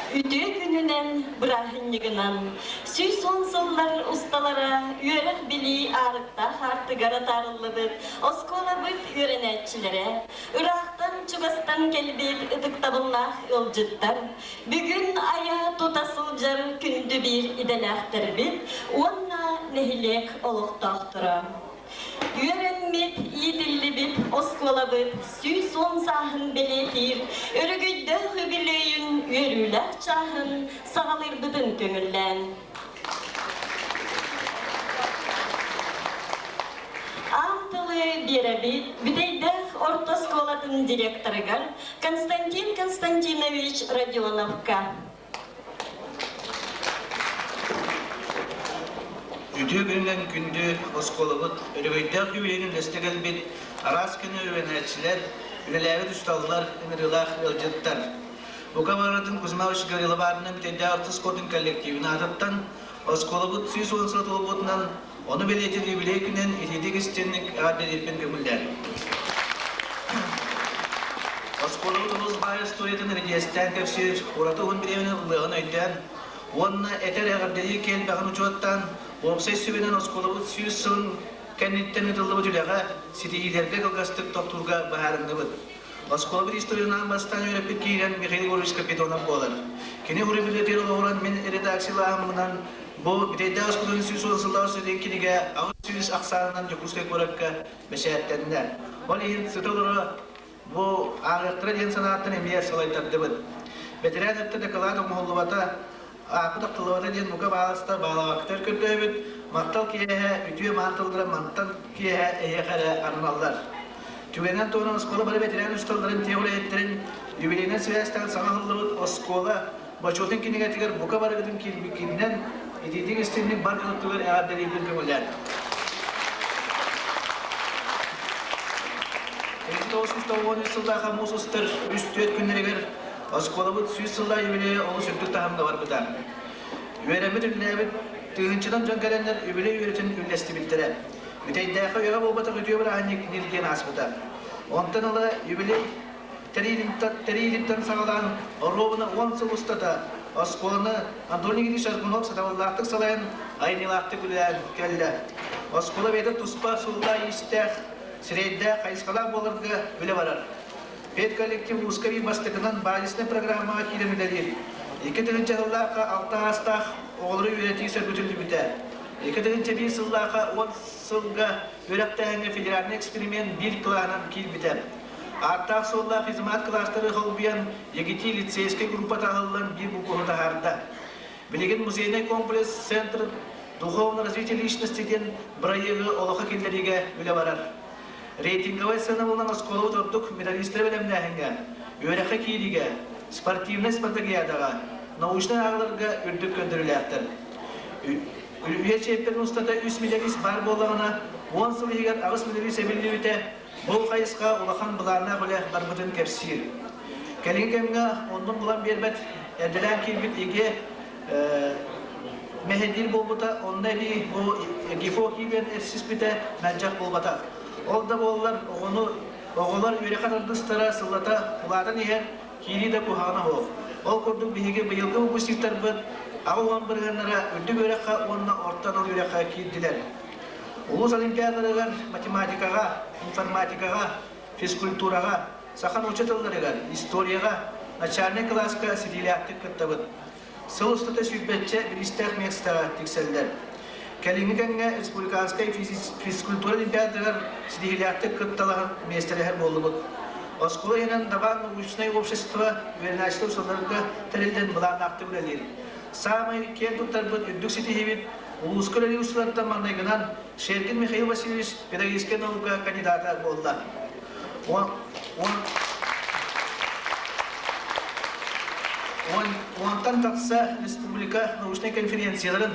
Үтүө күнүнэн, бырааһынньыгынан 110 сыллар усталара үөрэх-билии аарыктаах аартыгар атаарыллыбыт оскуолабыт үөрэнээччилэрэ, ыраахтан-чугастан кэлбит ытыктабыллаах ыалдьыттар, бүгүн айа тута сылдьар күндү биир идэлээхтэрбит уонна нэһилиэк олохтоохторо. Үөрэммит, иитиллибит оскуолабыт 110 сааһын бэлиэтиир өрөгөйдөөх үбүлүөйүн үөрүүлээх чааһын саҕалыырбытын көҥүллээн. Аан тылы биэрэбит Бүтэйдээх орто оскуолатын директорыгар Константин Константинович Родионовка. Үтүө күнүнэн күндү оскуолабыт өрөгөйдөөх юбилейын үллэстэ кэлбит араас күнү үөрэнээччилэр, үлэлээбит учууталлар, ыҥырыылаах ыалдьыттар. Бука барытын Кузьма Гаврилова аатынан Бүтэйдээх орто оскуолатын коллективын аатыттан оскуолабыт 110 сыла туолбутунан ону бэлиэтиир юбилей күнүн итиитик истинник эҕэрдэлиирбин көҥүллээн. Оскуолабыт улуус баай историятын эридьиэстээн кэпсиир ураты уһун бириэмэни ыллыаҕын өйдөөн уонна этэр эҕэрдэлии киэлбэҕин учуоттаан уопсай сүбэнэн оскуолабыт 100 сылын кэнниттэн ыытыллыбыт үлэҕэ ситиһиилэргэ кылгастык тохтуурга быһаарынныбыт. Оскуолабыт историятынан бастаан үөрэппит киирэн Михаил Егорович Капитонов буолар. Кини уруйбутугар олоҕуран мин редакциялааһыммынан бу Бүтэйдээх оскуолатын 110 сыллаах сүрүн кинигэ 800 ахсаанынан Дьокуускай куоракка бэчээттэннэ. Ол иһин сыта олоро бу ааҕыахтара диэн санааттан эмиэ салайтардыбыт. Бэтэрээн өттө дакылаат оҥоһуллубата, ааппыт ахтыллыбата диэн бука бааласта баалаабаккытыгар көрдөөбүт, махтал киэһэ үтүө маан тыллара мантан киэһэ эһиэхэ эрэ аналлар. Түгэнэн туһунан оскуола бары бэтэрээн учууталларын тиэх үлэһиттэрин юбилейынан сибээстээн саҥа аһыллыбыт оскуола бочуотун кинигэтигэр бука барыгытын киирбиккинэн итиитик истинник бар дьонуттугар эҕэрдэлиирбин көҥүлээн. 1993 сыллаах муус устар үс-түөрт күннэригэр оскуолабыт 100 сыллаах юбилейа олус үрдүк таһымҥа барбыта. Үөрэммит үлэлээбит тыһыынчанан дьон кэлэннэр юбилей үөрэтин үллэстибиттэрэ. Бүтэйдээххэ үйэҕэ буолбатах үтүө бырааһынньык ньиргийэн ааспыта. Онтон ыла юбилей тэриилиттэн саҕалаан оруобуна 10 сыл устата оскуоланы Антон Никитич Аргунов сатабыллаахтык салайан, айымньылаахтык үлэлээн кэллэ. Оскуола бэйэтэ туспа суоллаах-иистээх, сирэйдээх, хайысхалаах буоларга үлэ барар. Педколлектив улууска биир бастакынан базиснай программаҕа киирэн үлэлиир. 2000 сыллаахха алта аастаах оҕолору үөрэтии сөргүтүллүбүтэ. 2001 сыллаахха 10 сылга үөрэхтээһиҥҥэ федеральнай эксперимент биир кылааһынан киирбитэ. Ааттаах-суоллаах физмат кылаастары холбуйан, ЕГТИ лицейскэй группата аһыллан биир букуһу таһаарда. Билигин музейнай комплекс Центр духовного развития личности диэн бырайыагы олохо киллэриигэ үлэ барар. Рейтинговай сыанабылынан оскуолабыт ордук медалистары бэлэмнээһиҥҥэ, үөрэххэ киириигэ, спортивнай спартакиадаҕа, научнай ааҕыларга үрдүк көрдөрүүлээхтэр. Үйэ чиэппэрин устата үс медалист баар буоллаҕына, 10 сыл иһигэр аҕыс медалист эбиллибитэ, бұл хайысха улахан былааннаах үлэ барбытын кэпсиир. Кэлиҥҥи кэмҥэ оннун булан биэрбэт эрдэлээн киирбит ЕГЭ мэһэйдиир буолбута, онно эбии бу ГИФО киирэн эрсиспитэ мэлдьэх буолбатах. Ол да буоллар оҕону оҕолор үөрэххэ тардыстара сыллата улаатан иһэр, киирии да куһаҕана суох. Ол курдук биһиги быйылгы выпускниктарбыт 80 бырыһыаннара үрдүк үөрэххэ уонна орто анал үөрэххэ киирдилэр. Улуус олимпиадаларыгар математикаҕа, информатикаҕа, физкультураҕа, саха нуучча тылларыгар, историяҕа, начальнай кылааска ситиилээхтик кыттабыт. Сыл устата сүүрбэччэ бириистээх миэстэҕэ тиксэллэр. Кэлиҥҥи кэмҥэ республиканскай физкультура олимпиадатыгар ситиһиилээхтик кытталаһан миэстэлэһэр буоллубут. Оскуола иһинэн Дабаан научнай общество үөрэнээччилэр сылларга тэриллэн былааннаахтык үлэлиир. Саамай киэн туттарбыт үрдүк ситиһиибит улууска үлэлиир учууталлартан маҥнайгынан Шергин Михаил Васильевич педагогическай наука кандидата буолла. Уонтан тахса республика научнай конференцияларын,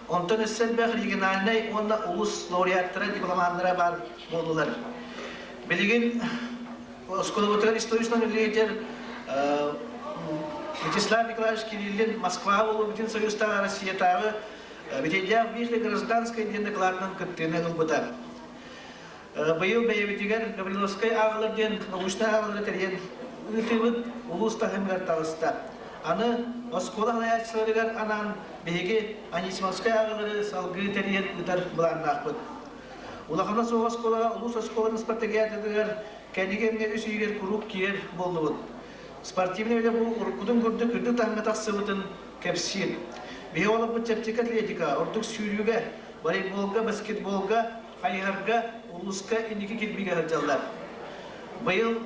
онтон өссө элбэх региональнай уонна улус лауреаттара, дипломаннара баар буоллулар. Билигин оскуолабытыгар историческай үлэлиир Вячеслав Николаевич Кириллин Москва буолбутун Союзтааҕы Россиятааҕы Бүтэйдээх биир гражданскай диэн докладынан кыттыыны ылбыта. Быйыл бэйэбитигэр Гавриловскай ааҕылар диэн научнай ааҕылары тэрийэн ыытыыбыт улуус таһымыгар таҕыста. Аны оскуола салайааччыларыгар анаан биһиги Анисимовскай ааҕыылары салгыы тэрийэн ыытар былааннаахпыт. Улахана суох оскуолаҕа улуус оскуолатын спартакиадатыгар кэнники кэмҥэ үс ыйыгар куруук киирэр буоллубут. Спортивнай үлэ бу уруккутун курдук үрдүк таһымҥа тахсыбытын кэпсиир. Биһиги олорбут чэпчэки атлетика, ордук сүүрүүгэ, волейболга, баскетболга, хайыһарга, улууска инники кирбиигэ сылдьаллар. Быйыл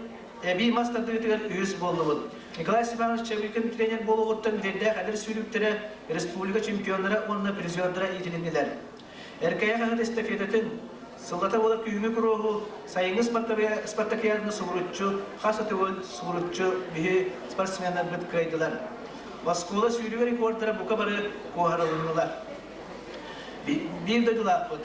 эбии мас тардыытыгар үһүс буоллубут. Николай Степанович Чабыкин тренер буолуоҕуттан биирдээх эдэр сүүрүүктэрэ республика чемпионнара уонна призердара иитилиннилэр. Эркээйи хаһыат эстафетатын сыллата буолар күһүҥҥү куруоһу сайыҥҥы спартакиаданы субуруччу, хас өтөгөл субуруччу биһи спортсменнарбыт кыайдылар. Оскуола сүүрүүгэ рекордара бука бары куоһарылыннылар. Биир дойдулаахпыт,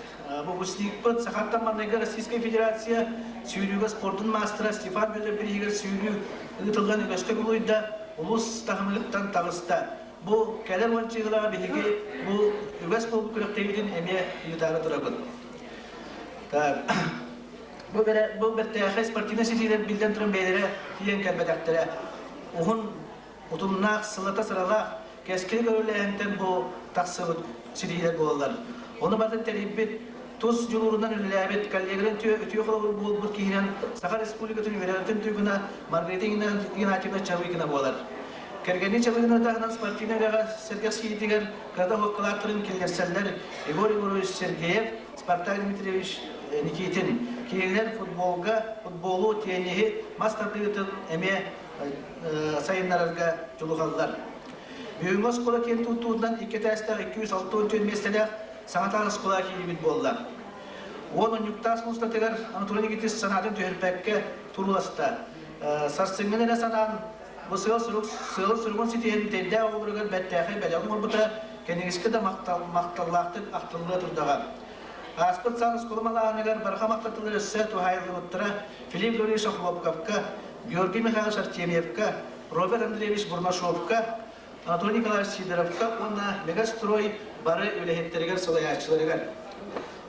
выпускникпыт Сахаттан маҥнайгы Российскай Федерация сүүрүүгэ спордун маастара Степан Федоров бирииһигэр сүүрүү ыытыллан үгэскэ кубулуйда, улуус таһымыттан таҕыста. Бу кэлэр уончыылаҕа биһиги бу үгэс буолбут күрэхтэһиибитин эмиэ ыытаары турабыт. Так. Бу, бу бэртээхэй спортивнай ситиилэр биллэн туран бэйэлэрэ тиийэн кэлбэтэхтэрэ. Уһун, утумнаах, сылата сыралаах, кэскили көрүүлээһинтэн бу тахсыбыт ситиилэр буолаллар. Ону барытын тэрийбит, тус дьулуурунан үлэлээбит, коллегаларын үтүө холобур буолбут киһинэн Саха Республикатын үөрэҕин туйгуна Маргарита Игнатьевна Чабыкина буолар. Кэргэнин Чабыгина таһынан спортивнай үлэҕэ сэргэхсийиитигэр кырата уһуккалаахтарын киллэрсэллэр Егор Егорович Сергеев, Спартак Дмитриевич Никитин. Кинилэр футболга, футболу, тенниһи, мас тардыытын эмиэ сайыннарарга дьулуһаллар. Бүгүҥҥү оскуола киэн туттуутунан икки этээстээх 264 миэстэлээх саҥа таас оскуола киирбит буолла. Уон унньуктаах устатыгар Анатолий Никитич санаатын түһэрбэккэ турууласта. Сарсыҥҥын эрэ санаан Бу сыал-сорук сыалын-соругун ситиһэн бүтэйдээх оҕолоругар бэртээхэй бэлэҕин оҥорбута кэнигискэ да махталлаахтык ахтыллыа турдаҕа. Ааспыт саас оскуола малааһыныгар барҕа махтатылар өссө туһаайыллыбыттара Филипп Гаврильевич Охлопковка, Георгий Михайлович Артемьевка, Роберт Андреевич Бурнашовка, Анатолий Николаевич Сидоровка уонна Мегастрой бары үлэһиттэригэр салайааччыларыгар.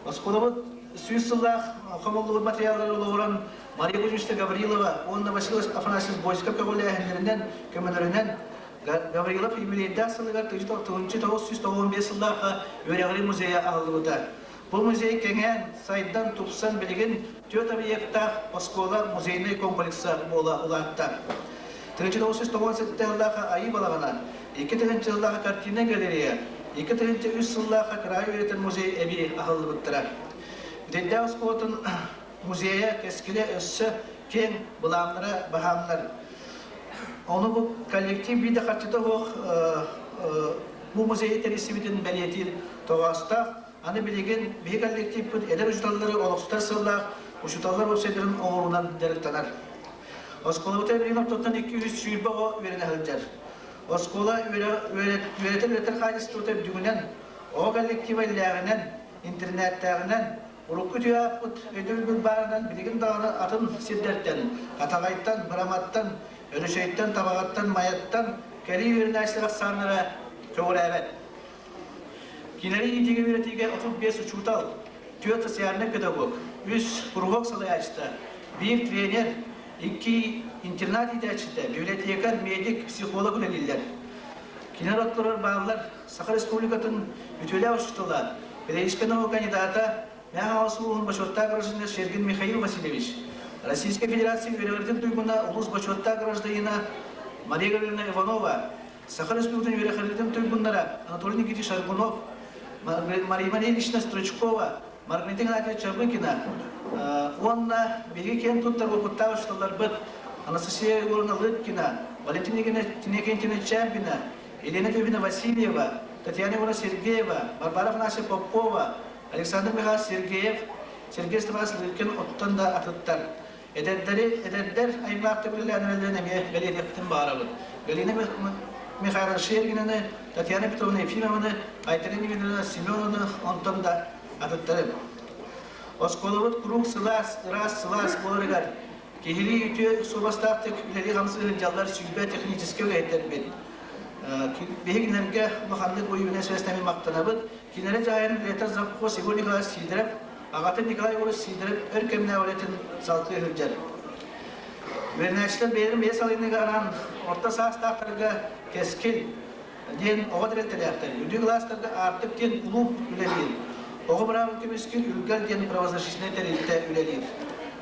Оскуолабыт 100 сыллаах хомуллубут материаллары олоҕуран Мария Кузьмична Гаврилова уонна Василий Афанасьевич Босиков көҕүлээһиннэринэн, көмөлөрүнэн Гаврилов юбилейдаах сылыгар 1995 сыллаахха үөрэҕирии музейа аһыллыбыта. Бу музей кэҥээн, сайдан, тупсан билигин түөрт объектаах оскуола музейнай комплекса буола улаатта. 1997 сыллаахха Айыы балаҕана, 2000 сыллаахха картиннай галерея, 2003 сыллаахха кыраайы үөрэтэр музей эбии аһыллыбыттара. Бүтэйдээх оскуолатын музейа кэскилэ өссө киэҥ былааннара баһаамнар. Ону бу коллектив биир да харчыта суох бу музейы тэрийсибитин бэлиэтиир тоҕоостоох. Аны билигин биһи коллективпыт эдэр учууталлары олохсутар сыаллаах учууталлар уопсайдарын оҥоруунан дьарыктанар. Оскуолабыт билигин ортотунан 220 оҕо үөрэнэ сылдьар. Оскуола үөрэтэр-үөрэтэр хаачыстыбата үрдүгүнэн, оҕо коллектива иллээҕинэн, интернеттээҕинэн, урукку үтүө өйдөбүлбүт баарынан билигин даҕаны атын сирдэртэн, Хатаҕайтан, Быраматтан, Өрүсэйтэн, Табаҕаттан, Майаттан кэлии үөрэнээччилэр ахсааннара көҕүрээбэт. Кинилэри иитиигэ үөрэтиигэ 35 учуутал, түөрт социальнай педагог, үс куруһуок салайааччыта, биир тренер, икки интернат иитээччитэ, библиотекарь, медик, психолог үлэлииллэр. Кинилэр отторор бааллар Саха Республикатын үтүөлээх учуутала, педагогическай наука кандидата, Мэҥэ Хаҥалас улууһун бочуоттаах гражданина Шергин Михаил Васильевич, Российскай Федерация үөрэҕирдин туйгуна, улуус бочуоттаах гражданина Мария Гавриловна Иванова, Саха Республикатын үөрэхирдин туйгуннара Анатолий Никитич Аргунов, Мария Ильинична Стручкова, Маргарита Игнатьевна Чабыкина уонна биһиги киэн туттар уопуттаах учууталларбыт Анастасия Егоровна Лыткина, Валентина Иннокентьевна Чампина, Елена Тюбина Васильева, Татьяна Егоровна Сергеева, Варвара Афанасьевна Попова, Александр Михайлович Сергеев, Сергей Степанович Лыткин оттон да атыттар. Эдэрдэри, эдэрдэр аймаахтык үлэлээн эмиэ бэлиэтиэхпитин баҕарабыт. Галина Михайловна Шергинаны, Татьяна Петровна Ефимованы, Айталина Ивановна Семенованы онтон да атыттары. Оскуолабыт куруук сылаас, ыраас сылаас буоларыгар киһилии үтүө суобастаахтык үлэлии-хамсыы сылдьаллар сүүрбэ техническэй үлэһиттэрбит. Биһиги кинилэргэ улаханнык уйуунан связьтами махтанабыт. Кинилэри дьаһайан үлэтэр завхоз Егор Николаевич Сидоров, аҕатын Николай Егорович Сидоров өр кэмнээх үлэтин салгыы сылдьар. Үөрэнээччилэр бэйэлэрин бэйэ салайыныыга анаан орто саастаахтарга Кэскил диэн оҕо тэрилтэлээхтэр, үрдүк кылаастарга Аартык диэн кулууп үлэлиир, оҕо быраабын көмүскүүр Үргэл диэн правозащитнай тэрилтэ үлэлиир.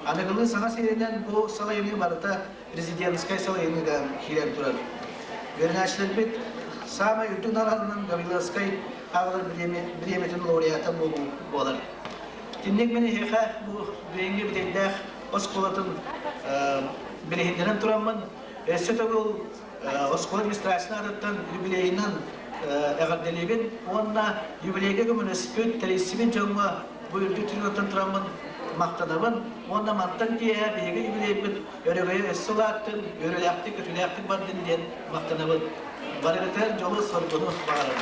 Аныгылыы саҥа сиэринэн бу салайыныы барыта президентскай салайыныыга киирэн турар. Үөрэнээччилэрбит саамай үрдүк наҕараданан Гавриловскай ааҕылар бириэмэтин лауреата буолуу буолар. Итинник мин эһиэхэ бу билиҥҥи бүтэйдээх оскуолатын билиһиннэрэн тураммын, өссө төгүл оскуола администрациятын аатыттан юбилейынан эҕэрдэлиибин уонна юбилейга көмөлөспүт, тэрийсибит дьоҥҥо бу үрдүк трибунаттан тураммын махтанабын уонна мантан киэһэ биһиги юбилейбыт өрөгөйө өссө улааттын, үөрүүлээхтик, көтүүлээхтик бардын диэн махтанабын. Барыгытыгар дьолу-соргуну баҕарабын.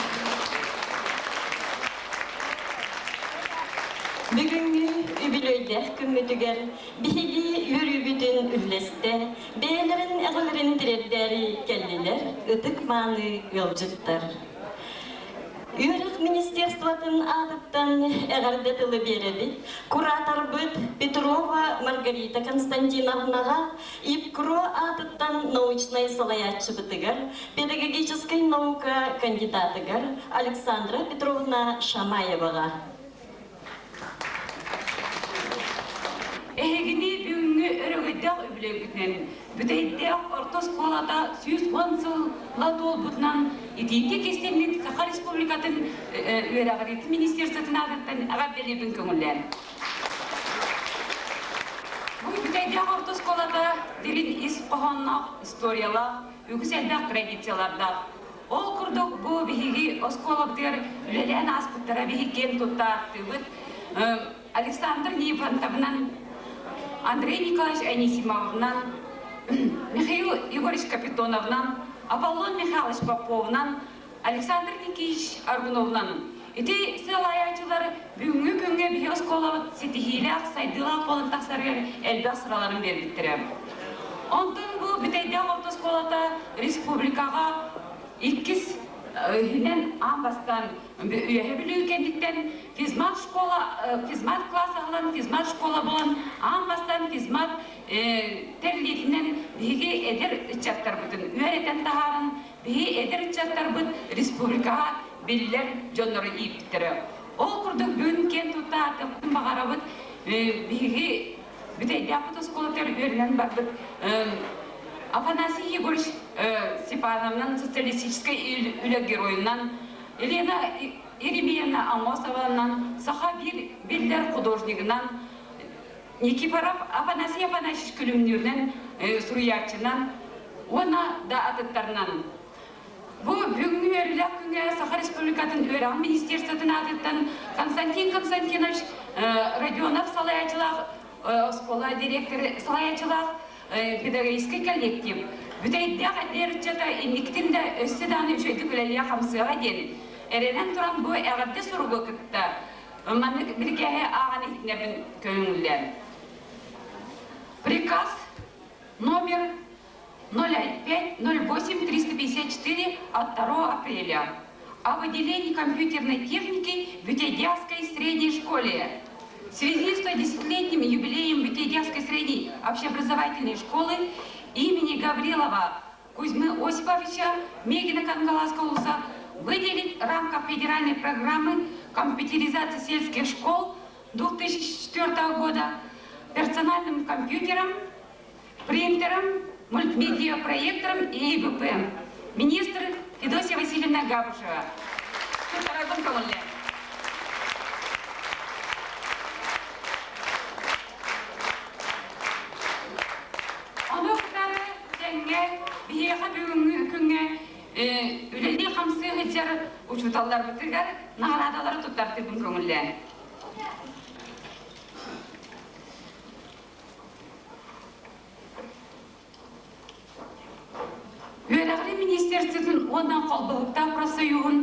Бүгүҥҥү үбүлүөйдээх күммүтүгэр биһиги үөрүүбүтүн үллэстэ, бэйэлэрин эҕэлэрин тириэрдээри кэллилэр ытык-мааны ыалдьыттар. Үөрэх министерствотын аатыттан эҕэрдэ тылы биэрэбит кураторбыт Петрова Маргарита Константиновнаҕа, ИПКРО аатыттан научнай салайааччыбытыгар, педагогическай наука кандидатыгар Александра Петровна Шамаеваҕа. Эһигини бүгүҥҥү өрөгөйдөөх үбүлүөйгүтүнэн Бүтэйдээх орто оскуолата 110 сыла туолбутунан итиитик истиҥник Саха Республикатын үөрэҕириитин министерствотын аатыттан эҕэрдэлиибин көҥүллээн. Бу Бүтэйдээх орто оскуолата дириҥ ис хоһоонноох историялаах, үгүс элбэх традициялардаах. Ол курдук бу биһиги оскуолабытыгар үлэлээн ааспыттара биһиги киэн тутта ааттыыбыт. Александр Нифонтовынан, Андрей Николаевич Анисимовынан, Михаил Егорович Капитоновынан, Аполлон Михайлович Поповынан, Александр Никитич Аргуновынан ити сыалаайааччылар бүгүҥҥү күҥҥэ биһи оскуолабыт ситиһиилээх, сайдыылаах буолан тахсарыгар элбэх сыраларын биэрбиттэрэ. Онтон бу Бүтэйдээх орто оскуолата республикаҕа иккис иһинэн аан бастаан Үөһэ Бүлүү кэнниттэн физмат школа физмат класс аһылан физмат школа буолан аан бастаан физмат тэриллиитинэн биһиги эдэр ыччаттарбытын үөрэтэн таһааран биһи эдэр ыччаттарбыт республикаҕа биллэр дьоннору ииппиттэрэ. Ол курдук бүгүн киэн тутта аатыахпытын баҕарабыт биһиги Бүтэйдээхпит оскуолатыгар үөрэнэн барбыт Афанасий Егорович Степановнан социалистическай үлэ геройунан Елена Еремеевна Аммосованан саха биир биллэр художнигынан Никифоров Афанасий Афанасьевич Күлүмнүүрүнэн суруйааччынан уонна да атыттарынан. Бу бүгүҥҥү үөрүүлээх күҥҥэ Саха Республикатын үөрэҕин министерствотын аатыттан Константин Константинович Родионов салайааччылаах оскуола директоры салайааччылаах педагогическай коллектив бүтэйдээх эдэр ыччата инниктин да өссө даҕаны үчүгэйдик үлэлиэ-хамсыаҕа диэн эрэнэн туран бу эҕэрдэ суругу кытта маннык бирикээһи ааҕан иһитинэбин көҥүллээн. Приказ номер 05 08 354 от 2 апреля о выделении компьютерной техники в Бютедявской средней школе. В связи с 110-летним юбилеем Бютедявской средней общеобразовательной школы имени Гаврилова Кузьмы Осиповича Мегина Кангаласского улуса выделить в рамках федеральной программы компьютеризации сельских школ 2004 года персональным компьютером, принтером, мультимедиапроектором и ИБП. Министр Федосия Васильевна Габышева. Ону кытары тэҥҥэ биһиэхэ бүгүҥҥү күҥҥэ үлэлии-хамсыы сылдьар учууталларбытыгар наҕараадалары туттартыыбын көҥүллээн. Үөрэҕирии министерствотын уонна холбоһуктаах профсоюһун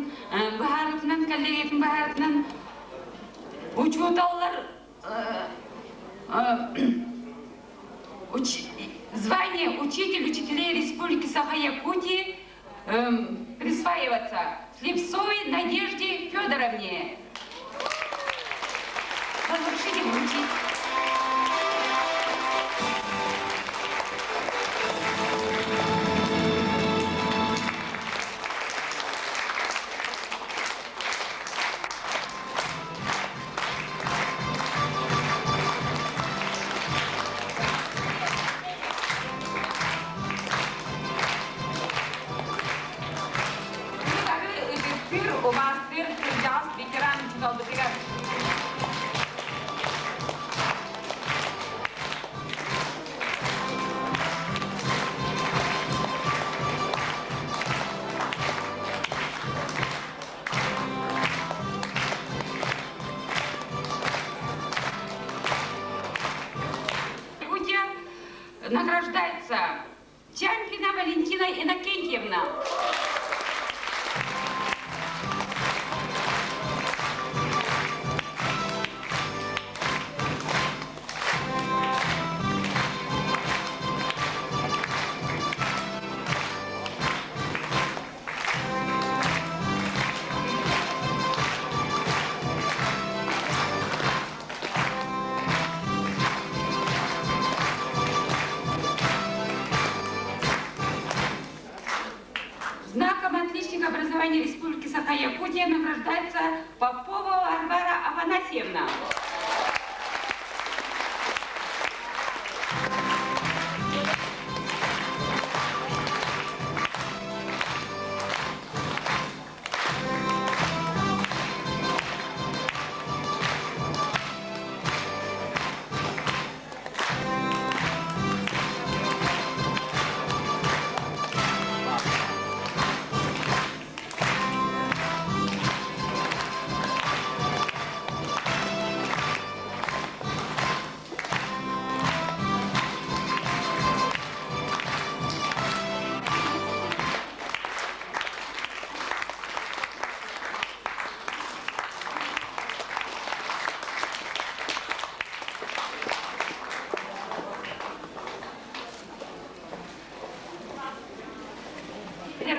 быһаарыытынан, коллегиятын быһаарыытынан учууталлар звание учитель учителей Республики Саха-Якутии присваиваться Слепцовой Надежде Федоровне. Разрешите вручить. Валентина Иннокентьевна. Знаком отличника образования Республики Саха-Якутия награждается Попова Варвара Афанасьевна.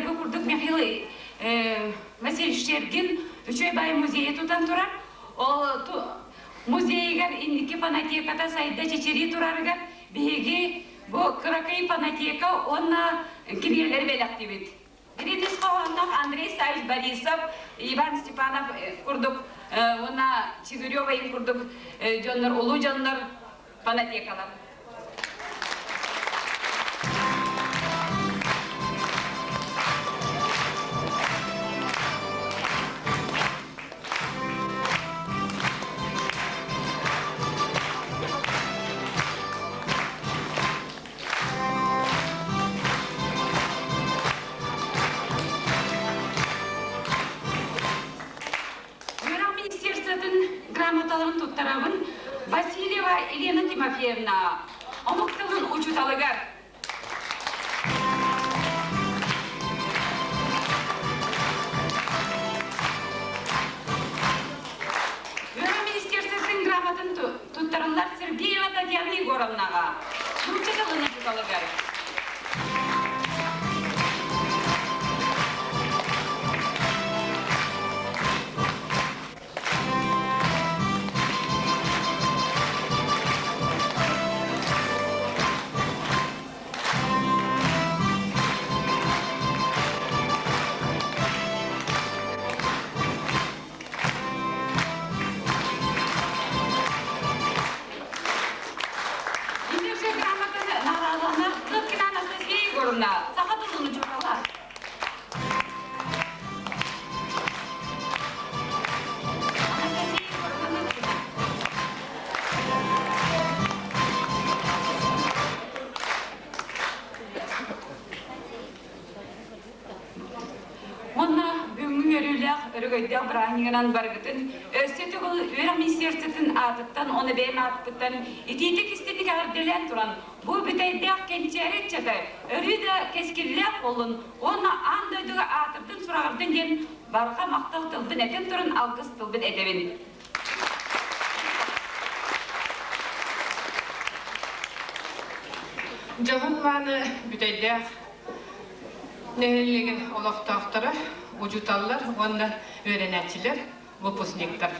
Бу курдук Михаил Васильевич Шергин үчүгэй баай музейы тутан турар. Ол музейыгар инники фонотеката сайда чэчирии турарыгар биһиги бу кыракый фонотека уонна кинигэлэри бэлэхтиибит. Гринис хоһоонноох Андрей Савич Борисов, Иван Степанов курдук уонна Чигирева курдук дьоннор, улуу дьоннор фонотекалар. Үөрэх министерствотын грамоталарын туттарабын Васильева Елена Тимофеевна, омук тылын учууталыгар. Үөрэх министерствотын грамотын туттарыллар Сергеева Татьяна Егоровнаҕа, нуучча тылын учууталыгар. Иннерже грамотаны наҕараадаланар Лыткина Анастасия Егоровна, саха тылын учуутала. Анастасия Егоровна Лыткина. Уонна бүгүҥҥү үөрүүлээх өрөгөйдөөх бырааһынньыгынан барыгытын өссө төгүл үөрэх министерствотын аатыттан уонна бэйэм ааппыттан итиитик истиҥник эҕэрдэлээн туран бу бүтэйдээх кэнчээри ыччата өрүү да кэскиллээх буоллун уонна аан дойдуга аатырдын сураҕырдын диэн барҕа махтал тылбын этэн туран алгыс тылбын этэбин. Дьоһун мааны бүтэйдээх нэһилиэгин олохтоохторо, учууталлар уонна үөрэнээччилэр, выпускниктар.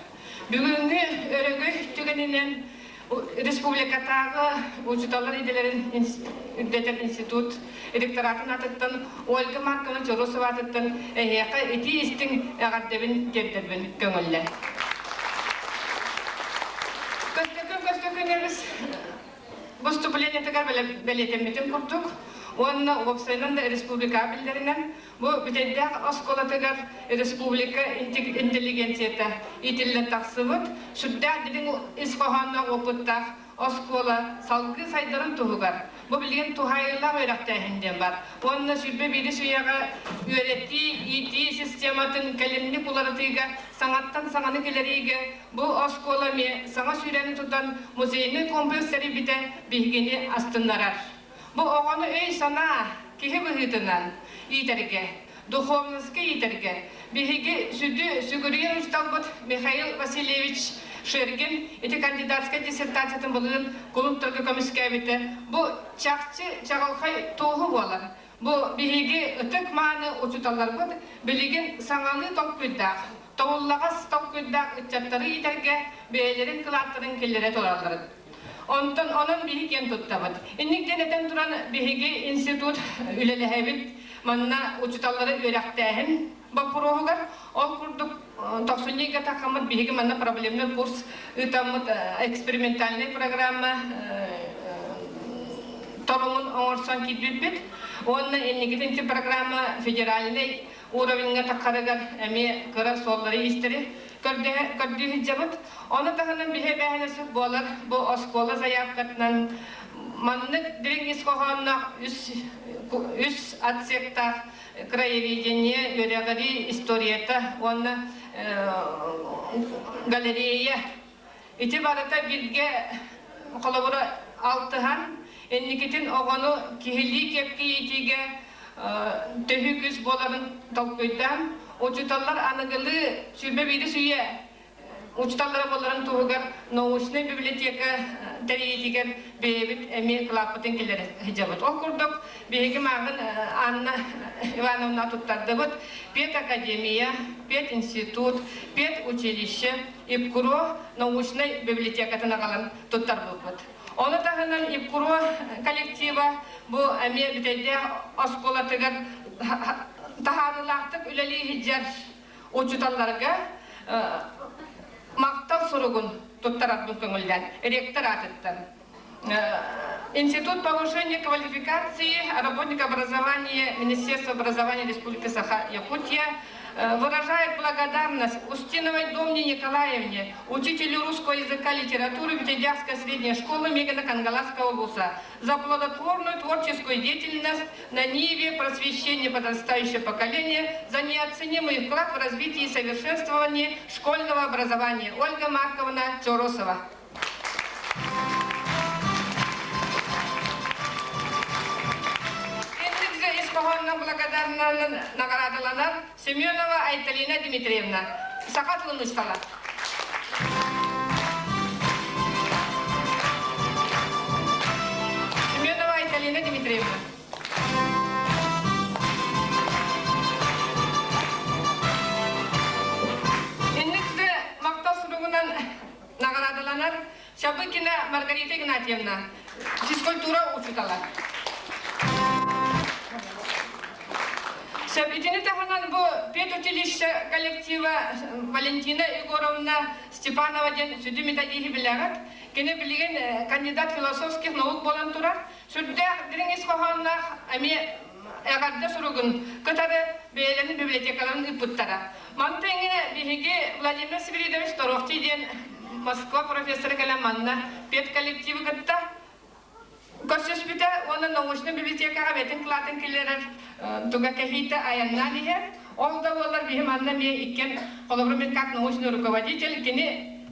Бүгүҥҥү өрөгөй түгэнинэн республикатааҕы учууталлар идэлэрин үрдэтэр институт ректоратын атыттан Ольга Марковна Чоросова атыттан эһиэхэ итии истиҥ эҕэрдэбин тиэрдэрбин көҥүллэ. Көстөкүн Көстөкүнэбис выступлениетыгар бэлиэтэммитин курдук уонна уопсайынан да республика биллэринэн бу Бүтэйдээх оскуолатыгар республика интеллигенцията иитиллэн тахсыбыт сүрдээх дириҥ ис хоһоонноох опыттаах оскуола салгыы сайдарын туһугар бу билигин туһаайыылаах үөрэхтээһин диэн бар уонна 21 үйэҕэ үөрэтии иитии систематын кэлимник уларытыыга саҥаттан саҥаны киллэриигэ Бу оскуола эмиэ саҥа сүүрэни тутан музейнай комплекс тэрийбитэ биһигини астыннарар. Бу оҕону өй-санаа, киһи быһыытынан иитэргэ, духовноска иитэргэ биһиги сүдү сүгүрүйэн учууталбыт Михаил Васильевич Шергин ити кандидатскай диссертациятын былырыын кулун көмүскээбитэ. Бу чахчы чаҕылхай туоһу буолар. Бу биһиги ытык-мааны учууталларбыт билигин саҥалыы толкуйдаах, тобуллаҕас толкуйдаах ыччаттары иитэргэ бэйэлэрин кылааттарын киллэрэ туралларын. Онтон онон биһи киэн туттабыт. Инник диэн этэн туран биһиги институт үлэлэһэбит. Манна учууталлары үөрэхтээһин боппуруоһугар ол курдук тохсунньуга тахаммыт биһиги манна проблемный курс ыытаммыт экспериментальный программа торумун оҥорсон киирбиппит. Уонна инникитин ити программа федеральный уровеньҥа таххарыгар эмиэ кыра суоллары-иистэри көрдүү сылдьабыт. Ону таһынан биһи эбээһинэсик буолар бу оскуола заявкатынан маннык дириҥ ис хоһоонноох үс, үс отсектаах краеведение, үөрэҕирии историята уонна галерея. Ити барыта бииргэ холобура алтыһан, инникитин оҕону киһилии киэпкэ иитиигэ төһүү күүс буоларын толкуйдаан, учууталлар аныгылыы 21 үйэ учууталлара буоларын туһугар научнай библиотека тэрийиитигэр бэйэбит эмиэ кылааппытын киллэрэ сылдьабыт. Ол курдук биһиги мааҕын Анна Ивановна туттардыбыт педакадемия, пединститут, педучилище, ИПКРО научнай библиотекатын аҕалан туттарбыппыт. Ону таһынан ИПКРО коллектива бу эмиэ Бүтэйдээх оскуолатыгар таһаарыылаахтык үлэлии сылдьар учууталларга махтал суругун туттарарбын көҥүллээн ректор аатыттан. Институт повышения квалификации работника образования Министерства образования Республики Саха-Якутия выражает благодарность Устиновой Домне Николаевне, учителю русского языка и литературы Бетедярской средней школы Мегино-Кангаласского вуза, за плодотворную творческую деятельность на ниве просвещения подрастающего поколения, за неоценимый вклад в развитие и совершенствование школьного образования. Ольга Марковна Чоросова. Ис хоһоонунан благодарнанан наградаланар Семенова Айталина Дмитриевна, саха тылын учуутала. Семенова Айталина Дмитриевна. Инниксе мактал суругунан наҕараадаланар Чабыкина Маргарита Игнатьевна, физкультура учуутала. Итини таһынан бу педучилище коллектива Валентина Егоровна Степанова диэн сүдү методиһи билэҕит. Кини билигин кандидат философских наук буолан турар. Сүрдээх дириҥ ис хоһоонноох эмиэ эҕэрдэ суругун кытары бэйэлэрин библиотекаларын ыыппыттара. Мантан иҥинэ биһиги Владимир Свиридович Торовчий диэн Москва профессора кэлэн манна педколлективы кытта көрсүспүтэ уонна научнай библиотекаҕа бэйэтин кылаатын киллэрэр туга кэһиитэ айаннаан иһэр. Ол да буоллар биһи манна эмиэ иккиэн холобур мин как научный руководитель кини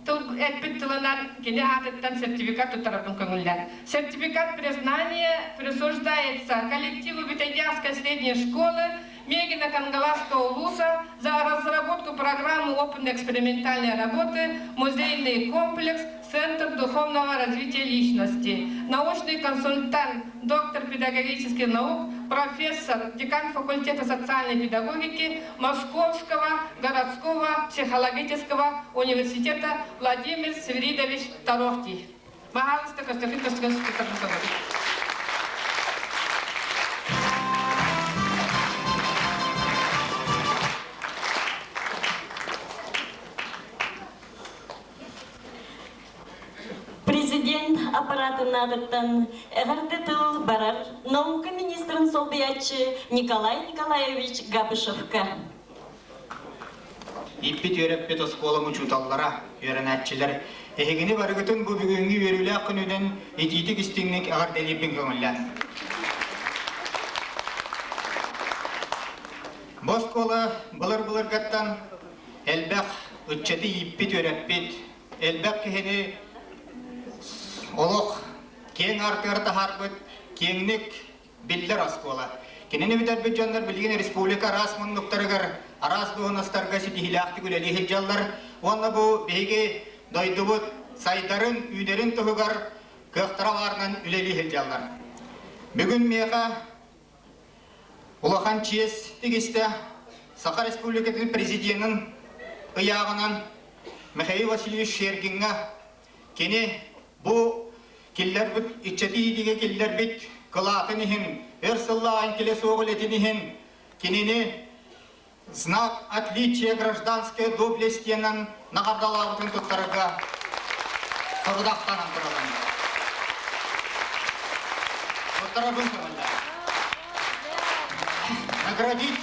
тыл эппит тылынан кини аатыттан сертификат туттарарбын көҥүллээн. Сертификат признания присуждается коллективу Битайдярской средней школы Мегина Кангаласского вуза за разработку программы опытно-экспериментальной работы «Музейный комплекс. Центр духовного развития личности». Научный консультант, доктор педагогических наук, профессор, декан факультета социальной педагогики Московского городского психологического университета Владимир Свиридович Тарохтий. Пожалуйста, Константин Константинович Президент аппаратын аатыттан эҕэрдэ тыл барар наука министрин солбуйааччы Николай Николаевич Габышевка. Ииппит үөрэппит оскуолам учууталлара, үөрэнээччилэр, эһигини барыгытын бу бүгүҥҥү үөрүүлээх күнүнэн итиитик истиҥник эҕэрдэлиирбин көҥүллээн. Бу оскуола былыр-былыргаттан элбэх ыччаты ииппит үөрэппит, элбэх киһини олох киэҥ артыгар таһаарбыт, киэҥник биллэр оскуола. Кинини бүтэрбит дьоннор билигин республика араас муннуктарыгар, араас дуоһунастарга ситиһиилээхтик үлэлии сылдьаллар. Уонна бу биһиги дойдубут сайдарын, үүнэрин туһугар кыахтара баарынан үлэлии сылдьаллар. Бүгүн миэхэ улахан чиэс тигистэ Саха Республикатын президенин ыйааҕынан Михаил Васильевич Шергиҥҥа кини бу киллэрбит иччэтии киллэрбит кылаатын иһин, өр сыллаах килэ суох үлэтин иһин кинини знак отличия гражданской доблестиянан наҕараадалаабытын туттарарга сорудахтанан турабын. Туттарабын көҥүллээх. Наградить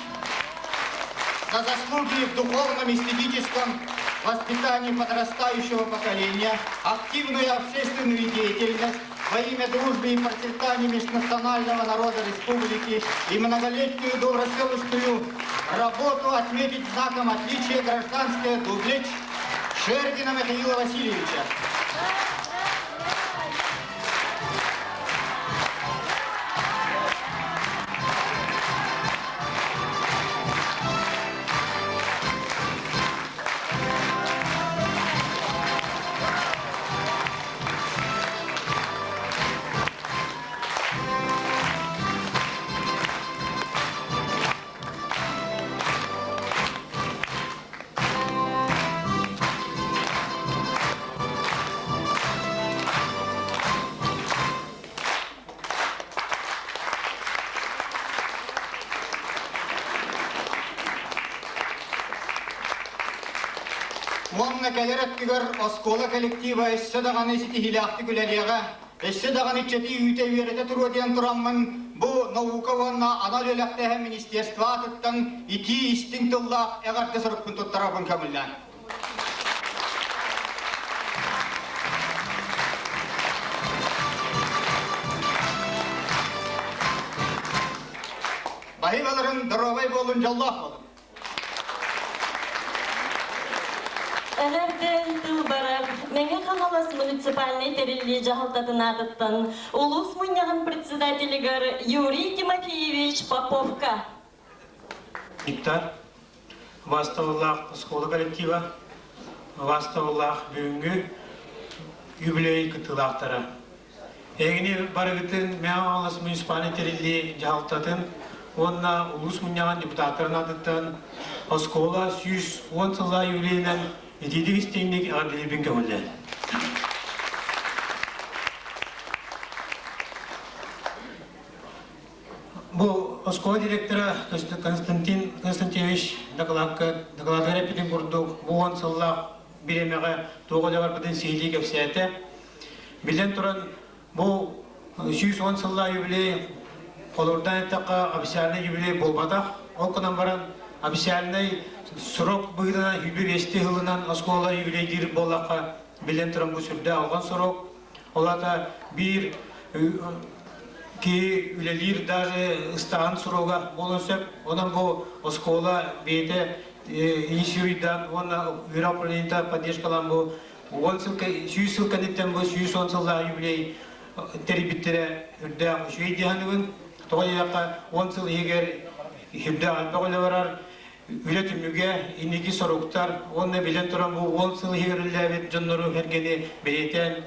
за заслуги в духовном и эстетическом воспитании подрастающего поколения, активную общественную деятельность во имя дружбы и процветания межнационального народа республики и многолетнюю добросовестную работу отметить знаком отличия гражданская доблесть Шергина Михаила Васильевича. Уонна кэлэр өттүгэр оскуола коллектива өссө даҕаны ситиһиилээхтик үлэлиэҕэ, өссө даҕаны иччэтии үүтэ үөрэтэ туруо диэн тураммын, бу наука уонна анал үөрэхтээһин министерство аатыттан итии истиҥ тыллаах эҕэрдэ сурукпун туттарабын көҥүллээн. Баһыыбаларын доруобай буолун, дьоллоох буолун! Эҕэрдэ тыл барар Мэҥэ Хаҥалас муниципальнай тэриллии дьаһалтатын аатыттан улуус мунньаҕын председателигэр Юрий Тимофеевич Поповка. Виктор, убаастабыллаах оскуола коллектива, убаастабыллаах бүгүҥҥү юбилей кыттыылаахтара. Эһигини барыгытын Мэҥэ Хаҥалас муниципальнай тэриллии дьаһалтатын уонна улуус мунньаҕын депутаттарын аатыттан оскуола 110 сыллаах юбилейынан итиитик истиҥник эҕэрдэлиирбин көҥүллээн. Бу оскуола директора Константин Константинович докладка докладыгар эппитин курдук бу уон сыллаах бириэмэҕэ туох үлэ барбытын сиһилии кэпсээтэ. Биллэн туран, бу 110 сыллаах юбилей холобурдаан эттэххэ официальный юбилей буолбатах. Ол гынан баран официальный срок быһыытынан 105 сылынан оскуола юбилейдиир буоллахха, биллэн туран бу сүрдээх улахан срок. Ол аата биир киһи үлэлиир даже ыстаан срога буолуон сөп. Онон бу оскуола бэйэтэ инициируйдаан уонна үөрэх управлениета поддержкалаан бу уон сыл 100 сыл кэнниттэн бу 110 сыллаах юбилей тэрийбиттэрэ үрдээх үчүгэй дии саныыбын. Тоҕо диэтэххэ, 10 сыл иһигэр үрдээх элбэх үлэ барар, үлэ түмүгэ, инники соруктар уонна билэн туран бу 10 сыл иһигэр үлэлээбит дьоннору эргэни бэлиэтээн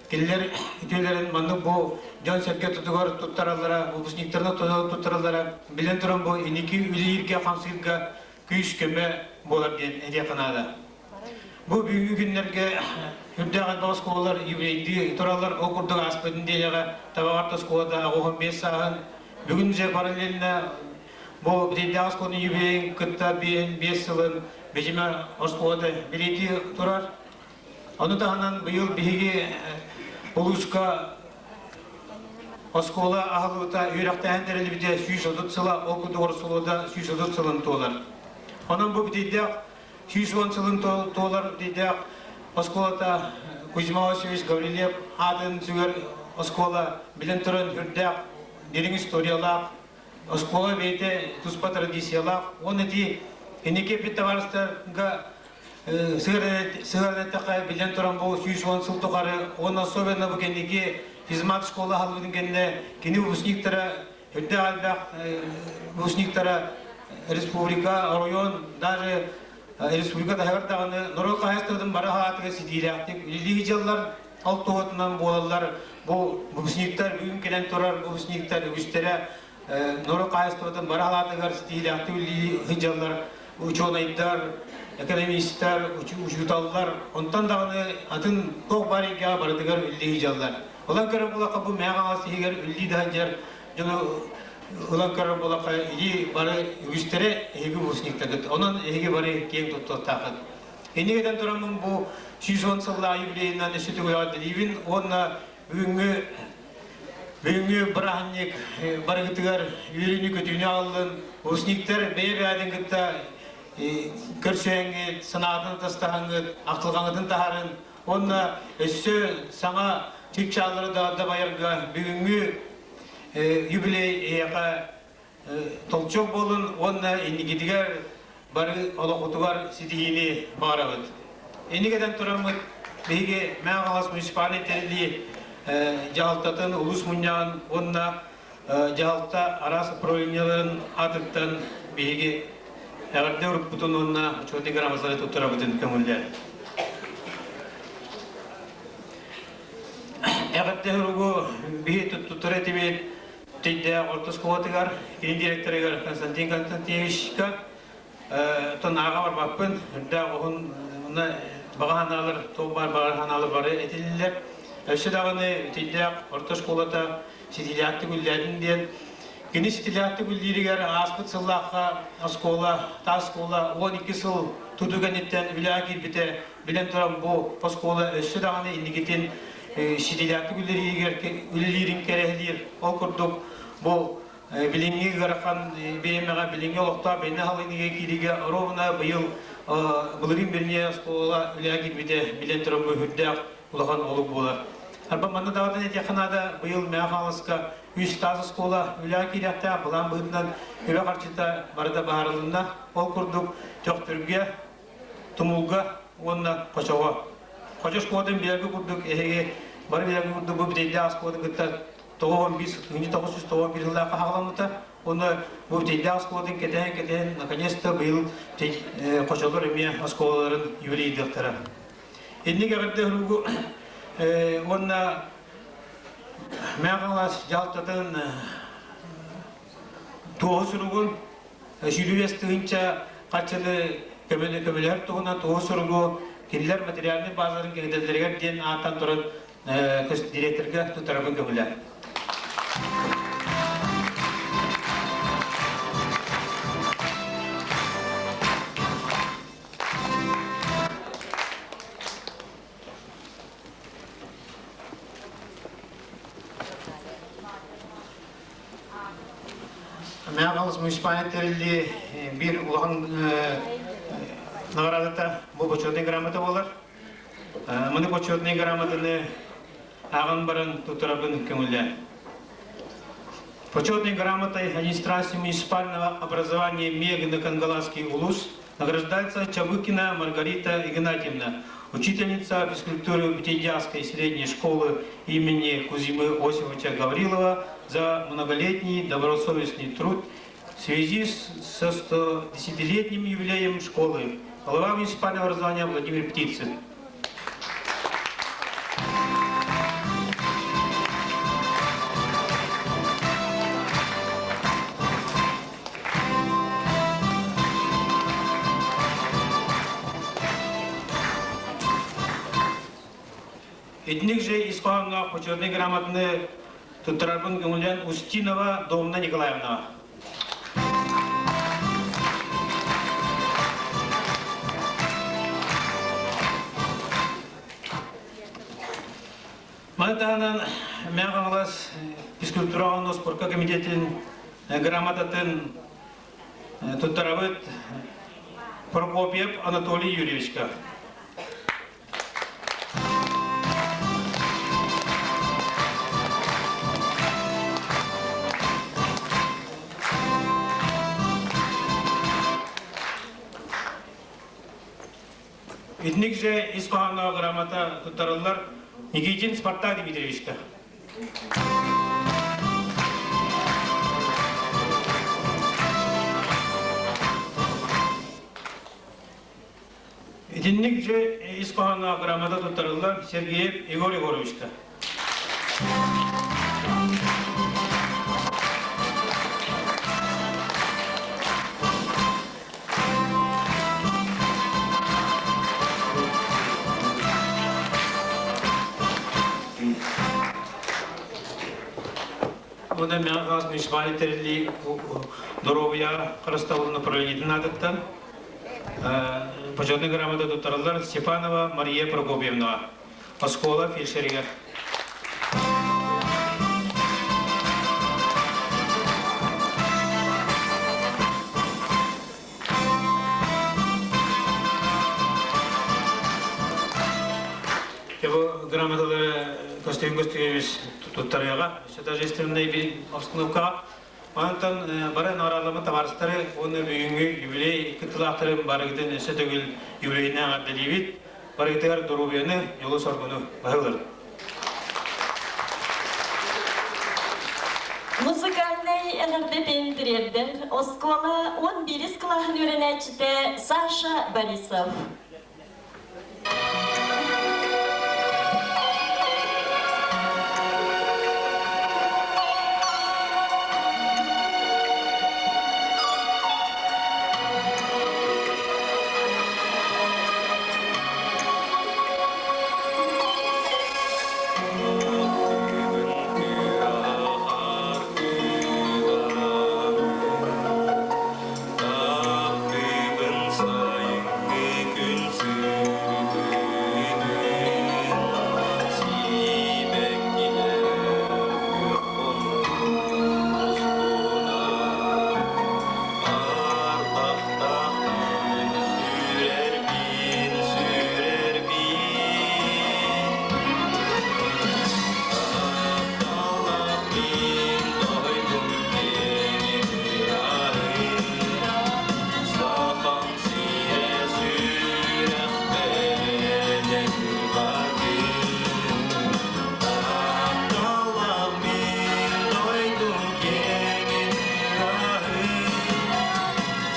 кинилэр үтүөлэрин маннык бу дьон-сэргэ тутугар туттараллара, выпускниктарына туттараллара билэн туран бу инники үлэлииргэ-хамсыырга күүс-көмө буолар диэн этиэххэ наада. Бу бүгүҥҥү күннэргэ үрдээх элбэх оскуолалар юбилейдыы тураллар. Ол курдук ааспыт нэдиэлэҕэ Табаҕарт оскуолата 85 сааһын бүгүн же параллельно бу Бүтэйдээх оскуолатын юбилейын кытта 5 сылын Бэдьимэ оскуолата бэлиэтии турар. Ону таһынан быйыл биһиги улууска оскуола аһыллыбыта үөрэхтээһин тэриллибитэ 130 сыла, ол курдук оскуолата 130 сылын туолар. Онон бу Бүтэйдээх 110 сылын туолар Бүтэйдээх оскуолата Кузьма Васильевич Гаврильев аатын сүгэр оскуола билэн туран үрдээх дириҥ историялаах, оскуола бэйэтэ туспа традициялаах. Уонна ити инники эппит табаарыстарга сыһыаран эттэххэ, билэн туран бу 110 сыл тухары уонна особенно бу кэнники физмат школа аһыллыбытын кэннэ кини выпускниктара үрдээх элбэх выпускниктара республика, оройуон, даже республика таһыгар даҕаны норуот хаһаайыстыбатын бары хаатыгар ситиилээхтик үлэлии дьаллар ол туһатынан буолаллар. Бу выпускниктар бүгүн кэлэн турар выпускниктар үгүстэрэ норуот хаһаайыстыбатын бары халаатыгар ситиилээхтик үлэлии сылдьаллар учуонайдар, экономистар, учууталлар, онтон даҕаны атын туох баар эйгэҕэ барытыгар үлэлии сылдьаллар. Ылан көрөр буоллахха бу Мэҥэ Хаҥалас иһигэр үлэлии да сылдьар дьону ылан көрөр буоллахха илии бары үгүстэрэ эһиги выпускниктаргыт. Онон эһиги бары киэҥ туттуохтааххыт. Инник этэн тураммын бу 110 сыллаах юбилейынан өссө төгүл эҕэрдэлиибин уонна бүгүҥҥү бүгүҥҥү бырааһынньык барыгытыгар үөрүүнү-көтүүнү аҕаллын. Выпускниктар бэйэ-бэйэтин кытта көрсүһэҥҥит, санаатын атастаһаҥҥыт, ахтылҕаҥҥытын таһарын уонна өссө саҥа чыпчааллары да дабайарга бүгүҥҥү юбилей эһиэхэ толчок буолун уонна инникитигэр бары олоххутугар ситиһиини баҕарабыт. Инник этэн тураммыт биһиги Мэҥэ Хаҥалас муниципальнай тэриллии дьаһалтатын улуус мунньаҕын уонна дьаһалта араас управлениеларын аатыттан биһиги эҕэрдэ урукпутун уонна учуотный грамоталары туттарабытын көҥүллээн. Эҕэрдэ суругу биһи туттар этибит Тиддээх орто оскуолатыгар кини директорыгар Константин Константиновичка тон ааҕа барбаппын үрдээх уһун баҕа санаалар туох баар баҕа санаалар бары этиллилэр. Өссө даҕаны Тиддээх орто оскуолата ситиилээхтик үллээтин диэн кини ситиилээхтик үллииригэр ааспыт сыллаахха оскуола, таас оскуола 12 сыл тутуу кэнниттэн үлэҕэ киирбитэ билэн туран бу оскуола өссө даҕаны инникитин ситиилээхтик үлэлиирин кэрэһилиир. Ол курдук бу билиҥҥи ыарахан бириэмэҕэ билиҥҥи олохтоох бэйэни халыҥныга киириигэ ровно быйыл былырыын билиҥҥи оскуола үлэҕэ киирбитэ билэн туран бу үрдээх улахан олук буолар. Арба манна даҕатан этиэххэ наада, быйыл Мэҥэ Хаҥаласка үс таас оскуола үлэҕэ киириэхтээх былаан быһыытынан үбэ харчыта барыта быһаарылынна. Ол курдук Төхтүргэ, Тумулга уонна Хочоҕо. Хочо оскуолатын билэргэ курдук эһиги бары билэргэ курдук бу бүтэйдээх оскуолатын кытта 991 сыллаахха хаҕаламмыта. Уонна бу бүтэйдээх оскуолатын кэтэһэн-кэтэһэн наконец-то быйыл хочолор эмиэ оскуолаларын юбилейдыахтара. Инник эҕэрдэ уругу уонна Мэҥэ Хаҥалас дьаһалтатын туоһу суругун сүүрүүэс тыһыынча харчыны көмөлөһөр туһунан туоһу суругу кинилэр материальнай базаларын кэҥэтэллэригэр диэн ааттаан туран директорга туттарабын көҥүлэ. Мэҥэ муниципальнай тэриллии биир улахан наҕараадата бу бочуотунай грамота буолар. Маны бочуотунай грамотаны ааҕан баран туттарабын көҥүллээн. Почетной грамотой администрации муниципального образования Мегино-Кангаласский улус награждается Чабыкина Маргарита Игнатьевна, учительница физкультуры Бутейдяской средней школы имени Кузьмы Осиповича Гаврилова за многолетний добросовестный труд в связи со 110-летним юбилеем школы. Глава муниципального образования Владимир Птицын. Итинник же ис хоһооҥҥо почетнай грамотаны туттарарбын көҥүллээн Устинова Домна Николаевнаҕа. Маны таһынан Мэҥэ Хаҥалас физкультура уонна спорка комитетин грамотатын туттарабыт Прокопьев Анатолий Юрьевичка. Итинник же ис хоһоонноох грамота туттарыллар Никитин Спартак Дмитриевичка. Итинник же ис хоһоонноох грамота туттарыллар Сергеев Егор Егоровичка. Онон Мэҥэ Хаҥалас муниципальнай тэриллии доруобуйа харыстабылын управлениетын аатыттан почетный грамота туттарыллар Степанова Мария Прокопьевнаҕа оскуола фельдшеригэр. Бу грамоталары Костюм Костюмевич туттарыаҕа. Өссө торжественнай бир обстановкаҕа. Онтон бары наҕарааламмыт табаарыстары уонна бүгүҥҥү юбилей кыттыылаахтарын барыгытын өссө төгүл юбилейынан эҕэрдэлиибит. Барыгытыгар доруобуйаны, дьолу-соргуну баһылыр. Музыкальнай эҕэрдэтин тириэрдэр оскуола 11 кылааһын үөрэнээччитэ Саша Борисов. Таптыыбын сайыҥҥы күн сырдыгын, сибэккилэр күөх хонуу устунан Ардахтаах күн сүүрэрбин, сүүрэрбин, Тапталлаах мин дойдум киэҥ ыраһын, Сахам сирэ сүрэхпэр баргын. Тапталлаах мин дойдум киэҥ ыраһын,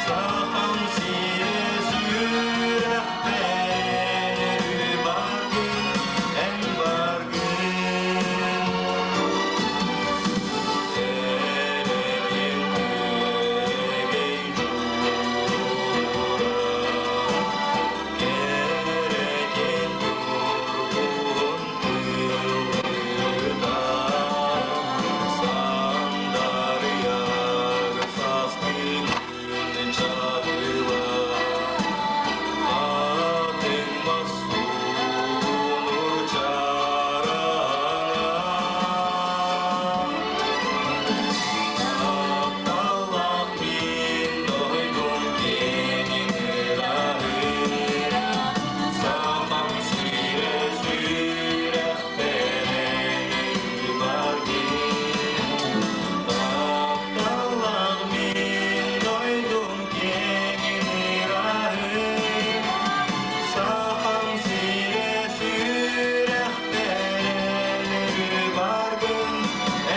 Сахам сирэ сүрэхпэр баргын, эн баргын. Эрэгин күөгэй дьуура, кэрэтин ньургуһун тылыта, сандарыйар сааскы күн чаҕыла, хатыҥ мас суунур чараҥа. Тапталлаах мин дойдум киэҥин ыраһын, Сахам сирэ сүрэхпэр баргын. Тапталлаах мин дойдум киэҥин ыраһын, Сахам сирэ сүрэхпэр баргын,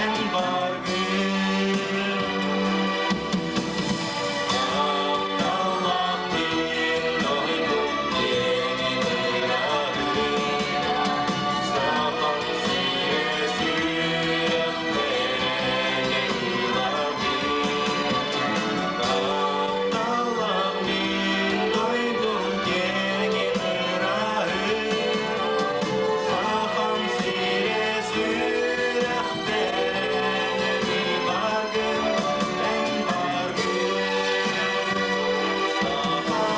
эн баргын. Тапталлаах мин дойдум киэҥин ыраһын, Сахам сирэ сүрэхпэр баргын. Тапталлаах мин дойдум киэҥин ыраһын, Сахам сирэ сүрэхпэр баргын, эн баргын. Сахам сирэ.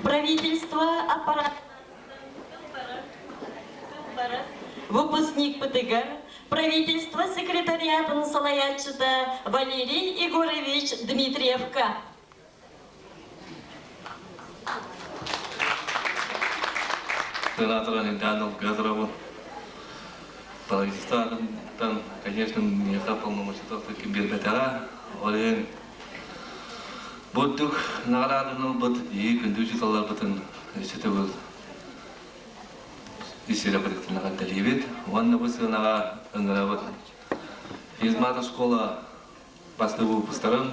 Правительство аппарат Выпускник ПТГ, правительство секретариатын салайааччыта Валерий Егорович Дмитриевка. Сенаторан Ильданов Газарову правительствоттан, конечно, миэхэ полномочия биэрбэтэҕэ. Ол иһин бурдук наҕарааданы ылбыт, ии күндү учууталларбытын өссө төгүл Ис сүрэхпититтэн эҕэрдэлиибит уонна бу сыанаҕа ыҥырабыт физмат оскуола бастакы выпустарын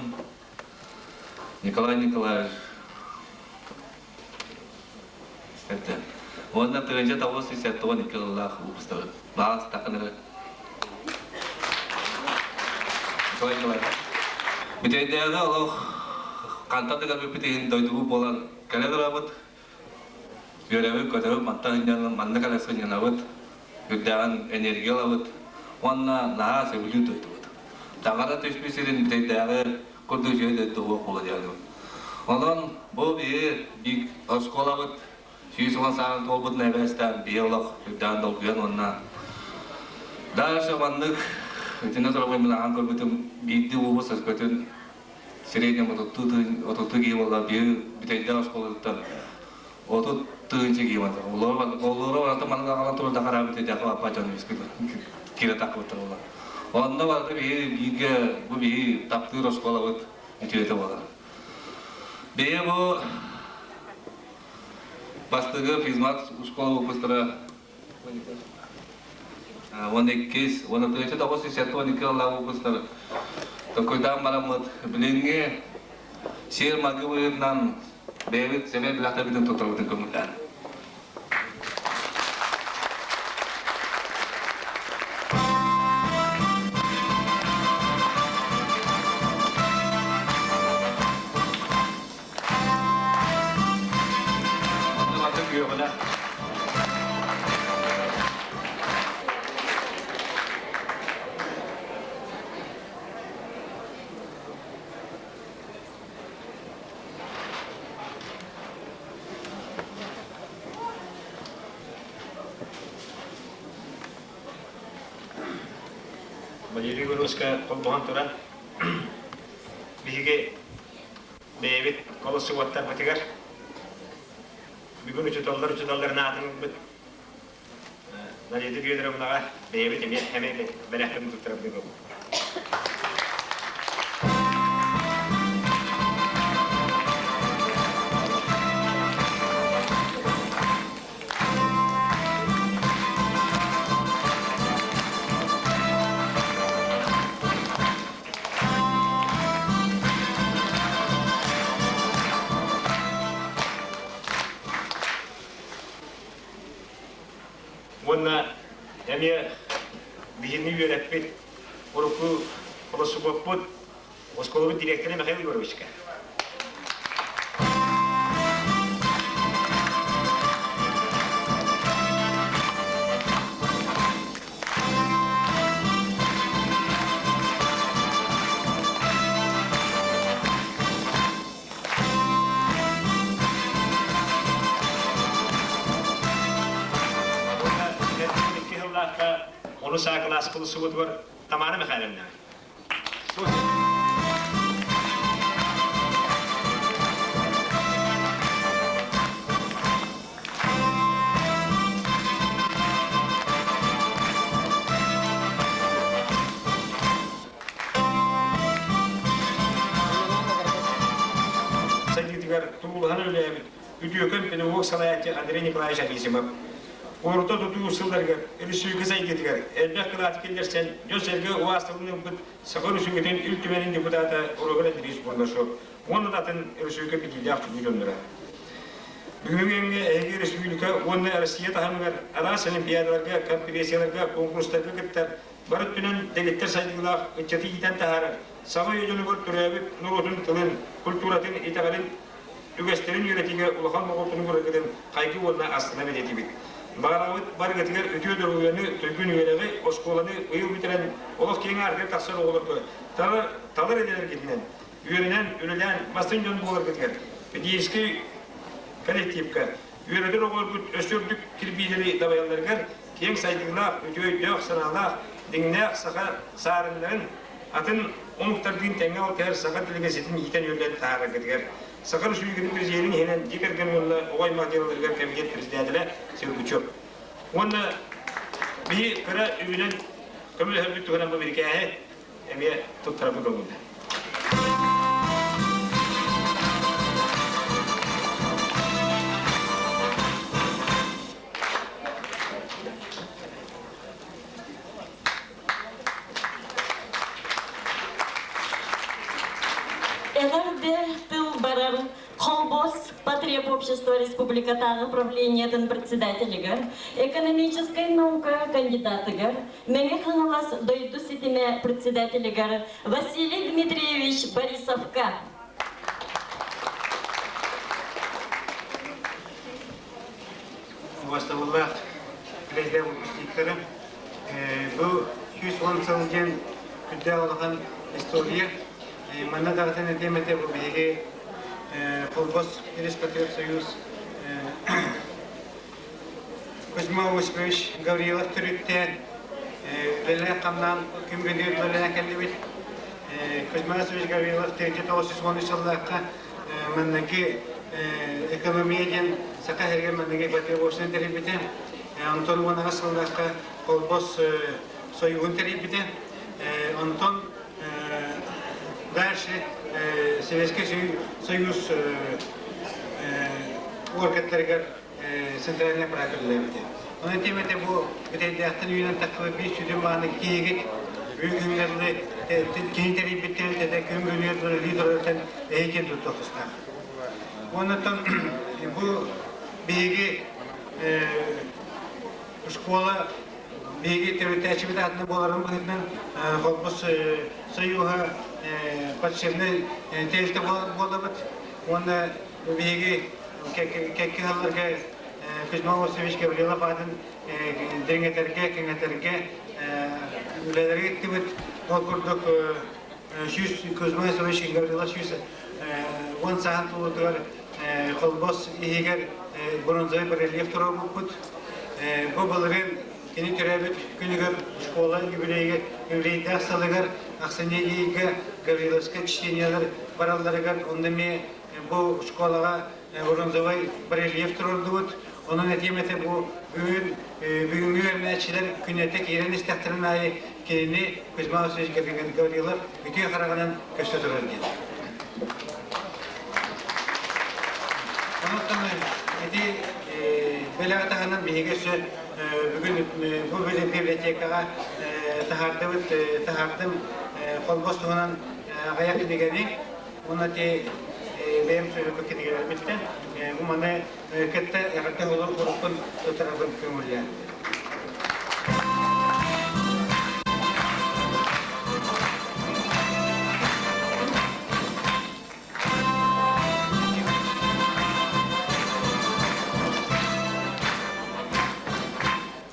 Николай Николаевич это уонна тыһыынча тоҕус сүүс сэттэ уон икки сыллаах выпустарын баҕас такыныры Николай Николаевич Бүтэйдээҕи олох хантан да кэлбиппит иһин дойдубут буолан кэлэ турабыт. Үөрэбит, көтөрүт, мантан сынньанан, манна кэлэ сынньанабыт, үрдээҕин энергия ылабыт уонна наһаа сөбүлүүр дойдубут. Таҥара түспүт сирин бүтэйдээҕи курдук үчүгэй дойду суох буолуо диэн. Онон бу биһи биир оскуолабыт 110 сааһын туолбут нэбээстээн биһи олох үрдээн долгуйан уонна дальше маннык итиннэ турабын мин ахан көрбүтүм биирдии улуус өскөтүн среднем отуттуу отуттуу киһи буолла биир бүтэйдээх оскуолатыттан отут тыһыынча киһи барда олору барыта манна аҕалан турар да хараабыт өйдөөх аппа дьон киирэ таххыбыттар буолла онно барыта биһи бииргэ бу биһи таптыыр оскуолабыт үтүөтэ буолар биһи бу бастакы физмат школа выпустара Уон иккис, уон алтынчы тоҕус сүүс сэттэ уон икки сыллаах выпустар толкуйдаан бараммыт билиҥҥи сиэр-майгы быһыытынан бэйэбит сэмэй бэлэхтэрбитин туттарбытын көҥүллээн. Валерий Егоровичка холбоһон туран биһиги бэйэбит колосуоттарбытыгар бүгүн учууталлар учууталларын аатын ылбыт Надежда Федоровнаҕа бэйэбит эмиэ эмэ бэлэхпин туттарабын буолбут. Уонна эмиэ биһини үөрэппит урукку холосубоппут оскуолабыт директора Михаил Егоровичка. Икки сыллаахха ону саа кылаас кылысыбытыгар Тамара Михайловна. Сайдыытыгар туруулаһан үлэлээбит үтүөкэн педагог салайааччы Андрей Николаевич Анисимов Орто тутуу сылларыгар өрөспүүбүлүкэ сайдыытыгар элбэх кылааты киллэрсэн, дьон-сэргэ убаастабылын ылбыт Саха Өрөспүүбүлүкэтин Ил Түмэнин депутата Роберт Андреевич Бурнашов уонна да атын өрөспүүбүлүкэ биллиилээх чулуу дьонноро. Бүгүҥҥү кэмҥэ эһиги республика уонна Россия таһымыгар араас олимпиадаларга, конференцияларга, конкурстарга кыттар, бары өттүнэн дэгиттэр сайдыылаах ыччаты иитэн таһаарар, саҥа үйэ дьонугар төрөөбүт норуотун тылын, культуратын, итэҕэлин үгэстэрин үөрэтиигэ улахан болҕомтону уураргытын хайгыы уонна астына бэлиэтиибит. Баҕарабыт барыгытыгар үтүө доруобуйаны, туйгун үөрэҕи, оскуоланы быйыл бүтэрэн олох киэҥ аартыгар тахсар оҕолорго талар идэлэргитинэн үөрэнэн, үлэлээн бастыҥ дьон буоларгытыгар педагогическай коллективка үөрэтэр оҕолоргут өссө үрдүк кирбиилэри дабайалларыгар киэҥ сайдыылаах, үтүө өйдөөх-санаалаах, дьиҥнээх саха саарыннарын атын омуктардыын тэҥҥэ алтыһар саха дэлэгээссийэтин иитэн-үөрэтэн таһаараргытыгар Саха Республикатын Президенин иһинэн дьиэ кэргэн уонна оҕо аймах дьыалаларыгар кэмитиэт председателэ Сергучев. Уонна биһи кыра үбүнэн көмөлөһөрбүт туһунан бу бирикээһи эмиэ туттарабыт көҥүллэ. Роспотребобщество республикатааҕы правлениетын председателигэр, экономическай наука кандидатыгар, Мэҥэ Хаҥалас дойду ситимэ председателигэр Василий Дмитриевич Борисовка. Убастабыллаах үлэһитэ выпускниктары, бу 110 сыл диэн күрдээх улахан история. Манна даҕатан этиэм этэ, бу биһиги Холбос Роспотребсоюз Кузьма Осипович Гаврилов төрүттээн үлэлээн-хамнаан күн бүгүн үлэлээн кэллибит. Кузьма Осипович Гаврилов 1913 сыллаахха манныгы экономия диэн саха сиригэр манныгы ипотека тэрийбитэ. Онтон 10 сыллаахха Холбос Союһун тэрийбитэ. Онтон дальше Советский Союз органнарыгар центральный аппарат үлэлээбитэ. Онон тиэмэтэ бу бүтэйдээхтэн үүнэн тахсыбыт биир сүдү мааны киһигит бүгүҥҥү кини тэрийбит тэрилтэтэ күн бүгүнүгэр үлэлии турарыттан эһиги киэн туттуох тустаах. Оннуттан бу биһиги школа биһиги төрүттээччибит аатынан буоларын быһыытынан Холбос Союһа подшипный тэрилтэ буолабыт. Уонна биһиги кэккэ сылларга Кузьма Васильевич Гаврилов аатын дириҥэтэргэ, кэҥэтэргэ үлэлэри ыыттыбыт. Ол курдук сүүс Кузьма Васильевич Гаврилов 110 сааһын туолуутугар Холбос иһигэр бронзовый барельеф туруорбуппут. Бу былырыын кини төрөөбүт күнүгэр школа юбилейга юбилейдаах сылыгар ахсынньы ыйга Гавриловскай чтениялар баралларыгар онно эмиэ бу школаҕа бронзовай барельеф туруордубут. Онон этиэм этэ бу бүгүн бүгүҥҥү үөрэнээччилэр күннэтэ киирэн истэхтэрин аайы кинини Кузьма Васильевич Гаврилов үтүө хараҕынан көстө турар диэн. Онон ити бэлэҕи таһынан биһиги өссө бүгүн бу библиотекаҕа таһаардыбыт таһаардым Холбос туһунан аҕыйах кинигэни уонна ити бэйэм суруйбут кинигэлэрбиттэн бу маны кытта эҕэрдэ уруккун туттарарбын көҥүллээн.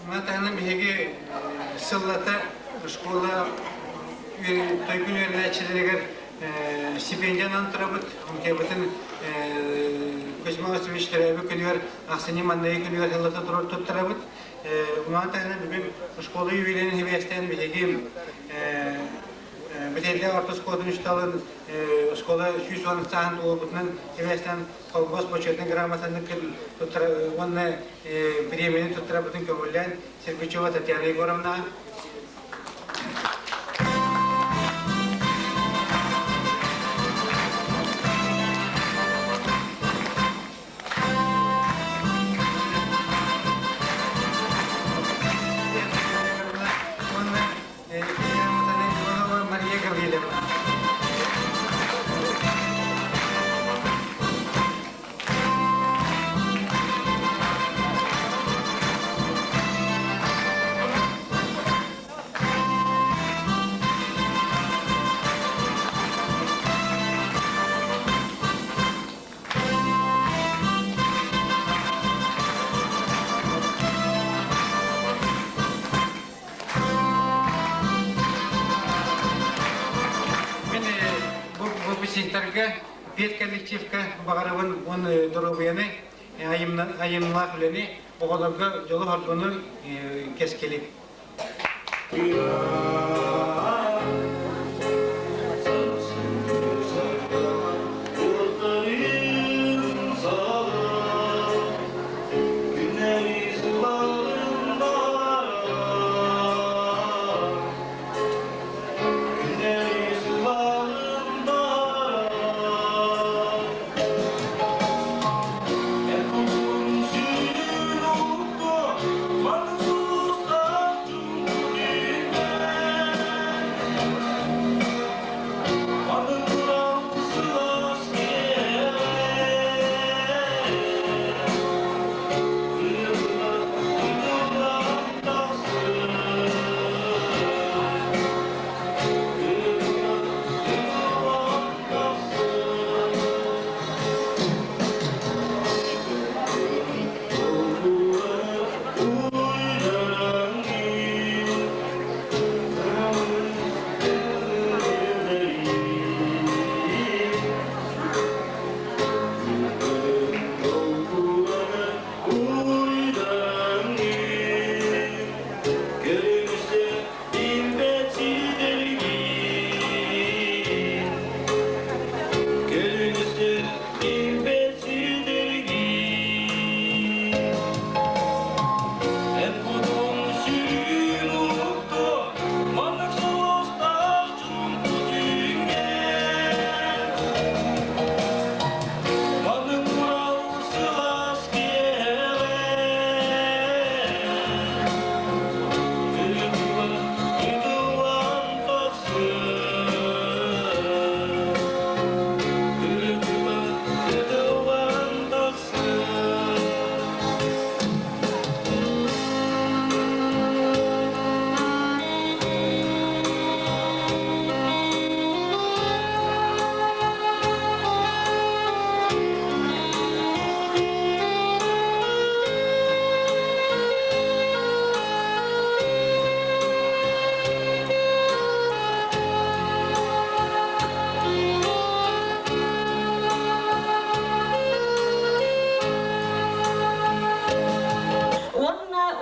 Маны таһынан биһиги сыллата школа тойгун үөрэнээччилэригэр стипендиянан турабыт. Онтуйабытын Кузьма Васильевич төрөөбүт күнүгэр ахсынньы маннайы күнүгэр сыллата турар туттарабыт. Маны таһынан бүгүн школа юбилейин хибиэстээн биһиги Бэтиэлдээх орто оскуолатын учууталын оскуола 110 сааһын туолбутунан сибээстээн Холбос бочуотун грамотаны уонна бириэмэни туттарабытын көҥүллээн Сергучева Татьяна Егоровна. Уонна Иванова Мария Гаврильевна. Мин бу выпускниктарга педколлективка баҕарабын уон доруобуйаны, айымньылаах үлэни, оҕолорго дьолу-соргуну кэскили.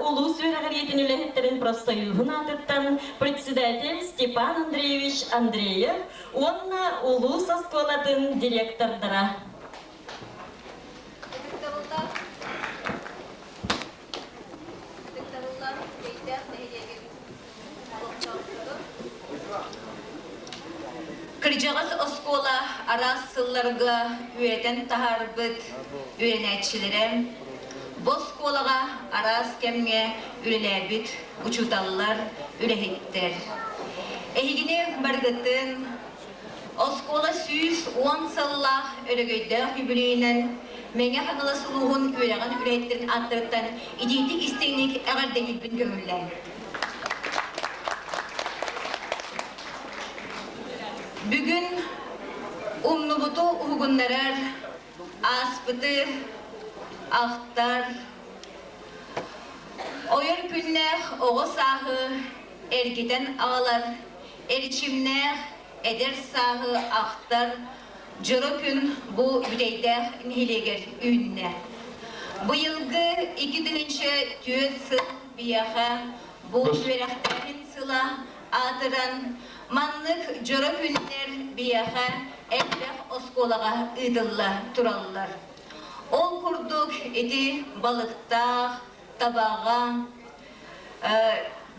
улуус үөрэҕириитин үлэһиттэрин профсоюһун аатыттан председатель Степан Андреевич Андреев уонна улуус оскуолатын директордара. Ытыктабыллаах Бүтэйдээх нэһилиэгин олохтоохторо. Кырдьаҕас оскуола араас сылларга үөрэтэн таһаарбыт үөрэнээччилэрэ, бу оскуолаҕа араас кэмҥэ үлэлээбит учууталлар, үлэһиттэр. Эһигини барыгытын оскуола 110 сыллаах өрөгөйдөөх юбилейынан Мэҥэ Хаҥалас улууһун үөрэҕин үлэһиттэрин ааттарыттан итиитик-истиҥник эҕэрдэлиирбин көҥүллээҥ. Бүгүн умнубуту уһугуннарар, ааспыты ахтар, ойор күннээх оҕо сааһы эргитэн аҕалар, эрчимнээх эдэр сааһы ахтар дьоро күн бу Бүтэйдээх нэһилиэгэр үүннэ. Быйылгы 2004 сыл биһиэхэ бу үөрэхтээһин сыла аатыран, маннык дьоро күннэр биһиэхэ элбэх оскуолаҕа ыытылла тураллар. Ол курдук ити балыктаах, табаҕа,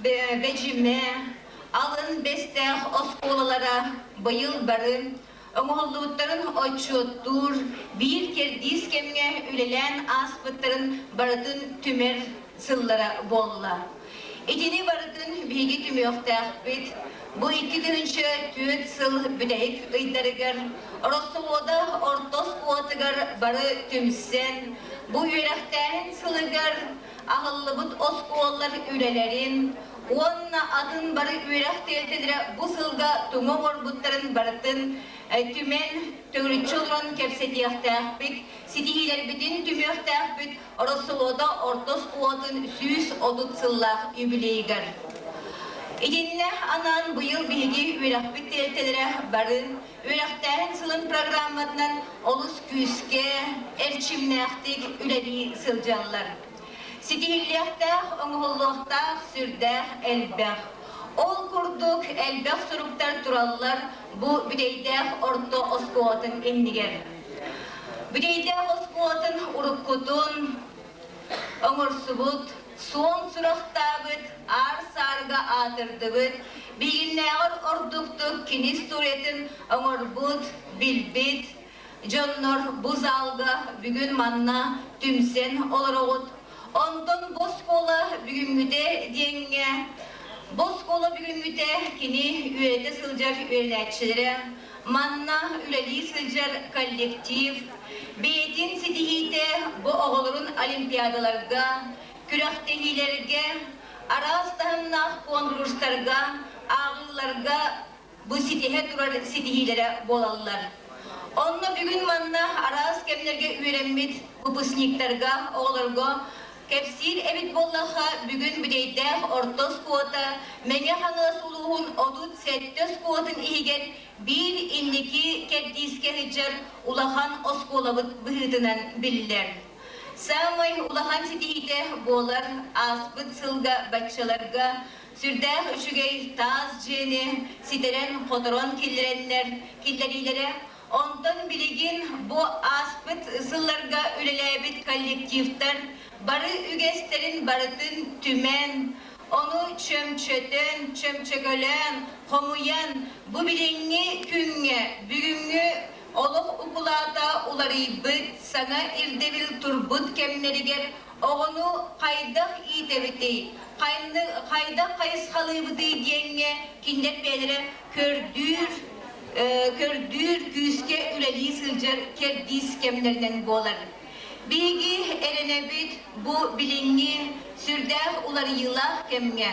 Бэдьимэ, Алын Бэстээх оскуолалара быйыл бары оҥоһуллубуттарын отчуоттуур, биир кэрдиис кэмҥэ үлэлээн ааспыттарын барытын түмэр сыллара буолла. Итини барытын биһиги түмүөхтээхпит. Бу 2004 сыл бүтэһик ыйдарыгар Ороссолуода орто оскуолатыгар бары түмсэн, бу үөрэхтээһин сылыгар аһыллыбыт оскуолалар үлэлэрин уонна атын бары үөрэх тэрилтэлэрэ бу сылга тугу оҥорбуттарын барытын түмэн, төгүрүччү олорон кэпсэтиэхтээхпит, ситиһиилэрбитин түмүөхтээхпит Ороссолуода орто оскуолатын 130 сыллаах юбилейыгар. Итиннэ анаан быйыл биһиги үөрэхпит тэрилтэлэрэ бары үөрэхтээһин сылын программатынан олус күүскэ, эрчимнээхтик үлэлии сылдьаллар. Ситиһиллиэхтээх, оҥоһуллуохтаах сүрдээх элбэх. Ол курдук элбэх суруктар тураллар бу Бүтэйдээх орто оскуолатын иннигэр. Бүтэйдээх оскуолатын уруккутун оҥорсубут, суон сурахтаабыт, аар-саарга аатырдыбыт, биһигиннээҕэр ордуктук кини историятын оҥорбут, билбит дьоннор бу залга бүгүн манна түмсэн олороҕут. Онтон бу оскуола бүгүҥҥүтэ диэҥҥэ, бу оскуола бүгүҥҥүтэ кини үөрэтэ сылдьар үөрэнээччилэрэ, манна үлэлии сылдьар коллектив бэйэтин ситиһиитэ бу оҕолорун олимпиадаларга, күрэхтэһиилэргэ, араас таһымнаах куонкурустарга, ааҕыыларга бу ситиһэ турар ситиһиилэрэ буолаллар. Онно бүгүн манна араас кэмнэргэ үөрэммит выпускниктарга, оҕолорго кэпсиир эбит буоллахха, бүгүн Бүтэйдээх орто оскуолата Мэҥэ Хаҥалас улууһун 37 оскуолатын иһигэр биир инники кэрдиискэ сылдьар улахан оскуолабыт быһыытынан биллэр. Саамай улахан ситиһиитэ буолар ааспыт сылга баччаларга сүрдээх үчүгэй таас дьиэни ситэрэн-хоторон киллэрэннэр киллэриилэрэ. Онтон билигин бу ааспыт сылларга үлэлээбит коллективтар бары үгэстэрин барытын түмэн, ону чөмчөтөн, чөмчөкөлөөн, хомуйан, бу билиҥҥи күҥҥэ, бүгүҥҥү олох укулаата уларыйбыт, саҥа ирдэбил турбут кэмнэригэр оҕону хайдах иитэбитий, хайдах хайысхалыыбытый диэҥҥэ кинилэр бэйэлэрэ көрдүүр, көрдүүр күүскэ үлэлии сылдьар кэрдиис кэмнэринэн буолар. Биһиги эрэнэбит бу билиҥҥи сүрдээх уларыйыылаах кэмҥэ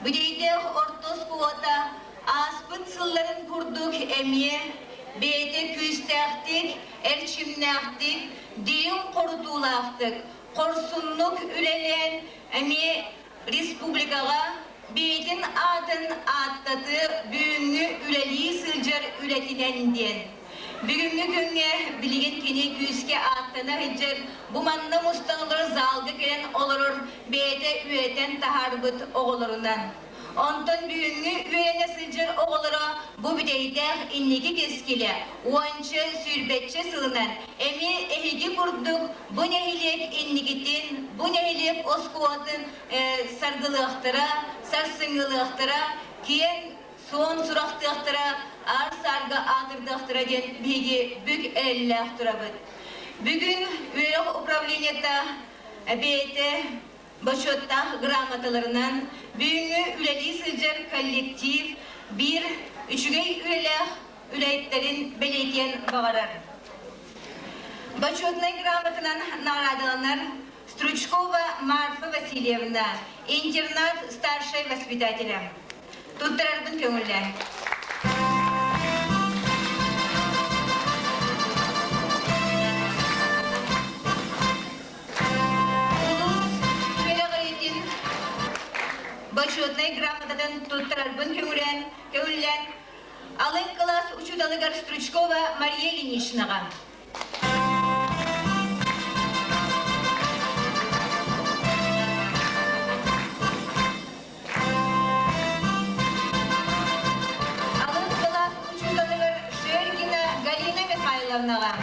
Бүтэйдээх орто оскуолата ааспыт сылларын курдук эмиэ бэйэтэ күүстээхтик, эрчимнээхтик, дириҥ хорутуулаахтык, хорсуннук үлэлээн эмиэ республикаҕа бэйэтин аатын ааттатыы бүгүҥҥү үлэлии сылдьар үлэтинэн диэн. Бүгүҥҥү күҥҥэ билигин кини күүскэ ааттана сылдьар, бу манна мустан олорор залга кэлэн олорор бэйэтэ үөрэтэн таһаарбыт оҕолорунан. Онтон бүгүҥҥү үөрэнэ сылдьар оҕолоро бу бүтэйдээх инники кэскилэ уонча, сүүрбэччэ сылынан эмиэ эһиги курдук бу нэһилиэк инникитин, бу нэһилиэк оскуолатын саргылыахтара, сарсыҥҥылыахтара, киэҥ суон сурахтыахтара, аар-саарга аатырдыахтара диэн биһиги бүк эрэллээх турабыт. Бүгүн үөрэх управлениета бэйэтэ бочуоттаах грамоталарынан бүгүҥҥү үлэлии сылдьар коллектив биир үчүгэй үлэлээх үлэһиттэрин бэлиэтиэн баҕарар. Бочуотунай грамотанан наҕараадаланар Стручкова Марфа Васильевна, интернат старшай воспитателя. Туттарарбын көҥүллээн. Улуус үөрэҕириитин бочуотунай грамотатын туттарарбын көҥүлээн, көҥүллээн алын кылаас учууталыгар Стручкова Мария Ильиничнаҕа. Алын кылаас учууталыгар Шергина Галина Михайловнаҕа.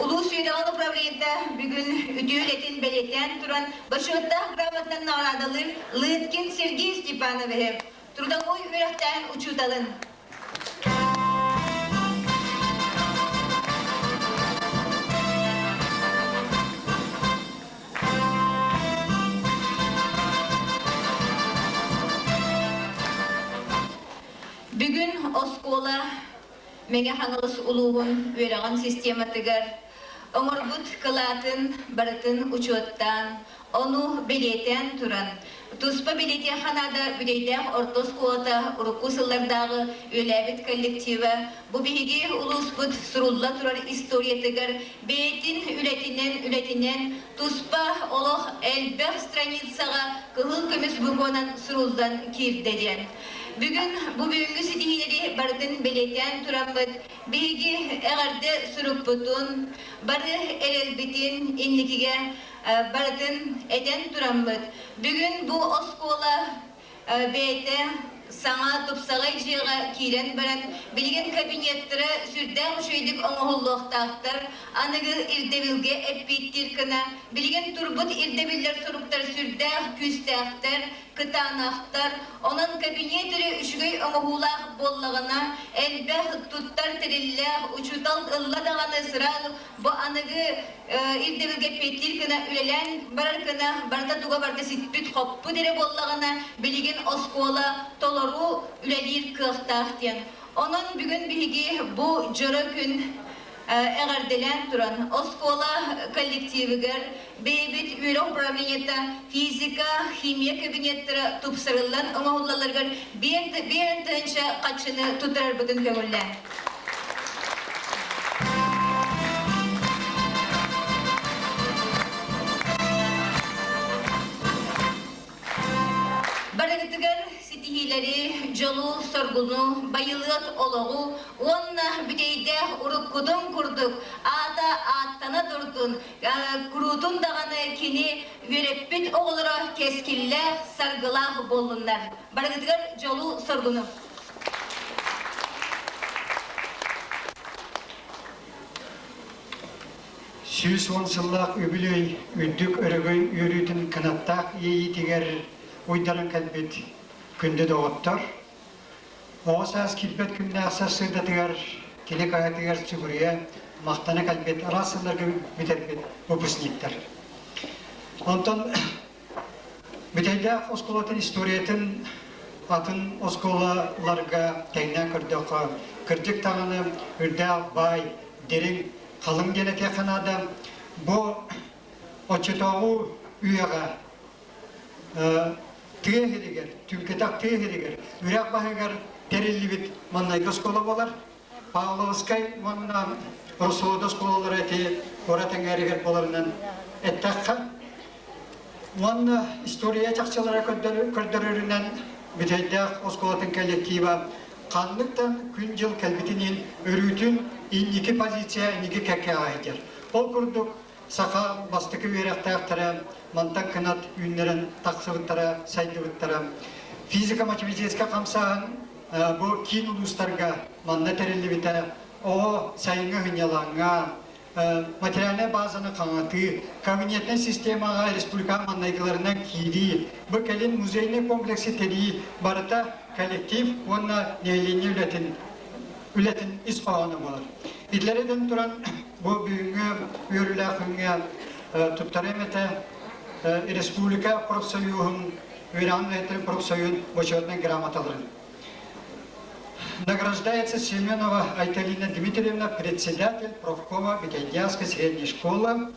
Улуус үөрэҕин управлениета бүгүн үтүө үлэтин бэлиэтээн туран бочуоттаах грамотанан наҕараадалыыр Лыткин Сергей Степановиһы, трудовой үөрэхтээһин учууталын. Бүгүн оскуола Мэҥэ Хаҥалас улууһун үөрэҕин систематыгар оҥорбут кылаатын барытын учуоттаан, ону бэлиэтээн туран, туспа бэлиэтиэххэ наада Бүтэйдээх орто оскуолата урукку сыллардааҕы үлэлээбит коллектива бу биһиги улууспут сурулла турар историятыгар бэйэтин үлэтинэн үлэтинэн туспа олох элбэх страницаҕа кыһыл көмүс букванан суруллан киирдэ диэн. Бүгүн бу бүгүҥҥү ситиһиилэри барытын бэлиэтээн тураммыт, биһиги эҕэрдэ сурукпутун, бары эрэлбитин инникигэ барытын этэн тураммыт, бүгүн бу оскуола бэйэтэ саҥа тупсаҕай дьиэҕэ киирэн баран, билигин кабинеттара сүрдээх үчүгэйдик оҥоһуллуохтаахтар, аныгы ирдэбилгэ эппиэттиир гына, билигин турбут ирдэбиллэр суруктар сүрдээх күүстээхтэр, кытаанахтар, онон кабинет эрэ үчүгэй оҥоһуулаах буоллаҕына, элбэх туттар тэриллээх учуутал ылла даҕаны сразу бу аныгы ирдэбилгэ эппиэттиир гына үлэлээн барар гына барыта туга барыта сиппит-хоппут эрэ буоллаҕына, билигин оскуола толору үлэлиир кыахтаах диэн. Онон бүгүн биһиги бу дьоро күн эҕэрдэлээн туран, оскуола коллективыгар бэйэбит үөрэх управлениета физика, химия кабинеттара тупсарыллан оҥоһуллалларыгар 5 тыһыынча хаччыны туттарарбытын көҥүллээн. Барыгытыгар ситиһиилэри, дьолу-соргуну, байылыат олоҕу уонна бүтэйдээх уруккутун курдук аата ааттана турдун, куруутун даҕаны кини үөрэппит оҕолоро кэскиллээх, саргылаах буоллуннар. Барыгытыгар дьолу-соргуну! 110 сыллаах үбүлүөй үрдүк өрөгөй үөрүүтүн кынаттаах иэйиитигэр уйдаран кэлбит күндү доҕоттор, оҕо саас киирбэт күннээх сарсыардатыгар кини каһатыгар сүгүрүйэ, махтана кэлбит араас сылларга бүтэрбит выпускниктар. Онтон Бүтэйдээх оскуолатын историятын атын оскуолаларга тэҥнээн көрдөххө, кырдьык даҕаны үрдээх баай, дириҥ, халыҥ диэн этиэххэ наада. Бу оччотооҕу үйэҕэ. тыа иһигэр, түҥкэтэх тыа иһигэр, үрэх баһыгар тэриллибит маннайгы оскуола буолар. Павловскай уонна Росолода оскуолалара ити куорат эҥээригэр буоларынан эттэххэ, уонна история чахчылара көрдөрөрүнэн Бүтэйдээх оскуолатын коллектива ханныктан күн-дьыл кэлбитин иһин өрүүтүн инники позиция инники кэккэҕэ сылдьар. Ол курдук саха бастакы үөрэхтээхтэрэ мантан кынат үүннэрэн тахсыбыттара, сайдыбыттара. Физико-математическай хамсааһын бу киин улуустарга манна тэриллибитэ оҕо сайыҥҥы сынньалаҥҥа материальнай базаны хаҥатыы, кабинетнай системаҕа республика маннайгыларынан киирии, бу кэлин музейный комплексы тэрийии барыта коллектив уонна нэһилиэнньэ үлэтин үлэтин ис хоһооно буолар. Итилэридэн туран бу бүгүҥҥү үөрүүлээх күҥҥэ туттарыам этэ республика профсоюһун үөрэҕин үлэһиттэрин профсоюһун бочуотунай грамоталарын. Награждается Семенова Айталина Дмитриевна, председатель профкома Бекендянской средней школы,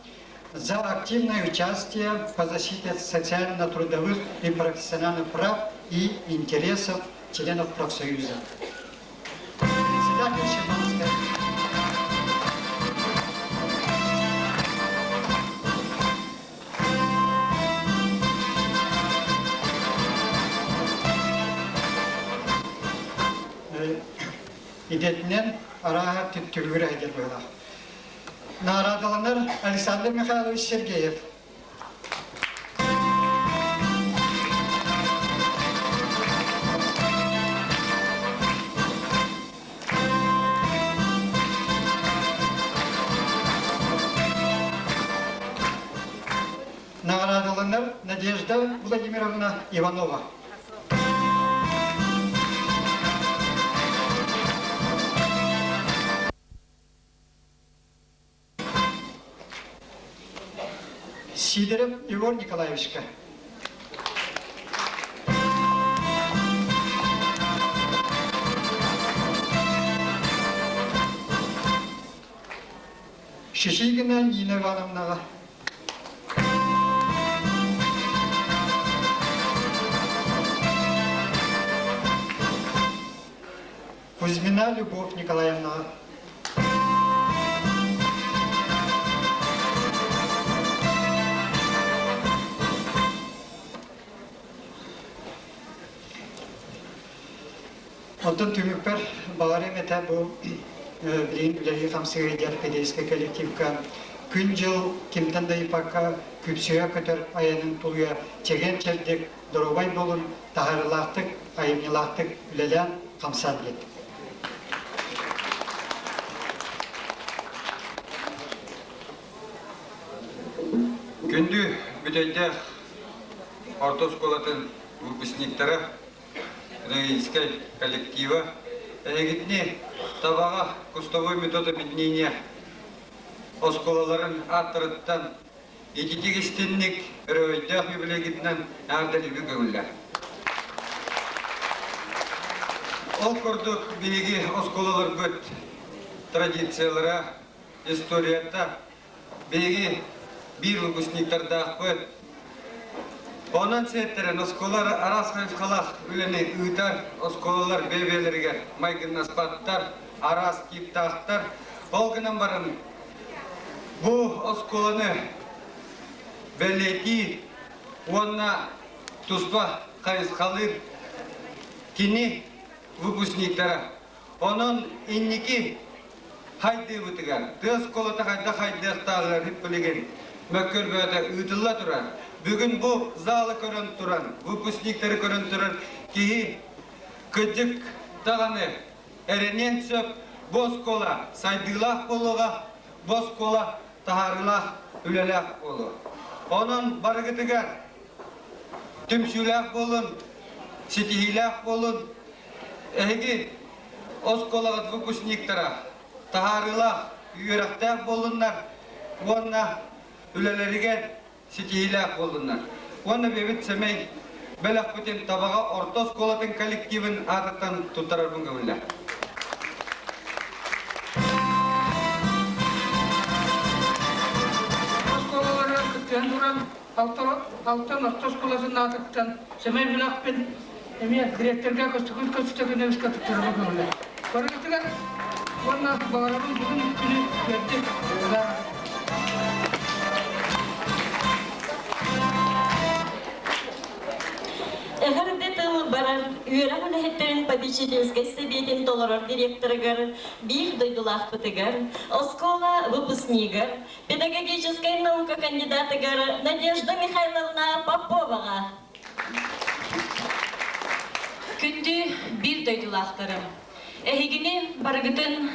за активное участие по защите социально-трудовых и профессиональных прав и интересов членов профсоюза. Председатель Шиманская. Идэтинэн арааһа түбүгүрэ сылдьар быһыылаах. Наҕараадаланар Александр Михайлович Сергеев. Наҕараадаланар Надежда Владимировна Иванова. Сидоров Егор Николаевичка. Шишигина Нина Ивановнаҕа. Кузьмина Любовь Николаевнаҕа. Онтон түмүкпэр баҕарыам этэ бу билигин үлэлии-хамсыы сылдьар педагогическай коллективка күн-дьыл кимтэн да ыйыппакка күпсүгэ көтөр айанын тулуйа чэгиэн-чэбдик, доруобай буолун, таһаарыылаахтык, айымньылаахтык үлэлээн хамсаан диэн. Күндү Бүтэйдээх орто оскуолатын выпускниктара, педагогическай коллектива, эһигитини Табаҕа кустовой метод объединения оскуолаларын ааттарыттан ититик истинник өрөгөйдөөх юбилейгитинэн эҕэрдэлииргэ көҥүллэр. Ол курдук биһиги оскуолаларбыт традициялара, историята биһиги биир выпускниктардаахпыт. Онон сиэттэрэн оскуолалар араас хайысхалаах үлэни ыытар, оскуолалар бэйэ-бэйэлэригэр майгыннаспаттар, араас типтаахтар. Ол гынан баран Бу оскуоланы бэлиэтиир уонна туспа хайысхалыыр кини выпускниктара. Онон инники хайдыыбытыгар тыа оскуолата хайдах хайдыахтааҕыгар билигин мөккүөрбөөтө ыытылла турар. Бүгүн бу залы көрөн туран, выпускниктары көрөн турар киһи кырдьык даҕаны эрэниэн сөп бу оскуола сайдыылаах буолуоҕа, бу оскуола таһаарыылаах үлэлээх буолуо. Онон барыгытыгар түмсүүлээх буолун, ситиһиилээх буолун. Эһиги оскуолаҕыт выпускниктара таһаарыылаах, үөрэхтээх буоллуннар уонна үлэлэригэр ситиһиилээх буоллуннар. Уонна бэйэбит сэмэй бэлэхпитин Табаҕа орто оскуолатын коллективын аатыттан туттарарбын көҥүллээх. Оскуолаларыгар кыттыһан. Этэн туран, Алтан орто оскуолатын аатыттан сэмэй билэхпин эмиэ дириэктэргэ Көстөкүүн Көстөкүүнэбискэ туттарарга көҥүллээх. Барыгытыгар уонна баҕарабын бүгүн күнү үөрдүк Эҕэрдэ тыл барар үөрэх үлэһиттэрин попечительскай сэбиэтин толорор директорыгар, биир дойдулаахпытыгар, оскуола выпускнигар, педагогическай наука кандидатыгар Надежда Михайловна Поповаҕа. Күндү биир дойдулаахтарым, эһигини барыгытын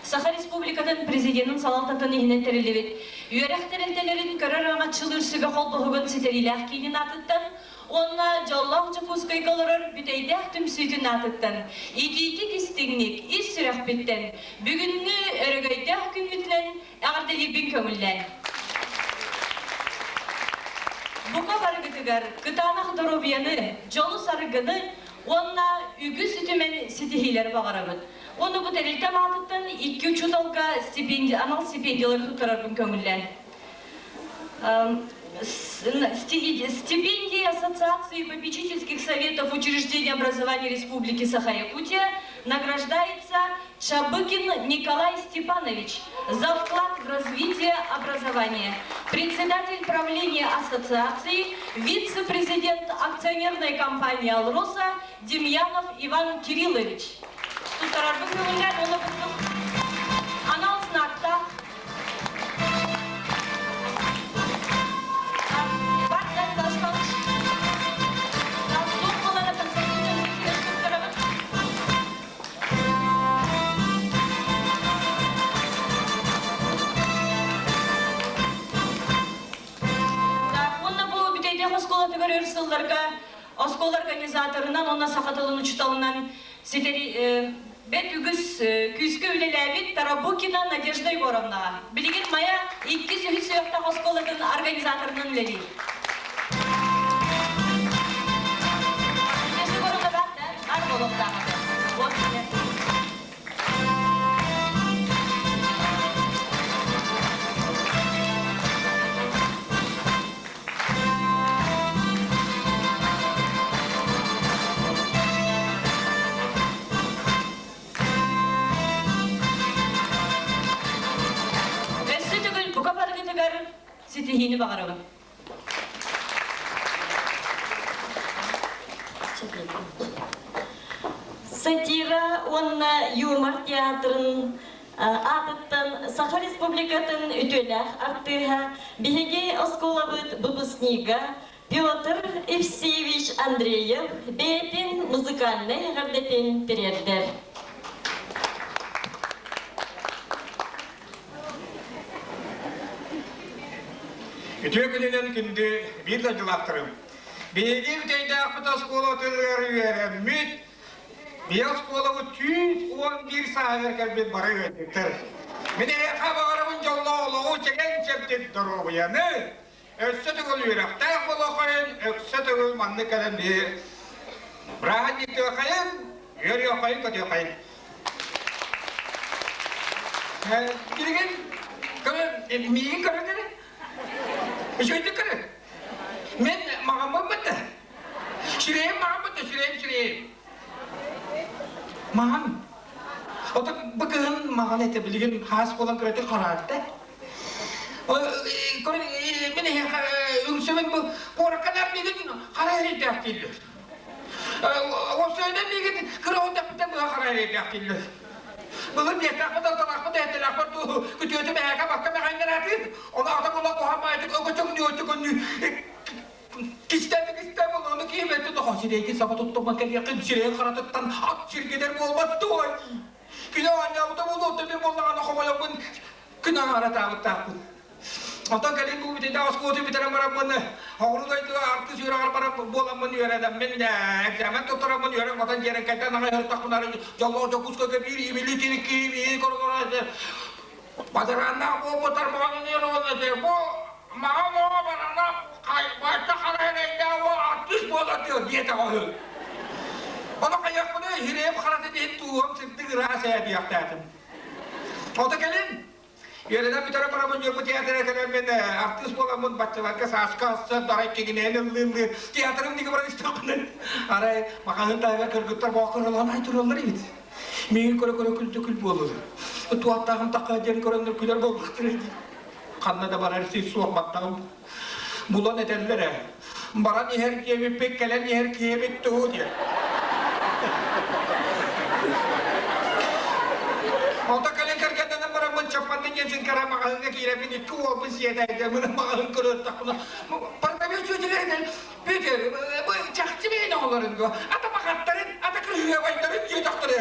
Саха Республикатын Президенин салалтатын иһинэн тэриллибит үөрэх тэрилтэлэрин көрөр аҥаччылыыр сүбэ холбоһугун ситэриилээх киинин аатыттан уонна дьоллоох Дьокуускайга олорор Бүтэйдээх түмсүүтүн аатыттан итиитик истиҥник ис сүрэхпиттэн бүгүҥҥү өрөгөйдөөх күҥҥүтүнэн эҕэрдэлиирбин көҥүллээн. Бука барыгытыгар кытаанах доруобуйаны, дьолу-саргыны уонна үгүс үтүмэн ситиһиилэри баҕарабыт. Уонна бу тэрилтэм аатыттан икки учууталга стипендия, анал стипендиялары туттарарбын көҥүллээн. Стипендии Ассоциации попечительских советов учреждений образования Республики Саха-Якутия награждается Чабыкин Николай Степанович за вклад в развитие образования, председатель правления ассоциации, вице-президент акционерной компании «Алроса» Демьянов Иван Кириллович. Туттарарбын көҥүллээн уонна курдук анал знактаах Уонна бу Бүтэйдээх оскуолатыгар өр сылларга оскуола организаторынан уонна саха тылын учууталынан ситэри бэрт үгүс күүскэ үлэлээбит Тарабукина Надежда Егоровнаҕа. Билигин Майа иккис үһүс сүһүөхтээх оскуолатын организаторынан үлэлиир. Надежда Егоровна баар да? Баар буолуохтаах этэ. Вот Өссө төгүл бука барыгытыгар ситиһиини баҕарабын. Сатира уонна юмор театрын аатыттан Саха Республикатын үтүөлээх артыыһа, биһиги оскуолабыт выпускнига Петр Евсеевич Андреев бэйэтин музыкальнай эҕэрдэтин тириэрдэр. Үтүө күнүнэн күндү биир дойдулаахтарым. Биһиги Бүтэйдээхпит оскуолатыгар үөрэммит, биһи оскуолабыт 111 сааһыгар кэлбит бары ыалдьыттар. Мин эһиэхэ баҕарабын дьоллоох олоҕу чэгиэн-чэбдик доруобуйаны, өссө төгүл үөрэхтээх буолуоххайын, өссө төгүл маннык кэлэн биһи бырааһынньыктыаххайын, үөрүөххэйин, көтүөххэйин. Билигин миигин көрөн эрэ. Үчүгэйдик көрө. Мен маҕаммын бытта. Сүрэйим маҕан бытта, сүрэйим, сүрэйим. Маҕан. Ото бу кыһын маҕан этэ билигин хаас буолан көрөтө хараарда. Мен эһиэхэ үҥсүбүн бу куоракка нар миигин хара эрэйдээх дииллэр. Уопсайынан миигин кыра оҕо быһа хара эрэйдээх дииллэр. Былыр биэстээх алталаахпыт эһэтэлээхпэр дуу күтүөтүм эһээкэ бакка мэхэйнэр аатыыр. Ону ата була куһаан баайдык өгөтөҥнүү өтөкөннүү кистээн кистээн ону киһи тоҕо сирэйгин саба туттуман кэлиэххин сирэйин харатыттан ат сиргидэр буолбат дуо Күнэ оонньообута буолуо мен буоллаҕына хомойоммун күн аҥаара таабыттаахпын. Онтон кэлин бу бүтүннээх оскуолатын бүтэрэн бараммын, оҕолу дойдуга артыыс үөрэҕэр баран буоламмын үөрэнэммин, экзамен туттараммын үөрэн-хотон дьиэрэн кэлтэн аҕай ыртахпын ары дьоллоох Дьокуускайга биир имили тирикки биир королора бадарааннаах буолбуттар маҕан бу маҕан оҕо барана бачча хара эрэйдээх о артыыс буолар диэтэҕэ үһү. Ону хайыахпыный хирэйим харатын иһин тууһам сырдык ыраас ээ диэхтээтим. Ото кэлин. Үөрэнэн бүтэрэн бараммын Ньурба театра кэлэммин артыыс буоламмын баччаларга сааска assa дарай кигинээн ыллыыллыы театрым диги баран истэхпинэ арай маҕаһыын таһыгар кыргыттар боокоролоон ай тураллар эбит. Миигин көрө-көрө күл күл буоллулар. Туохтааҕым тахха диэн көрөннөр күлэр буолбахтара дии. Ханна да барар сир суох баттаҕым. Булан этэллэр ээ. Баран иһэр диэбиппит, кэлэн иһэр киһибит туһу диэн. Онто кэлин кэргэннэнэн бараммын Чаппанды диэн синкара маҕаһыыҥҥа киирэммин икки уолбун сиэтэйдэммин маҕаһыын көрүөттэхпинэ продавец үөтүлэринэн Петр, бу чахчы бэйэн оҕолорун дуо? Ата баҕаттарын, ата кырыһыабайдарын диэтэхтэрэ.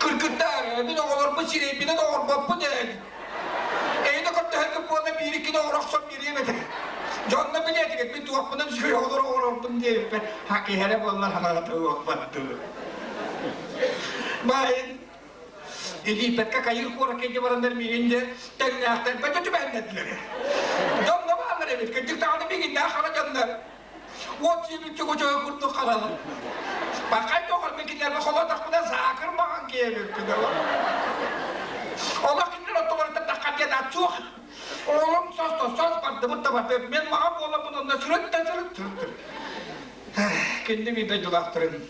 Кыргыттар, мин оҕолорбун сирэйбинэн оҕорбоппун ээ. Эйине көрдөһөргө буолла биир иккини оҕоро охсон биэриэм этэ. Дьонно билиэтигит мин туохпунан үчүгэй оҕолору оҕорорбун диэбиппэр, хакиһэрэ буоллар ханаата уохпаттыы. Баайын Илииппэккэ кайыр куоракка илдьэ бараннар миигин дьэ тэҥнээхтэр бөтө түбэһиннэрдилэр. Дьонно бааллар эбит, кырдьык даҕаны миигиннээх хара дьоннор. Уот сиэбит чугучуга курдук харалар. Бакай тоҕор мин кинилэргэ холоотохпуна саакыр маҕан киэбиппин. Олох кинилэр оттолоруттан таххар диэн аат суох. Оҕолорум сос сос бардыбыт да бардыбыт. Мен маҕан буоламмын онно сырыт да сырыт сырыт. Кинини биир дойдулаахтарын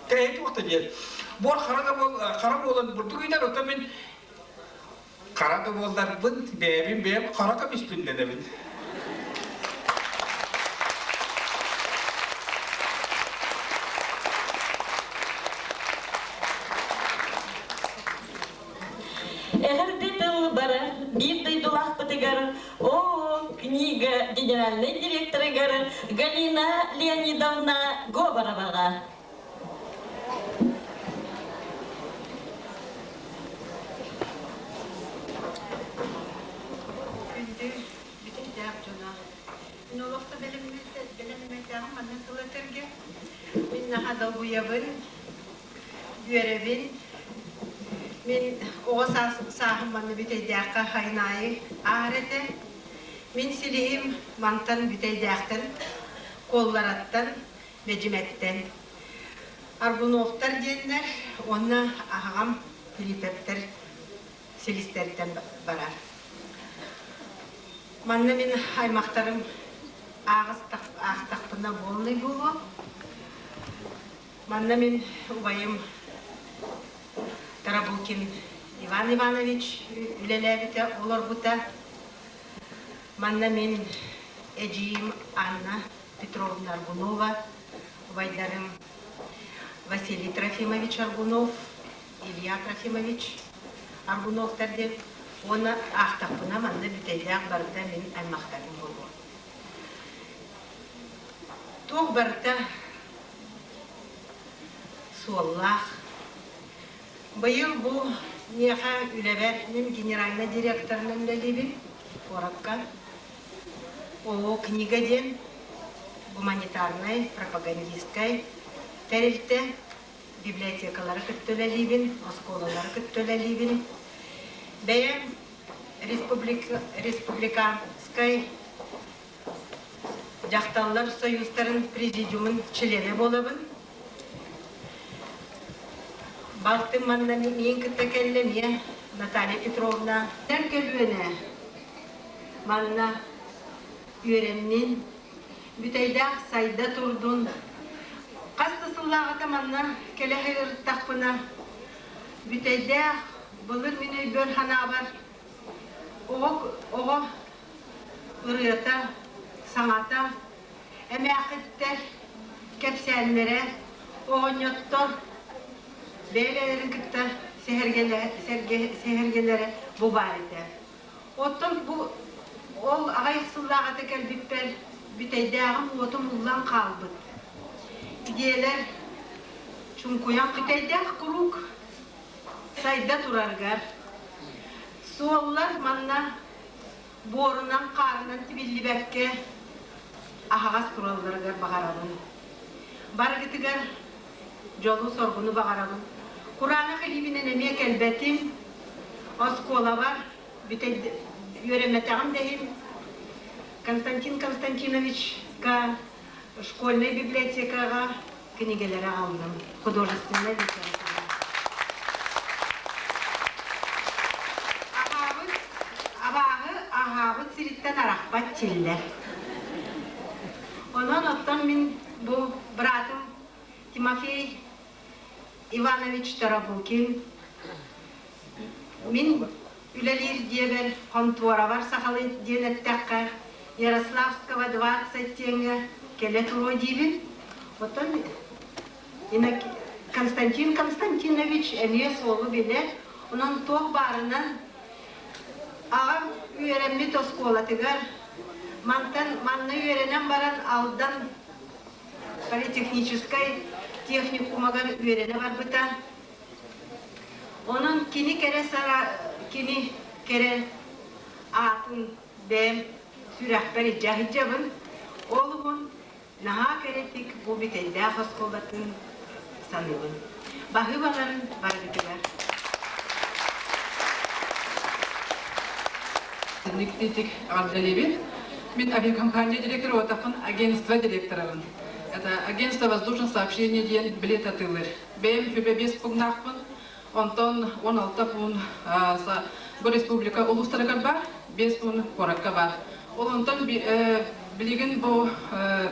Кэһи туох да диэн. Буор хара да буол хара буолан бурдук үүнэр, оттон мин хара да буолларбын, бэйэбин бэйэм хара көмүспүн дэнэбин. Эҕэрдэ тыл барар биир дойдулаахпытыгар О книга генеральнай директорыгар Галина Леонидовна Говороваҕа. Күндү бүтэйдээх дьоно, мин олохто бэлэмнэммэтээҕим маннык тыл этэргэ. Мин наһаа долгуйабын, үөрэбин. Мин оҕо сааһым манна бүтэйдээххэ хайын аайы ааһар этэ. Мин силиһим мантан бүтэйдээхтэн, Куоллараттан, Бэдьимэттэн. Аргуновтар диэннэр уонна аҕам Филипповтар силистэртэн барар. Манна мин аймахтарым аахтахпына буолнай буолуо. Манна мин убайым Тарабукин Иван Иванович үлэлээбитэ, олорбута. Манна мин эдьиийим Анна Петровна Аргунова, убайдарым Василий Трофимович Аргунов, Илья Трофимович Аргуновтар диэн уонна аахтахпына манна бүтэйдээх барыта мин аймахтарым буолуо. Туох барыта суоллаах. Быйыл бу миэхэ үлэбэр мин генеральнай директорынан үлэлиибин куоракка. Оо, книга диэн гуманитарнай, пропагандистскай тэрилтэ. Библиотекалары кытта үлэлиибин, оскуолалары кытта үлэлиибин. Бэйэм республиканскай дьахталлар союзтарын президиумун чилиэнэ буолабын. Балтым манна миин кытта кэллэ эмиэ Наталья Петровна. Эр көлүөнэ манна үөрэннин, бүтэйдээх сайда турдун. Хас да сыллааҕыта манна кэлэ сырыттахпына, бүтэйдээх былыр мин өйбөр санаабар оҕо оҕо ырыата, саҥата, эмээхиттэр кэпсээннэрэ, оҕонньоттор бэйэ-бэйэлэрин кытта сэһэргэлэрэ бу баар этэ. Оттон бу ол аҕыйах сыллааҕыта кэлбиппэр бүтэйдээҕим уотум ууллан хаалбыт. Идиэлэр чуҥкуйан бүтэйдээх куруук сайда турарыгар суоллар манна буорунан хаарынан тибиллибэккэ аһаҕас туралларыгар баҕарабын. Барыгытыгар дьолу-соргуну баҕарабын. Кураанах илиибинэн эмиэ кэлбэтим. Оскуолабар үөрэммэтэҕим да иһин Константин Константиновичка школьнай библиотекаҕа кинигэлэри аҕаллым. Художественнай литература. сириттэн арахпат чиллэр. Онон оттон мин бу быраатым Тимофей Иванович Тарабукин мин үлэлиир дьиэбэр хонтуорабар сахалыы диэн эттэххэ Ярославского 20 диэҥҥэ кэлэ туруо диибин. Оттон Константин Константинович эмиэ суолу билэр, онон туох баарынан аҕам үөрэммит оскуолатыгар мантан манна үөрэнэн баран Алдан политехническай техникумагар үөрэнэ барбыта. Онон кини кэрэ сара кини кэрэ аатын бэйэм сүрэхпэр илдьэ сылдьабын. Ол уһун Наһаа кэрэтик бу бүтэйдээх оскуолатын саныыбын. Баһыыбаларын барыгытыгар. Никитик Абдалевич. Мин авиакомпания директора отаппын агентство директорабын. Это агентство воздушных сообщений диэн билет атыылыр. Бэйэм хүбэ 5 пунктаахпын, онтон 16 пуун бу республика улуустарыгар бар, 5 пуун куоракка бар. Ол онтон билигин бу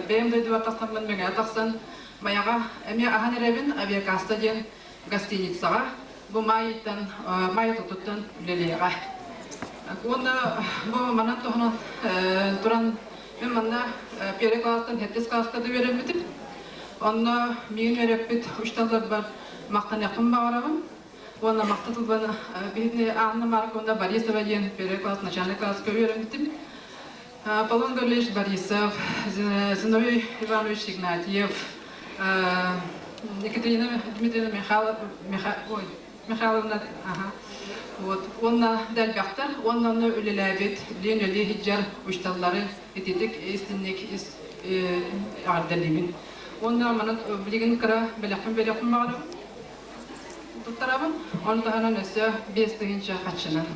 бэйэм дойдубар тахсаммын Мэҥэҕэ тахсан Майаҕа эмиэ аһан эрэбин авиакасса диэн гостиницаҕа бу маайыттан маай отутуттан үлэлиэҕэ. Уонна бу манан туһунан туран мин манна первый класстан сэттис класска да үөрэммитим. Онно миигин үөрэппит учууталларбар махтаныахпын баҕарабын. Уонна махта тылбын биһини Анна Марковна Борисова диэн первый класс, начальный класска үөрэммитим. Аполлон Гаврилович Борисов, Зиновий Иванович Игнатьев, Екатерина Дмитриевна Михайловна, ага, вот, уонна дэлбэхтэр, уонна онно үлэлээбит, билиэн үлэлии сылдьар учууталлары ититик истинник эҕэрдэлиибин. Уонна манан билигин кыра бэлэхпин бэлэхпин баҕарабын. Туттарабын. Ону таһынан өссө 5000 хаччынан.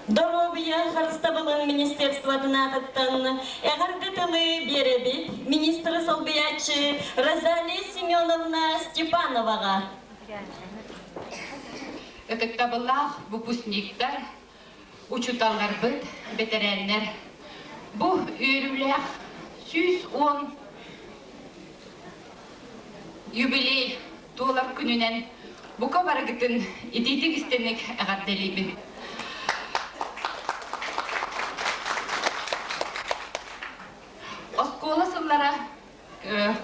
Доруобуйа харыстабылын министерствотын аатыттан эҕэрдэ тылы биэрэбит министры солбуйааччы Розалия Семеновна Степановаҕа. Ытыктабыллаах выпускниктар, учууталларбыт, бэтэрээннэр, бу үөрүүлээх 110 юбилей туолар күнүнэн бука барыгытын итиитик истиҥник эҕэрдэлиибин. Оскуола сыллара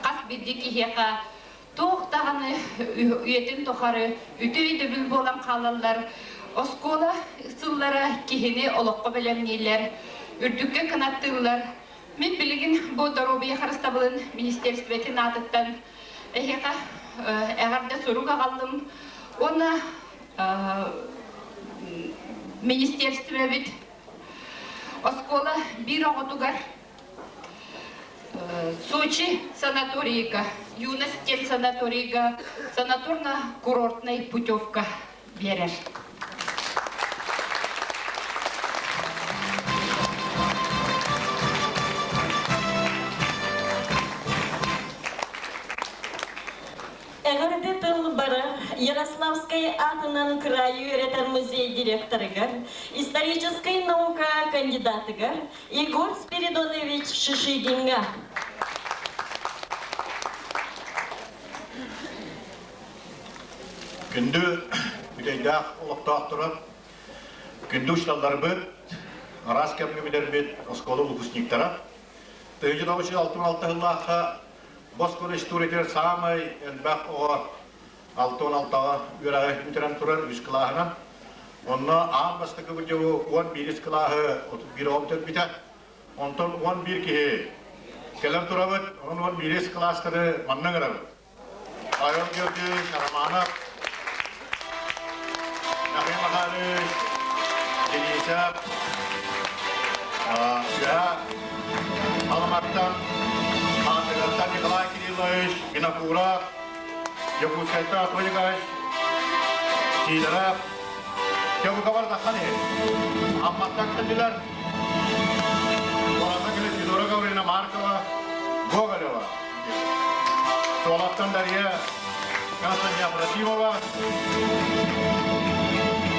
хас биирдии киһиэхэ туох даҕаны үйэтин тухары үтүө өйдөбүл буолан хаалаллар. Оскуола сыллара киһини олоххо бэлэмнииллэр, үрдүккэ кынаттыыллар. Мин билигин бу доруобуйа харыстабылын министиэристибэтин аатыттан эһиэхэ эҕэрдэ сурук аҕаллым уонна министиэристибэбит оскуола биир оҕотугар Сочи санаторийга, Юность диэн санаторийга санаторно-курортнай путевка биэрэр. Ярославскай аатынан кыраайы үөрэтэр музей директорыгар, историческай наука кандидатыгар Егор Спиридонович Шишигиҥҥа. Күндү бүтэйдээх олохтоохторо, күндү учууталларбыт, араас кэмҥэ билэрбит оскуола выпускниктара, 1966 сыллаахха Боскур историятыгар саамай элбэх оҕо 66-ҕа үөрэҕи бүтэрэн турар үс кылааһынан. Онно аан бастакы выдержу 11 кылааһы 31 оҕо бүтэрбитэ. Онтон 11 киһи кэлэн турабыт, онон 11 кылаастары манна ыҥырабыт. Павел Георгиевич Романов, Михаил Михайлович Денисов, Үөһэ Халыматтан, Хаандыгаттан Николай Кириллович Винокуров, Дьокуускайтан Анатолий Николаевич Сидоров, Чебукабар таххан иһин. Амматтан кэллилэр Куораттан кэлэ Федора Гавриловна Маркова, Гоголева. Туолаттан Дария Константина Протимова.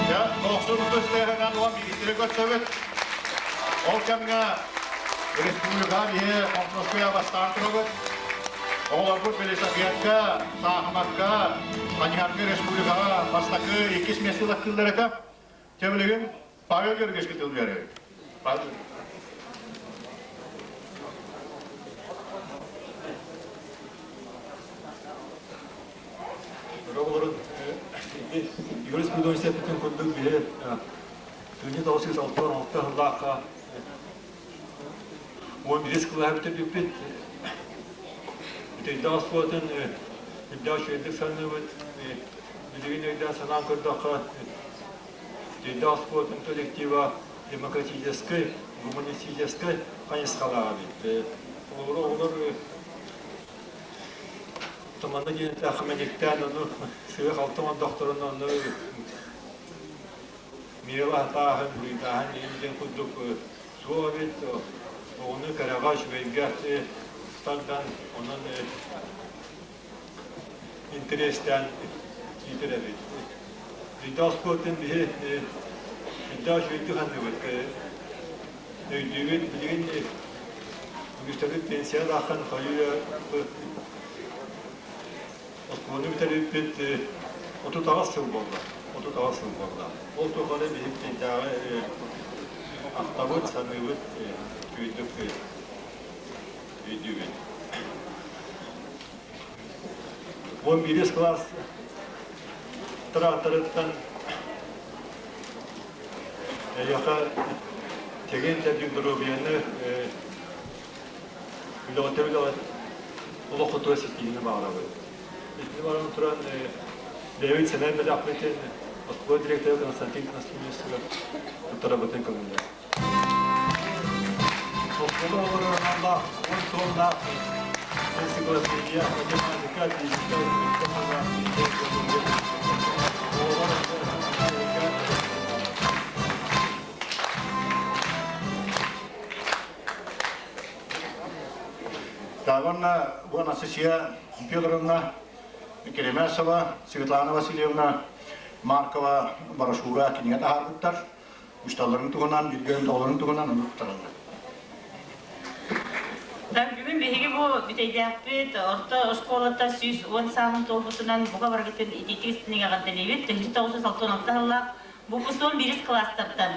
Я тохсун көстөһөнөн уон биирдири көрсөбүт. Ол кэмҥэ республика биһи Хомсоскуя бастаан турабыт. Оҕолорбут велосипедка, саахымакка, Маньярга республикаҕа бастакы иккис миэстэ тахсыыллар этэ. Чэ билигин Павел Георгиевичка тыл биэрэбит. Павел Оҕолорун юриспруденция бүтүн курдук биһи 1966 сыллаахха 11 кылааһы бүтэрбиппит. Бүтэйдээх оскуолатын үрдээх үчүгэйдик саныыбыт. Билигин өйдөөн санаан көрдөххө, Бүтэйдээх оскуолатын коллектива демократическай, гуманистическай хайысхалаах эбит. Холобура, оҕолор Туманна диэн мэниктээн ону сыа-халты оҥордохторуна ону миэла хатааһын, буруйдааһын диэн курдук суох эбит. Оҕону кэрэҕэ, үчүгэйгэ тардан, онон интэриэстээн иитэр эбит. Өйдөөх оскуолатын биһи өйдөөх үчүгэйдик саныыбыт. Өйдүүбүт, билигин үгүстэрбит пенсиялааххан хойуу оскуоланы бүтэрбиппит 38 сыл буолла. 38 сыл буолла. Ол тухары биһи пенсияҕа ахтабыт, саныыбыт, үчүгэйдик өйдүүбүт. 11 класс тыраахтарыттан эйиэхэ чэгиэн чэбдик доруобуйаны үлэҕитэ үлэҕит олох хотуга ситиһиини баҕарабыт. Итини баран туран бэйэбит сэмээр бэлэхпитин оскуола директора Константин Константиновичка туттарабытын көҥүллээх. Оскуола оҕолоро аналлаах уон туоннаах энциклопедия, математика, физика, Уонна бу Анастасия Федоровна Керемясова, Светлана Васильевна Маркова брошюра кинигэ таһаарбыттар. Учууталларын туһунан, билгэн оҕолорун туһунан оннук тараллар. Бүгүн биһиги бу бүтэйдээхпит орто оскуолата 110 сааһын туолбутунан бука барыгытын итиитик истинигэ эҕэрдэлиибит. 1966 сыллаах бу 11 класстартан.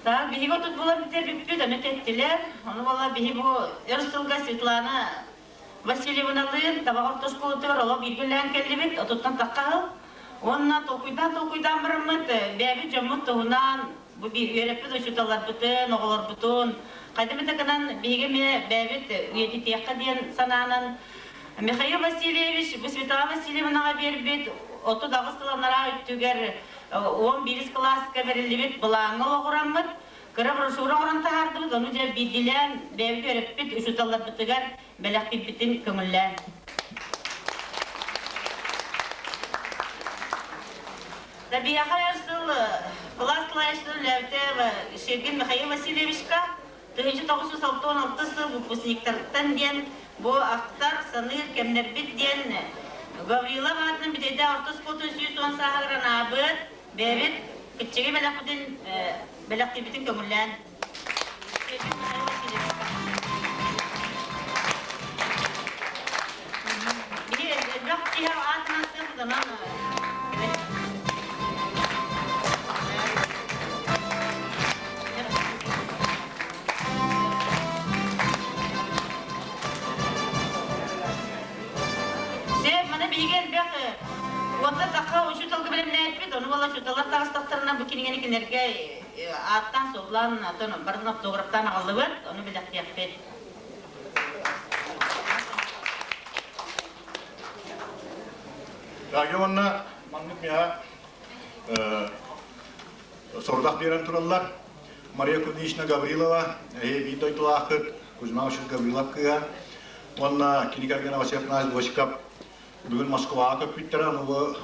Так, биһиги отут буолан бүтэрбиппит, ону тэттилэр. Ону буола биһи бу өр сылга Светлана Васильевналыын Табаҕа орто оскуолатыгар олох бииргэ үлэлээн кэллибит, отуттан тахха сыл. Уонна толкуйдаан-толкуйдаан бараммыт, бэйэбит дьоммут туһунан, бу үөрэппит учууталларбытын, оҕолорбутун, хайдах эмэ гынан биһиги эмиэ бэйэбит үйэтитиэххэ диэн санаанан Михаил Васильевич бу Светлана Васильевнаҕа биэрбит 38 сыл анараа өттүгэр 11 кылааска бэриллибит былааҥҥа олоҕураммыт, кыра брошюра оҥорон таһаардыбыт, ону дьэ биирдиилээн бэйэбит үөрэппит учууталларбытыгар бэлэхтиирбитин көҥүллээн. Биһиэхэ өр сыл кылаас салайааччытын үлээбитэ Шергин Михаил Васильевичка 1966 сыл выпускниктарыттан диэн бу ахтар, саныыр кэмнэрбит диэн Гаврилов аатынан Бүтэйдээх орто оскуолатын 110 сааһыгар анаабыт бэйэбит кыччыгый бэлэхпитин бэлэхтиирбитин көҥүллээн. Биһи элбэх киһи аатын ааттыахпыт, онон Сеп, маны биһиги элбэх уонна саха учууталга бэлэмнээппит, ону буолла учууталлар таҕыстахтарына бу кинигэни кинилэргэ ааттаан суоллаан, атын барытын автографтаан аҕаллыбыт, ону бэлэхтиэхпит. Дагы уонна маннык миэхэ сорудах биэрэн тураллар. Мария Кузьминична Гаврилова, эһи биир дойдулааххыт, Кузьма Васильевич Гаврилов кыыһа уонна кини кэргэнэ Василий Афанасьевич Бочков бүгүн Москваҕа көппүттэрэ. Ону бу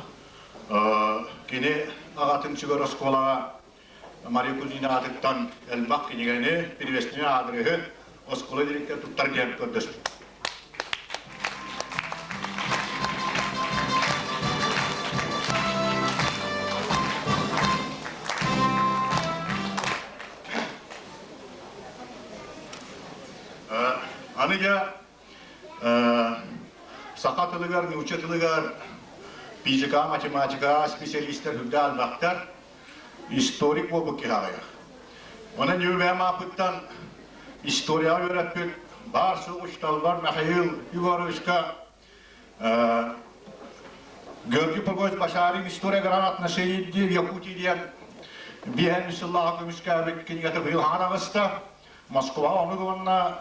кини аҕатын сүгэр оскуолаҕа Мария Кузьмина аатыттан элбэх кинигэни, перевестини аадырыһы оскуола директор туттар диэн көрдөспүт. Аны дьэ саха тылыгар, нуучча тылыгар физика, математика специалистар үрдэ албактар, историк буолбут киһи аҕыйах. Онон үбэм ааппыттан историяҕа үөрэппит баар суох учууталбар Михаил Егоровичка Георгий Павлович Башарин «История гран отношений в Якутии» диэн биэһэн сыллааҕы көмүскээбит кинигэтэ быйыл хаҥан аҕыста. Москваҕа ону уонна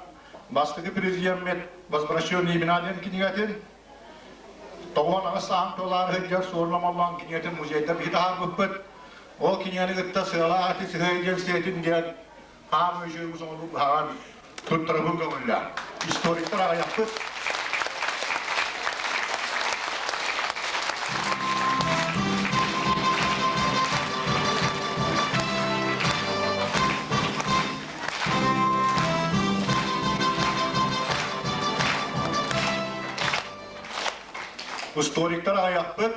бастакы президеммит «Возвращенные имена» диэн кинигэтин тоҕуон аҕыс сааһын туолаары сылдьар суорун омоллоон кинигэтин музейдар биһи таһаарбыппыт. Ол кинигэни кытта сыала ати сыһыай диэн сиэтин диэн хаам үчүгэй оҥорбут быһаҕан туттарабын көҥүллээх. Историктар аҕыйахпыт. Историктар аҕыйахпыт.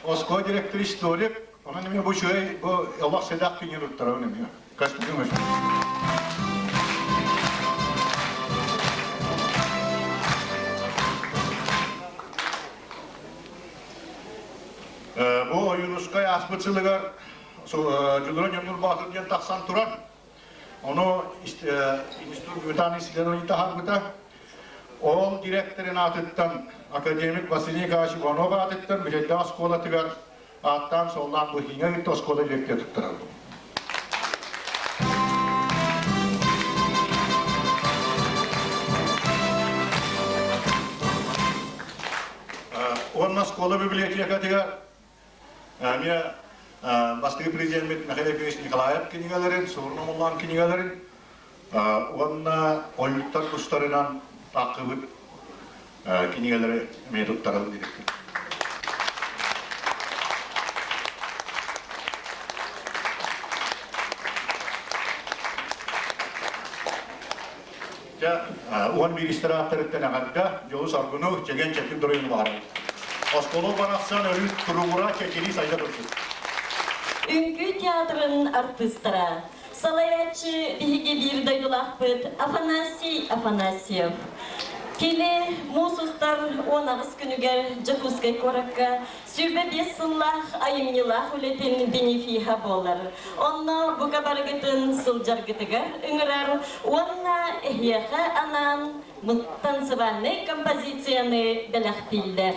Оскуола директор историк. Онон эмиэ бу үчүгэй бу олох сэдэх кинигэ туттарабын эмиэ. Көстүгүм өсө. Бу Ойуунускай ааспыт сылыгар Дьулуран Ньургун Боотур диэн тахсан турар. Ону институт гуманитарных исследований таһаарбыта. Ол директорын аатыттан академик Василий Николаевич Иванов аатыттан Бүтэйдээх оскуолатыгар ааттаан-суоллаан бу иҥэ ыытта оскуола директора туттарабын. Уонна оскуола библиотекатыгар эмиэ бастакы президеммит Михаил Ефимович Николаев кинигэлэрин, Суорун Омоллоон кинигэлэрин уонна ойууттар тустарынан таххыбыт кинигэлэри эмиэ туттарабын диэбиккин. Дьэ, 11 истэрааттарыттан эҕэрдэ, дьолу-соргуну, чэгиэн-чэбдик доруйуну баҕарабыт. Оскуола барахсан өрүү туругура, чэчирии сайда турдун. Үҥкүү театрын артыыстара, салайааччы биһиги биир дойдулаахпыт Афанасий Афанасьев. Кини муус устар 18 күнүгэр Дьокуускай куоракка 25 сыллаах айымньылаах үлэтин бенефиһа буолар. Онно бука барыгытын сылдьаргытыгар ыҥырар уонна эһиэхэ анаан танцевальнай композицияны бэлэхтииллэр.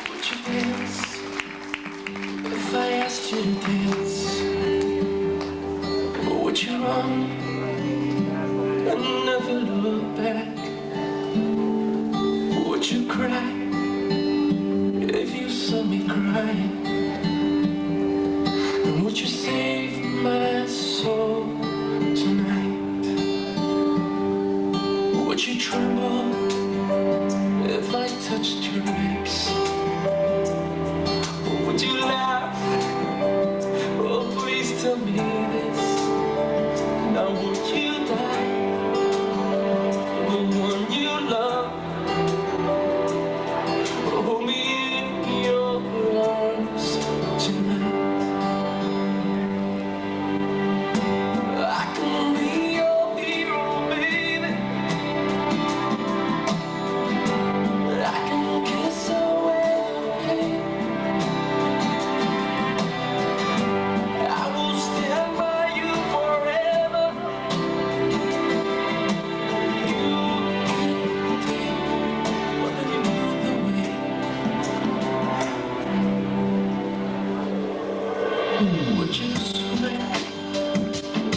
Would you dance if I asked you to dance? Or would you run and never look back? Would you cry if you saw me crying? And would you save my soul tonight? Would you tremble? touched your lips? Would you laugh? Oh, please tell me this. Now would you die for the one you love? Hold me in your arms tonight. I can be your hero, baby. I can kiss away the pain. I will stand by you forever. You can take my breath away. Would you swear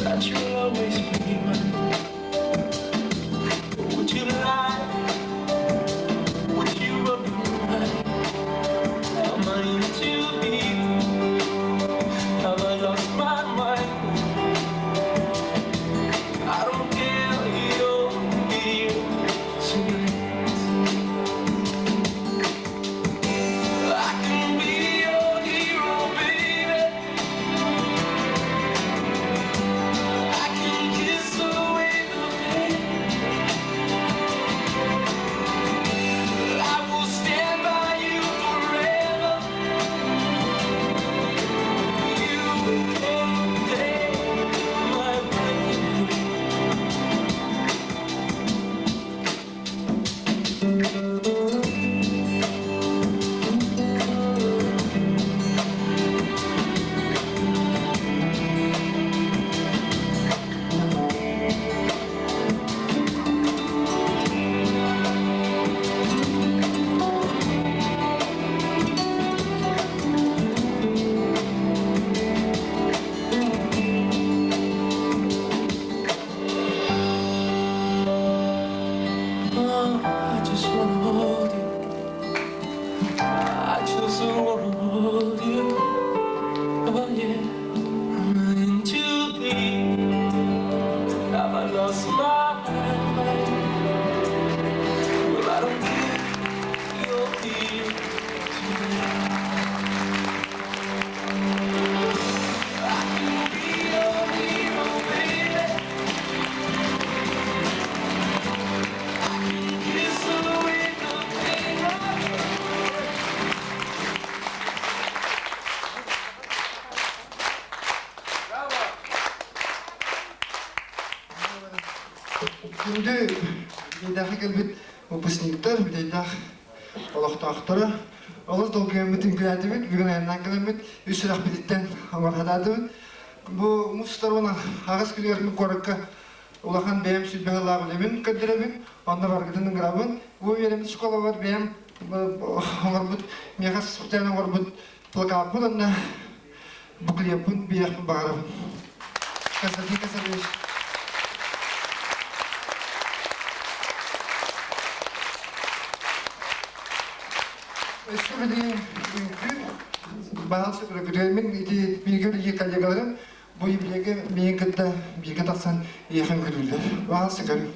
that you'll always be mine? Would you lie? Would you run your mind? Am I in too deep? Have I lost my mind? I don't care, you're here tonight. I can be your hero, baby. I can kiss away the pain. I will stand by you forever. You can take my breath away. Oh, I just wanna hold you. I just wanna hold you. Oh yeah, I'm in too deep. Have I lost my mind? Well, I don't care. You're here tonight. I can be your hero, baby. I can kiss away the pain. Күндү Бүтэйдээххэ кэлбит выпускниктар, Бүтэйдээх олохтоохторо, олус долгуйаммыт үҥкүүлээтибит, бүгүн айаннаан кэлэммит, үс сүрэхпититтэн оҥорһатаатыбыт. Бу муус устар уонна аҕыс күнүгэр мин куоракка улахан бэйэм 20 сыллаах үлэбин көрдөрөбүн, онно баргытын ыҥырабын. Бу үөрэммит школабар бэйэм оҥорбут, миэхэ специально оҥорбут плакаппын уонна буклеппын биэриэхпин баҕарабын. Константин Константинович. Өссө билигин үҥкүү баһан сөбүлэкүтүөммүн ити бииргэ үлэлиир коллегаларым бу юбилейга миигин кытта бииргэ тахсан эйиэхэ үҥкүүлүүллэр. Баһан сөкөрүм.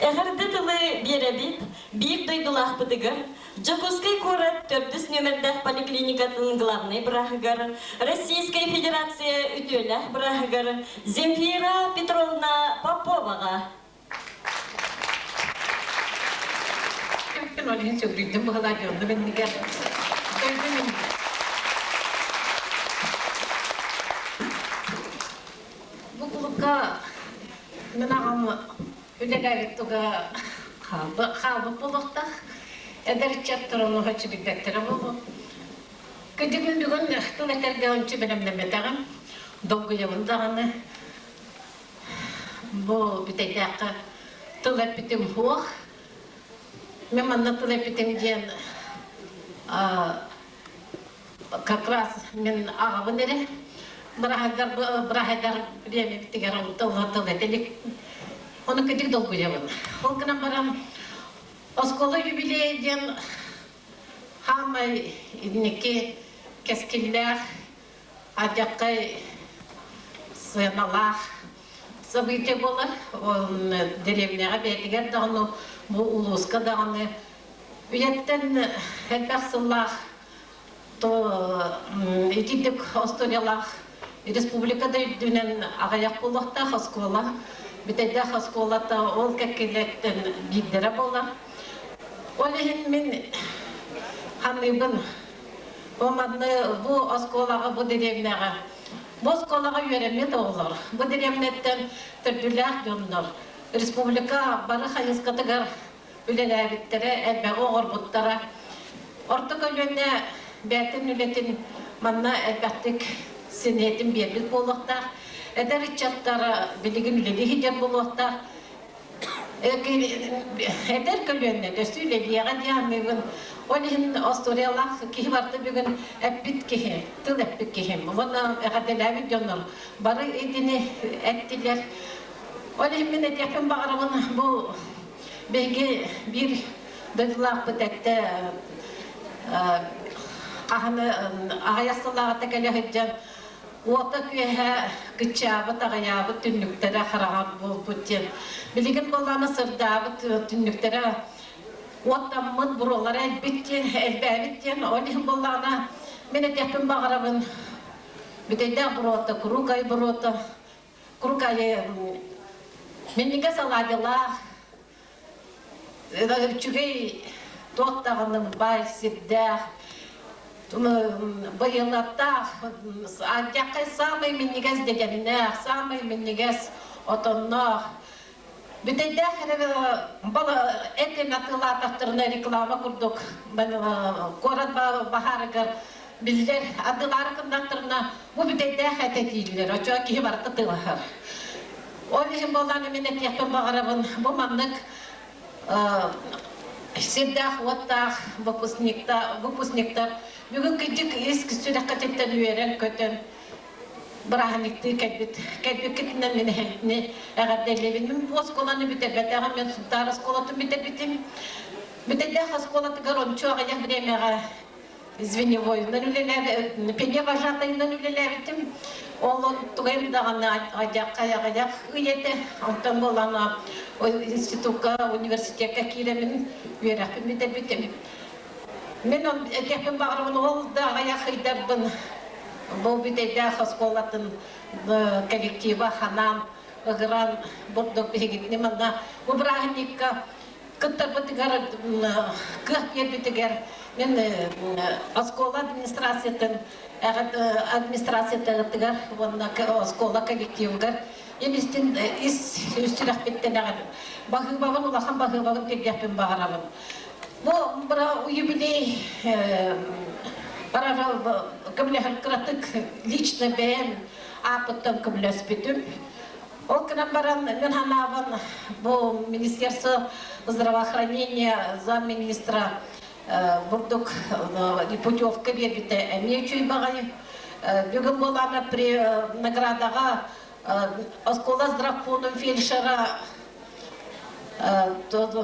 Эҕэрдэ тылы биэрэбит биир дойдулаахпытыгар Дьокуускай куорат төрдүс нүөмэрдээх поликлиникатын главнай бырааһыгар, Российскай Федерация үтүөлээх бырааһыгар Земфира Петровна Поповаҕа. Ол иһин сүгүрүйдүм быһылаах дьоннум иннигэр. Дойдум иннигэр. Бу кулукка мин аҕам үлэлээбит туга хаалбыт буолуохтаах. Эдэр ыччаттар ону оччо билбэттэрэ буолуо. Кырдьыгын бүгүн тыл этэргэ ончу бэлэмнэммэтэҕим. Долгуйабын даҕаны. Бу бүтэйдээххэ тыл эппитим суох. Мен манна тыл эппитим диэн как раз мин аҕабын эрэ быраһайдар быраһайдар бириэмэбитигэр тыл этилик ону кытык долгуйабын. Ол гынан баран оскуола юбилейа диэн хаамай инники кэскиллээх алдьархай сыаналаах событие буолар. Дэриэбинэҕэ бэйэтигэр даҕаны, бу улууска даҕаны үйэттэн элбэх сыллаах то итинник историялаах республика да үрдүнэн аҕыйах буолуохтаах оскуола. Бүтэйдээх оскуолата ол кэккэлэртэн биирдэрэ буолар. Ол иһин мин ханыыбын Бу манны бу оскуолаҕа, бу дэриэбинэҕэ бу оскуолаҕа үөрэммит оҕолор, бу дэриэбинэттэн төрдүлээх дьоннор республика бары хайысхатыгар үлэлээбиттэрэ, элбэҕи оҥорбуттара. Орто көлүөнэ бэйэтин үлэтин манна элбэхтик синиэтин биэрбит буолуохтаах. Эдэр ыччаттар билигин үлэлии сылдьар буолуохтаах. Эдэр көлүөнэ өссө үлэлиэҕэ дии саныыбын. Ол иһин остуоруйалаах киһи барыта бүгүн эппит киһи, тыл эппит киһим. Уонна эҕэрдэлээбит дьоннор бары итини эттилэр. Ол иһин мин этиэхпин баҕарабын бу биһиги биир дойдулаахпыт эттэ хаһан аҕыйах сыллааҕыта кэлэ сылдьан уота-күөһэ кыччаабыт, аҕыйаабыт түннүктэрэ хараҕар буолбут диэн. Билигин буоллаҕына сырдаабыт түннүктэрэ уоттаммыт, буруолара элбит диэн, элбээбит диэн. Ол иһин буоллаҕына мин этиэхпин баҕарабын, бүтэйдээх буруота, куруук ай буруота, куруук айы минньигэс алаадьылаах, үчүгэй туох даҕаны баай сирдээх, быйылаттаах, алдьархай саамай минньигэс дэгэннээх, саамай минньигэс отонноох. Бүтэйдээх эрэ этин атыылаатахтарына реклама курдук куорат баһаарыгар биллэр атыылаары гыннахтарына бу бүтэйдээх этэ дииллэр, оччоҕо киһи барыта тыылаһар. Ол иһин буоллаҕына мин этиэхпин баҕарабын, бу маннык сирдээх-уоттаах выпускниктар бүгүн кырдьык ис сүрэххититтэн үөрэн-көтөн бырааһынньыктыы кэлбит кэлбиккитинэн мин эһигини эҕэрдэлиибин. Мин бу оскуоланы бүтэрбэтэҕим, мен Сунтаар оскуолатын бүтэрбитим. Бүтэрдээх оскуолатыгар ончу аҕыйах бириэмэҕэ звеньевойунан үлэлээбит, пионер вожатайынан үлэлээбитим. Ол тугайым даҕаны аҕыйах ый этэ. Онтон буолан институкка, университекка киирэмин үөрэхпин бүтэрбитим. Мин этиэхпин баҕарабын, ол да аҕыйах ыйдарбын бу бүтэйдээх оскуолатын коллектива ханаан, ыгыран бурдук биһигитини манна бу бырааһынньыкка кыттарбытыгар кыах биэрбитигэр мин оскуола администрациятын администрациятыгар уонна оскуола коллективыгар истин ис сүрэхпиттэн баһыыбабын улахан баһыыбабын тирдиэхпин баҕарабын. Бу юбилей көмөлөһөр кыратык лично бэйэм ааппыттан көмөлөспүтүм. Ол гынан баран, мин санаабын, бу Министерство здравоохранения замминистра бурдук путевка биэрбитэ эмиэ үчүгэй баҕайы. Бүгүн буолаана при наградаҕа оскуола здравпунун фельдшера үтүө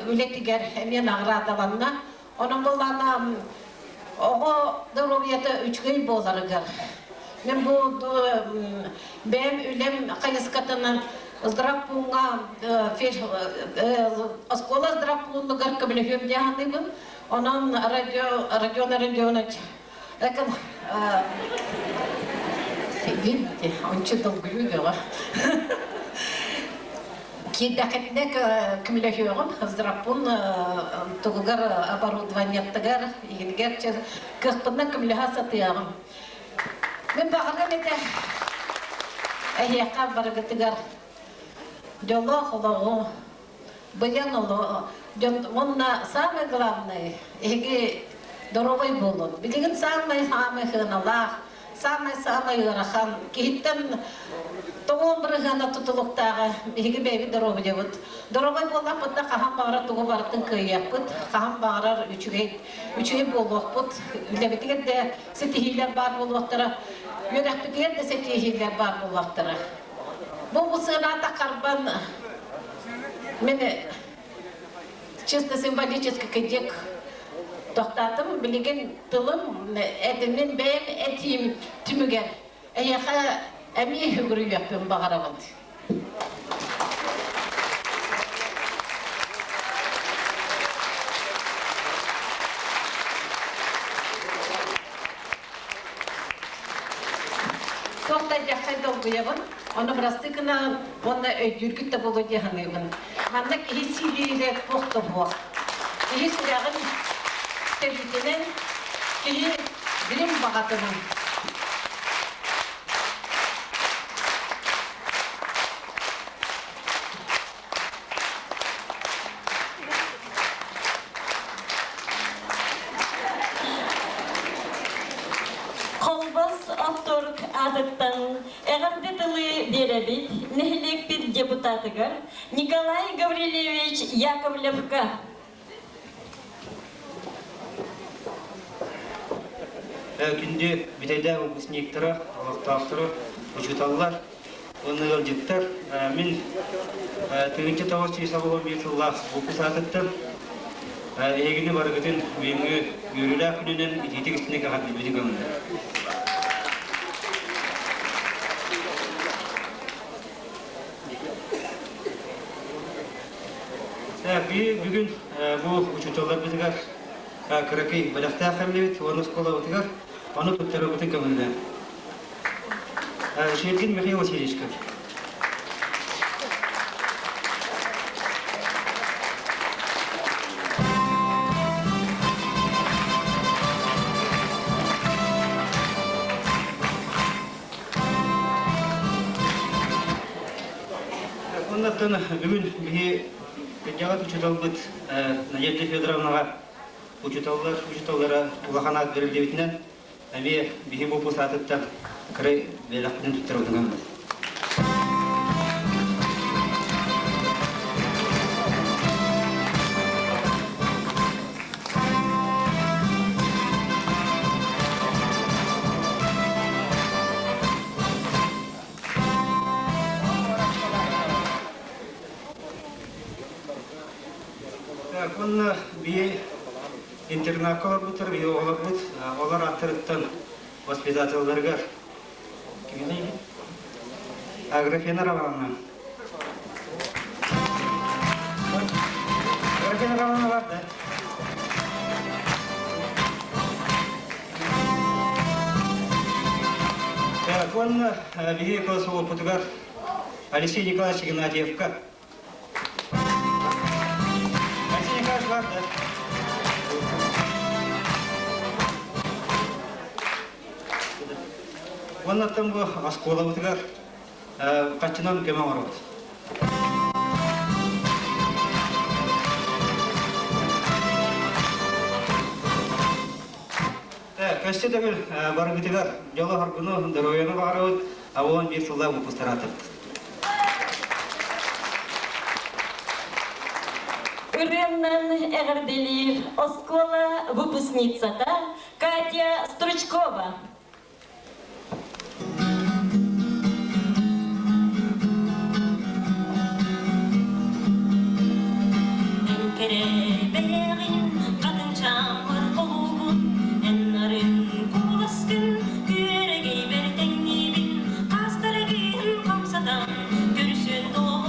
үлэтигэр эмиэ наҕараадаланна. Онон буоллаҕына оҕо доруобуйата үчүгэй буоларыгар мен бу бэйэм үлэм хайысхатынан Здравпууҥҥа оскуола здравпуунугар көмөлөһүөм дии саныыбын. Онон радио Родион Родионович Экин видите, ончу долгуйуу бөҕө. Киирдэххитинэ көмөлөһүөҕүм, здравпун тугугар оборудованиеттыгар, игинигэр кыахпынан көмөлөһө сатыаҕым. Мин баҕарыам этэ эһиэхэ барыгытыгар дьоллоох олоҕу, быйаҥ олоҕу, дьон уонна самое главное, эһиги доруобай буолун. Билигин самый-самый сыаналаах, самый-самый ыарахан, киһиттэн тоҕуон бырыһыана тутулуктааҕа биһиги бэйэбит доруобуйабыт. Доруобай буоллахпыт да хаһан баҕарар тугу барытын кыайыахпыт, хаһан баҕарар үчүгэй үчүгэй буолуохпут, үлэбитигэр да ситиһиилэр баар буолуохтара, үөрэхпитигэр да ситиһиилэр баар буолуохтара. Бу сыаната харбан мен чисто символический кыдьык тохтоотум. Билигин тылым этимин бэйэм этиим түмүгэр эйиэхэ эмиэ үгүрүйүөхпүн баҕарабын. Туох да дьахтай долгуйабын, ону бырастыы гына уонна өйдүүргүт да буолуо дии саныыбын. Манна киһи сиилиирэ туох да буох. Киһи сүрэҕин тэбиитинэн, киһи билим баҕатынан. Холбос Офторг аатыттан эҕэрдэ тылы биэрэбит нэһилиэкпит депутатыгар Николай Гаврильевич Яковлевка. Күндү бүтэйдээх выпускниктара, олохтоохторо, учууталлар уонна ыалдьыттар, мин 1991 сыллаах выпуск аатыттан эһигини барыгытын бүгүҥҥү үөрүүлээх күнүнэн итиитик истиҥник эҕэрдэлиибин көҥүллэр. Бүгүн бу учууталларбытыгар кыракый бэлэхтээх кэллибит уонна оскуолабытыгар ону туттарыбытын көҥүллээн. Шергин Михаил Васильевичка. Оннаттан бүгүн биһи кырдьаҕас учууталбыт Надежда Федоровнаҕа учууталлар учууталлара улахан аат бэриллибитинэн эмиэ биһи бу саатыттан кырай бэлэхпитин туттарбытынан Так, уонна биһи интернакка олорбуттар, биһи оҕолорбут, олор аттарыттан воспитателларыгар кимний? Аграфена Романовна. Аграфена Романовна бар да? Так, уонна биһи кылаас Алексей Николаевич Игнатьевка. Алексей Николаевич бар да? Уоннаттан бу оскуолабытыгар хаччынан көмө оҥоробут. Өссө төгүл барыгытыгар дьолу-соргуну, доруобуйаны баҕарабыт, авон биир сыллаах выпустаратыбыт. Ырыаннан эҕэрдэлиир оскуола выпускницата Катя Стручкова. Эн кэрэ-бэйэҕин хатыҥчааммар холуубун, эн нарын куоласкын күөрэгэйбэр тэҥниибин, хаастаргын хамсатан көрүсүөн доо.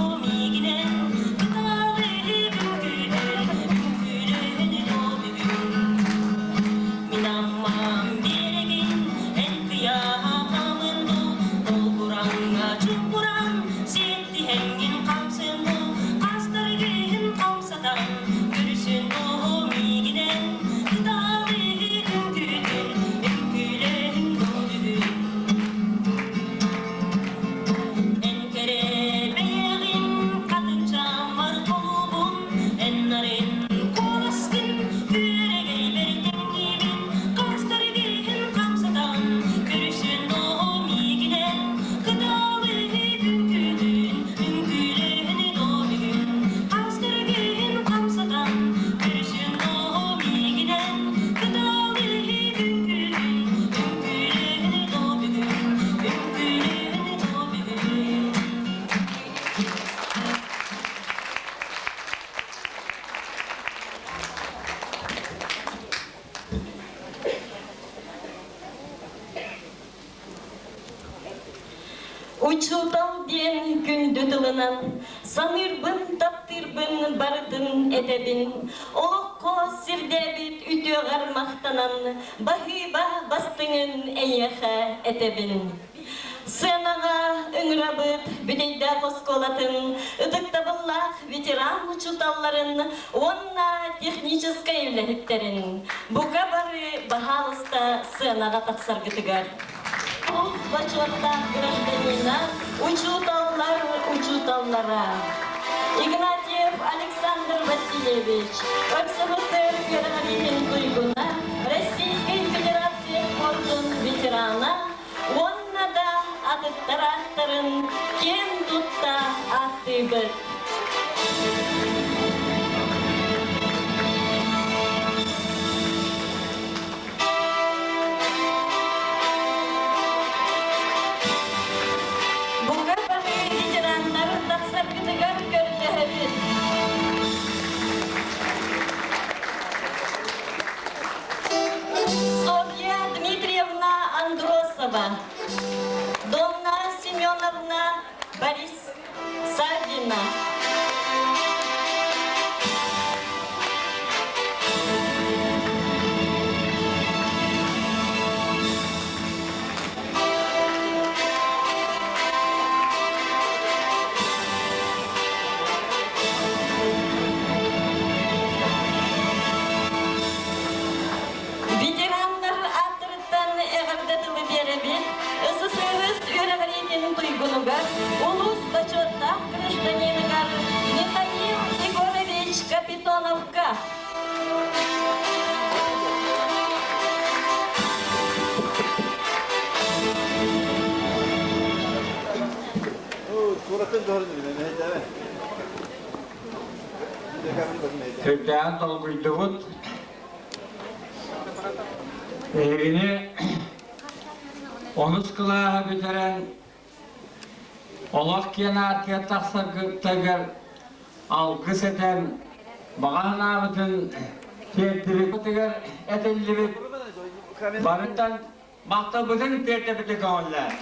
Учуутал диэн күндү тылынан саныырбын, таптыырбын барытын этэбин. Олоххо сирдээбит үтүөҕэр махтанан, баһыыба бастыҥын эйиэхэ этэбин. Сыанаҕа ыҥырабыт Бүтэйдээх оскуолатын ытыктабыллаах ветеран учууталларын уонна техническэй үлэһиттэрин. Бука бары баһаалыста сыанаҕа тахсаргытыгар. Улус бочуоттаах гражданина, учууталлар учууталлара. Игнатьев Александр Васильевич, РСФСР үөрэҕириитин туйгуна, Российскай Федерация спордун ветерана уонна да атыттар ааттарын киэн тутта ааттыыбыт. Бука бары ветераннар тахсаргытыгар көрдөһөбүт. Софья Дмитриевна Андросова, Донна Семеновна Борис Саввина. Ветераннар ааттарыттан эҕэрдэ тылы биэрэбит СССР үөрэҕириитин туйгунугар, улуус бочуоттаах гражданиныгар Михаил Егорович Капитоновка. Сүрдээҕин толкуйдубут. Эһигини онус кылааһы бүтэрэн олох киэн аартыгар тахсаргытыгар алгыс этэн баҕа санаабытын тиэрдибиппитигэр этиллибит барыттан махталбытын тиэрдэбитэ көҥүллээн.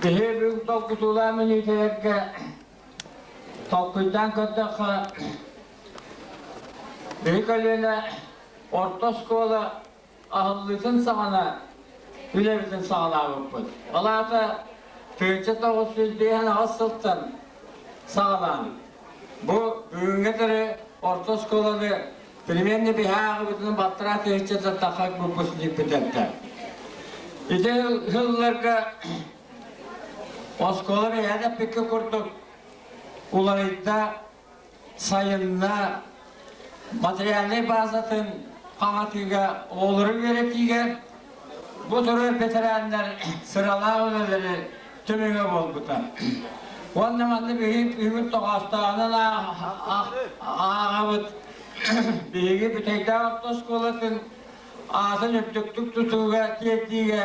Биһи бүгүн толкутуулаах мүнүүтэлэргэ толкуйдаан көрдөххө, биһи көлүөнэ орто оскуола аһыллыытын саҕана үлэбитин саҕалаабыппыт. Ол аата 1958 сылтан саҕалаан бу бүгүҥҥэ диэри орто оскуоланы примерно биһи ааҕыбытынан балтараа тыһыынча тахха выпускникпыт этэ. Ити сылларга оскуола бэйээн эппиккэ курдук уларыйда, сайынна материальнай базатын хаҥатыыга, оҕолору үөрэтиигэ бу турар бэтэрээннэр сыралаах үлэлэри түмүгэ буолбута. Уонна манна биһиги бүгүн тоҕоостооҕунан ааҕабыт. Биһиги Бүтэйдээх орто оскуолатын аатын үрдүктүк тутууга, тиэрдиигэ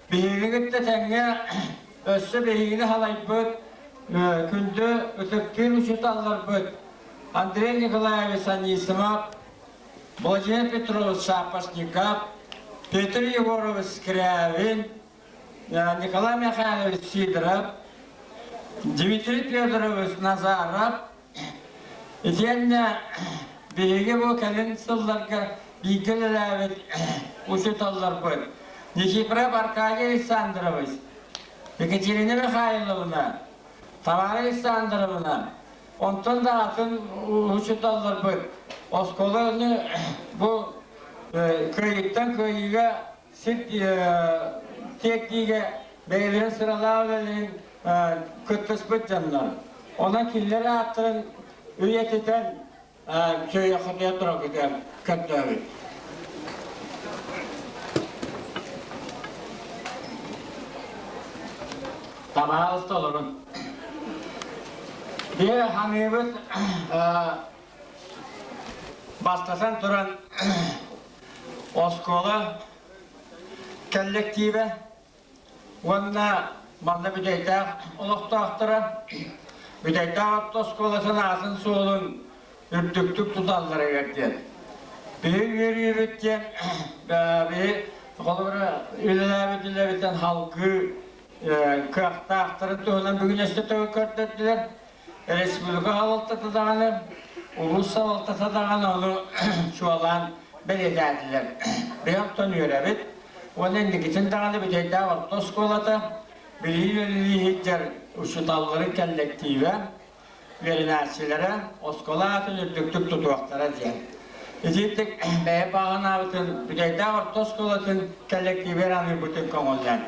Биһиги кытта тэҥҥэ өссө биһигини халайбыт күндү ытыктыыр учууталларбыт Андрей Николаевич Анисимов, Владимир Петрович Шапошников, Петр Егорович Скрябин, Николай Михайлович Сидоров, Дмитрий Федорович Назаров, итиэннэ биһиги бу кэлин сылларга бииргэ үлэлээбит учууталларбыт Никифоров Аркадий Александрович, Екатерина Михайловна, Тамара Александровна, онтон да атын учууталларбыт оскуоланы бу кыайыттан кыайыыга сир тиэрдиигэ бэйэлэрин сыралаах үлэлэрин кыттыспыт дьоннор. Онон кинилэр ааттарын үйэтитэн сөйөхөтүйэ тураргытыгар көрдөөбүт. Табаалыста олорун. Биэ ханыыбыт бастатан туран оскуола кэллэктиибэ уонна манна Бүтэйдээх олохтоохторо Бүтэйдээх орто оскуолатын аатын-суолун үрдүктүк туталларыгар диэн. Биһи үөрүүбүт диэн биһи холобура үлэлээбит үлэбиттэн халгыы кыахтаахтарын туһунан бүгүн өссө төгүл көрдөрдүлэр. Республика салалтата даҕаны, улуус салалтата даҕаны ону чуолаан бэлиэтээтилэр. Биһи оттон үөрэбит. Уонна инникитин даҕаны Бүтэйдээх орто оскуолата билии үлэлии сылдьар учууталларын кэллэктиибэ, үөрэнээччилэрэ оскуола аатын үрдүктүк тутуохтара диэн. Итиитик бэйэ баҕанаабытын Бүтэйдээх орто оскуолатын кэллэктиибэр аныырбытын көҥүллээн.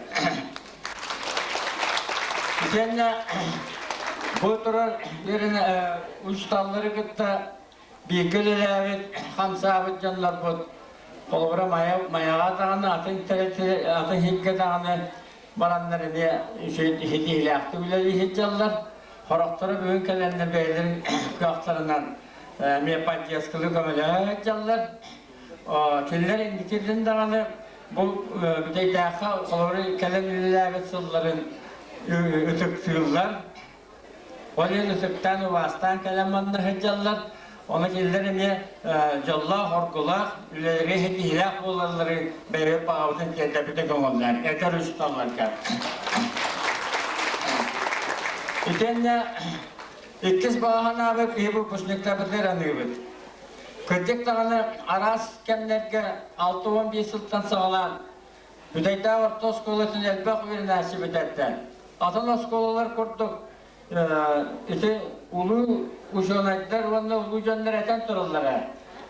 Итиэннэ бу турар учууталлары кытта бииргэ үлэлээбит, хамсаабыт дьоннорбут холобура Майаҕа даҕаны, атын атын иһиккэ даҕаны бараннар эмиэ ситиһиилээхтик үлэлии сылдьаллар. Сорохторо бүгүн кэлэннэр бэйэлэрин кыахтарынан эмиэ поддержкалыы көмөлөһө сылдьаллар. Кинилэр инникитин даҕаны бу Бүтэйдээххэ холобура кэлэн үлэлээбит сылларын ытыктыыллар. Ол иһин ытыктаан, убаастаан кэлэн манна сылдьаллар. Ону кинилэр эмиэ дьоллоох, оргулаах, үлэлэргэ ситиһиилээх буолаллары бэйэбит баҕабытын тиэрдэбитэ көҥүллээн эдэр учууталларга. Итиэннэ иккис баҕа санаабыт киһи выпускниктарбытыгар аныыбыт. Кырдьык даҕаны араас кэмнэргэ 65 сылтан саҕалаан Бүтэйдээх орто оскуолатын элбэх үөрэнээччи бүтэрдэ. Атын оскуолалар курдук ити улуу учуонайдар уонна улуу дьоннор этэн тураллара.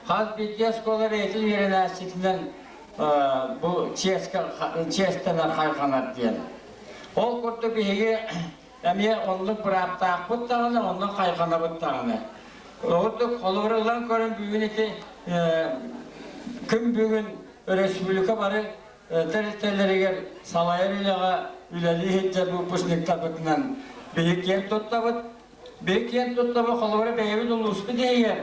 Хас биирдии оскуола бэйэтин үөрэнээччитинэн бу чиэстэнэр хайҕанар диэн. Ол курдук биһиги эмиэ оннук бырааптаахпыт даҕаны, оннук хайҕанабыт даҕаны. Ордук холобур ылан көрөн бүгүн ити күн бүгүн өрөспүүбүлүкэ бары тэрилтэлэригэр салайар үлэҕэ үлэлии сылдьар выпускниктарбытынан биһи киэн туттабыт. Биһи киэн туттабыт холобура бэйэбит улууспут иһигэр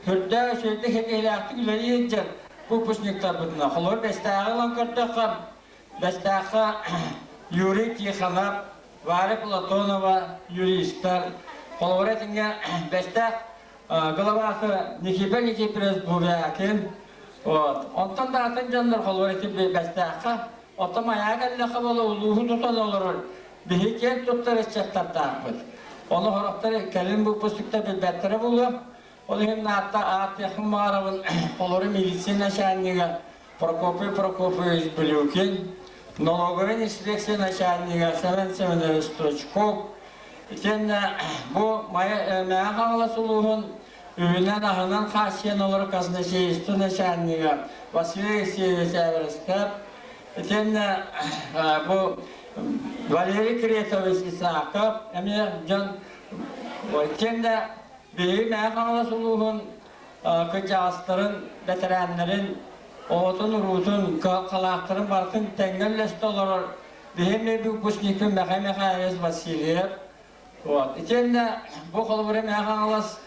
сүрдээх үчүгэйдик ситиһиилээхтик үлэлии сылдьар выпускниктарбытынан холобур Бэстээҕи ылан көрдөххө Бэстээххэ Юрий Тихонов, Варя Платонова юристар, холобура итинҥэ Бэстээх главасы Никита Никифорович Бубякин, вот. Онтон да атын дьоннор холобура ити Бэстээххэ, оттон Майаҕа кэллэххэ буола улууһу тутан олорор биһи киэн туттар ыччаттардаахпыт. Ону сорохтор кэлин выпускниктар билбэттэрэ буолуо. Ол иһин аатта ааттыахпын баҕарабын холобура милиция начальнига Прокопий Прокопьевич Брюкин, налоговай инспекция начальнига Сэмэн Семенович Стручков, итиэннэ бу Мэҥэ Хаҥалас улууһун үбүнэн-аһынан хааччыйан олорор казначейство начальнига Василий Алексеевич Эверстов, итиэннэ бу Валерий Кретович Исаков эмиэ дьон итиэннэ биһиги Мэҥэ Хаҥалас улууһун кырдьаҕастарын, бэтэрээннэрин, оҕотун-уруутун, халаахтарын барытын тэҥҥэ үллэстэ олорор биһиги выпускникпын Мэхэ Михайлович Васильев. Вот. Итиэннэ бу холобура Мэхэ Хаҥалас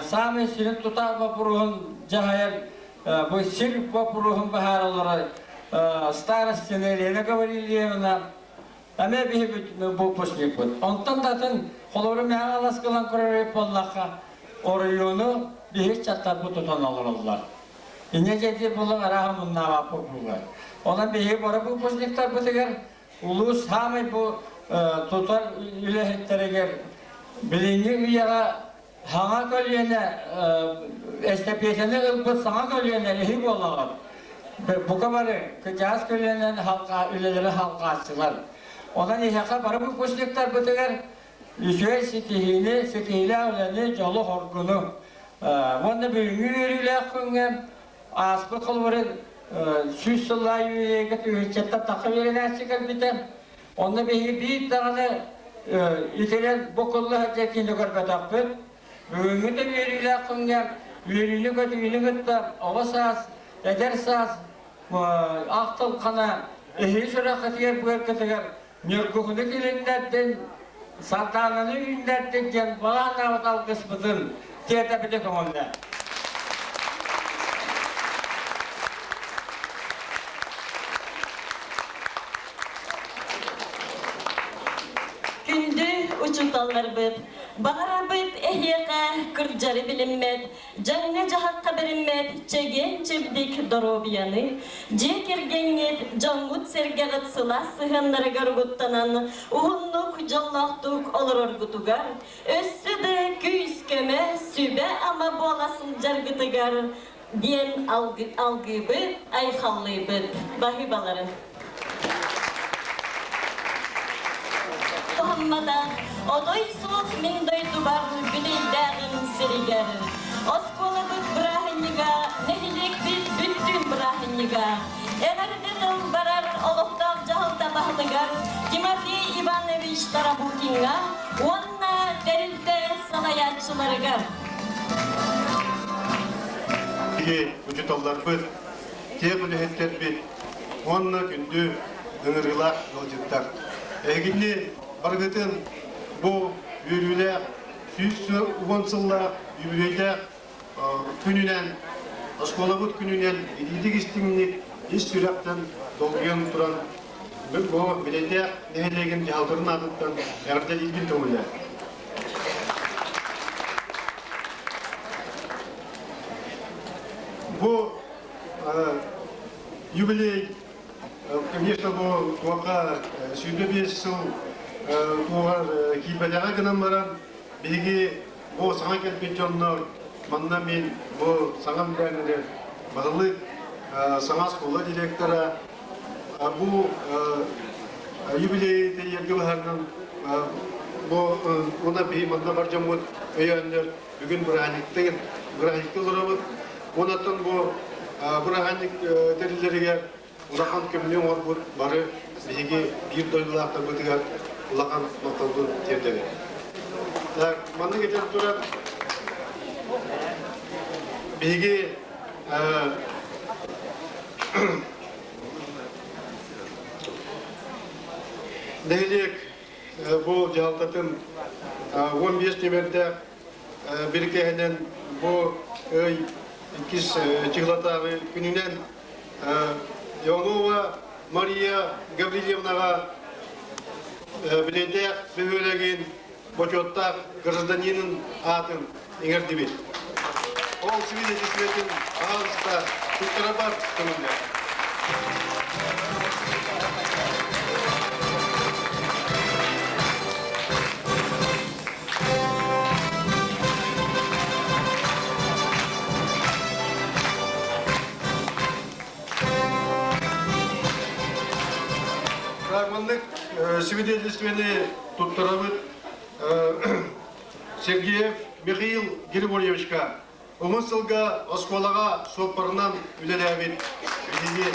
саамай сүрүн тутаах боппуруоһун дьаһайар бу сир боппуруоһун быһаара олорор старостина Елена Гаврильевна эмиэ биһи выпускникпыт. Онтон да атын холобура Мэхэ Хаҥалас ылан көрөр буоллахха оройуону биһи ыччаттарбыт тутан олороллор. Инньэ дьэдьи булан арааһа муннаабаппыт буолар. Онон биһиги бары выпускниктарбытыгар улуус саамай бу тутар үлэһиттэригэр билиҥҥи үйэҕэ саҥа көлүөнэ эстэпиэтэни ылбыт саҥа көлүөнэ иһи буолаҕыт. Бука бары кырдьаҕас көлүөнэн үлэлэри халҕааччылар. Онон иһэхэ бары выпускниктарбытыгар Үчүгэй ситиһиини, ситиһиилээх үлэни, дьолу-хоргуну. Уонна бүгүҥҥү үөрүүлээх күҥҥэ ааспыт холобурун 100 сыллаах юбилейга тыһыынчаттан тахса үөрэнээччи кэлбитэ. Онно биһиги биир даҕаны итирэн букулла сылдьар киһини көрбөтөхпүт. Бүгүҥҥү да үөрүүлээх күҥҥэ үөрүүнү-көтүүнү кытта оҕо саас, эдэр саас ахтылхана эһиги сүрэххитигэр быаргытыгар Ньургуһуну килиннэрдин, Сардаананы үүннэрдин диэн баҕа алгыспытын тиэрдэбитэ көҥүллэ. Күндү учууталларбыт, Баҕарабыт эһиэхэ кырдьары билиммэт, дьаҥҥа-дьаһахха бэриммэт чэгиэн-чэбдик доруобуйаны, дьиэ кэргэҥҥит, дьоҥҥут-сэргэҕит сылаас сыһыаннарыгар угуттанан, уһуннук, дьоллоохтук олороргутугар, өссө да күүс-көмө, сүбэ-ама буола сылдьаргытыгар диэн алгыыбыт, айхаллыыбыт. Баһыыбаларын. Туһамматах отой суох мин дойдубар Бүтэйдээҕим сиригэр. Оскуолабыт бырааһынньыга, нэһилиэкпит бүттүүн бырааһынньыга. Эҕэрдэ тыл барар олохтоох дьаһалта баһылыгар Тимофей Иванович Тарабукиҥҥа уонна тэрилтэ салайааччыларыгар. Биһиги учууталларбыт, тех үлэһиттэрбит уонна күндү ыҥырыылаах ыалдьыттар. Эһигини барыгытын бу үөрүүлээх 110 сыллаах үбүлүөйдээх күнүнэн, оскуолабыт күнүнэн итиитик истиҥник ис сүрэхтэн долгуйан туран бу Бүтэйдээх нэһилиэгин дьаһалтатын аатыттан эҕэрдэлиирбин көҥүллээ. Бу юбилей, конечно, бу туохха 25 сыл туоҕар киирбэтэҕэ гынан баран, биһиги бу саҥа кэлбит дьоннор манна мин бу саҥа үлээннэри баһылык, саҥа оскуола директора, бу юбилейи тэрийэргэ быһаарынан бу уна биһи манна бар дьоммут өйөөннөр бүгүн бырааһынньыктыыр бырааһынньыкты олоробут. Онон бу бырааһынньык тэриллэригэр улахан көмөнү оҥорбут бары биһиги биир дойдулаахтарбытыгар улахан махталбын тиэрдэбин. Так, маннык этэн туран, биһиги нэһилиэк бу дьаһалтатын 15 нүмердээх бирикэһинэн бу ый иккис чыглатааҕы күнүнэн Иванова Мария Гаврильевнаҕа Билиэтээх бөһүөлэгин бочуоттаах гражданинын аатын иҥэрдибит. Ол свидетельствотын пожалуйста, туттарарбар көҥүллэр. Маннык свидетельствоны туттарабыт Сергеев Михаил Григорьевичка уһун сылга оскуолаҕа суоппарынан үлэлээбит биһиги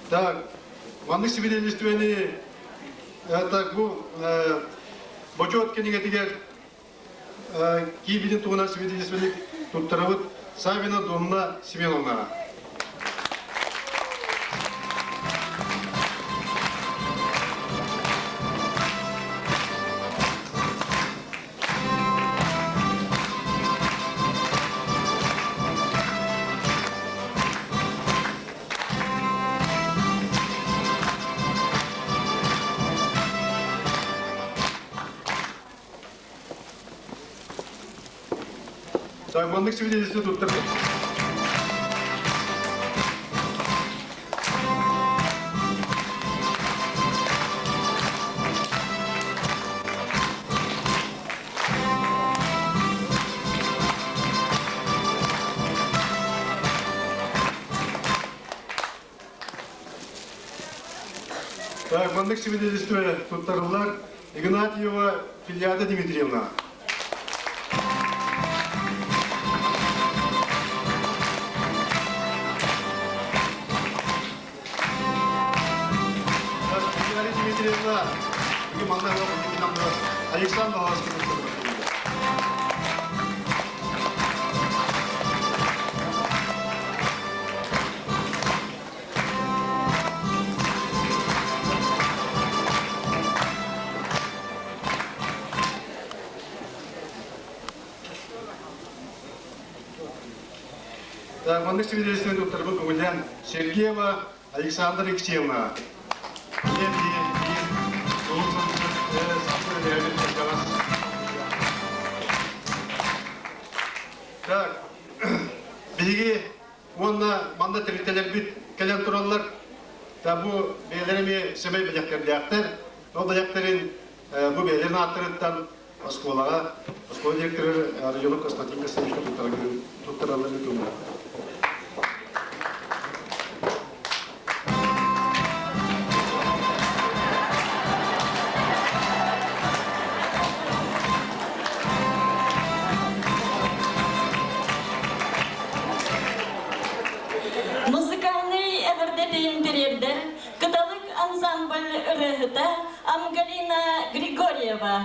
Так, маннык свидетельствоны так бу бочуот кинигэтигэр киирбитин туһунан свидетельствоны туттарабыт Савина Домна Семеновнаҕа. Так, маннык свидетельство туттарбыт. Так, маннык свидетельство туттарыллар Игнатьева Филиада Дмитриевна. Филиада Дмитриевна, Александр Ласкин. Так, маннык свидетельствен туттарбы көңүллән Сергеева Александра Алексеевна. Так, биһиги уонна манна тэрилтэлэрбит кэлэн тураллар. Та бу бэйэлэрэ эмиэ сэмэй бэлэхтэрдээхтэр. Ол бэлэхтэрин бу бэйэлэрин ааттарыттан оскуолаҕа оскуола директоры Родионов Константин Константиновичка туттаралларын көҥүл. Музыкальный эҕэрдэтин тириэрдэр Кыталык ансамбль ырыаһыта Амгалина Григорьева.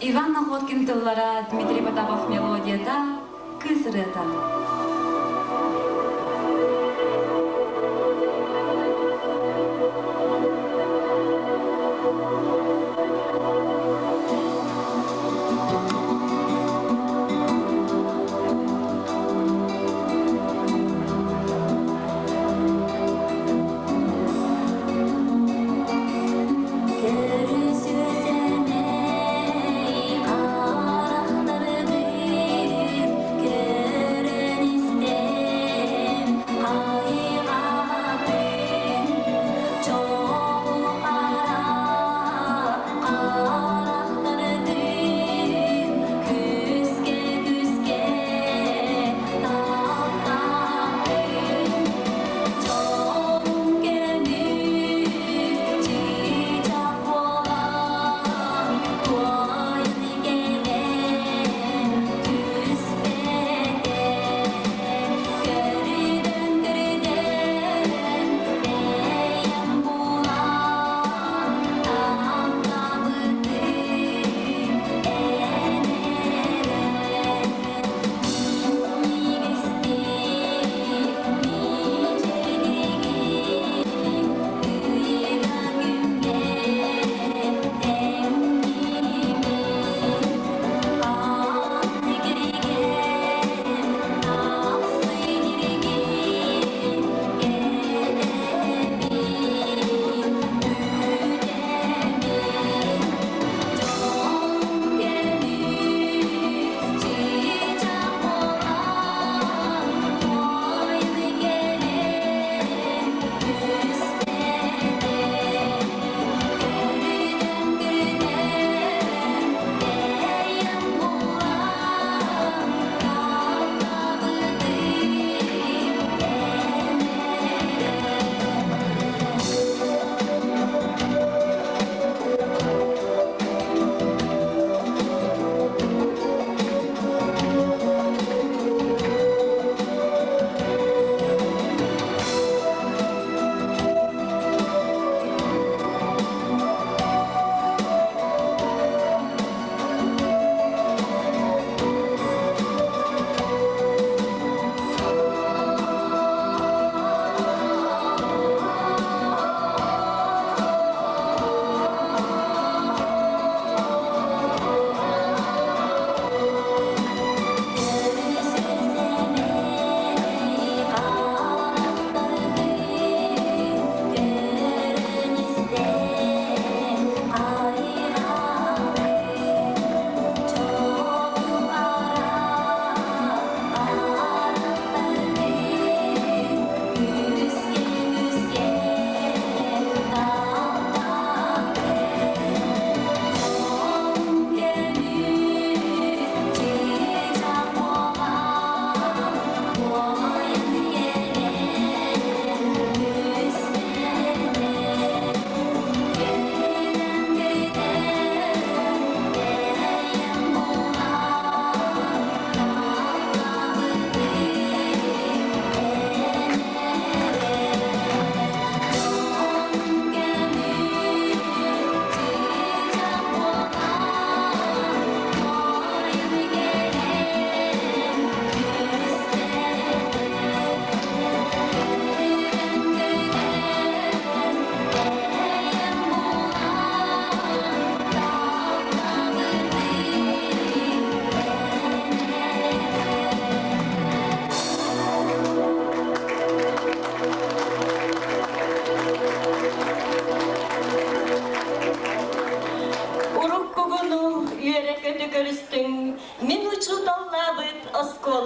Иван Находкин тыллара, Дмитрий Потапов мелодията, кыыс ырыата. Көрүсүөсэмэй харахтаргын көрөн.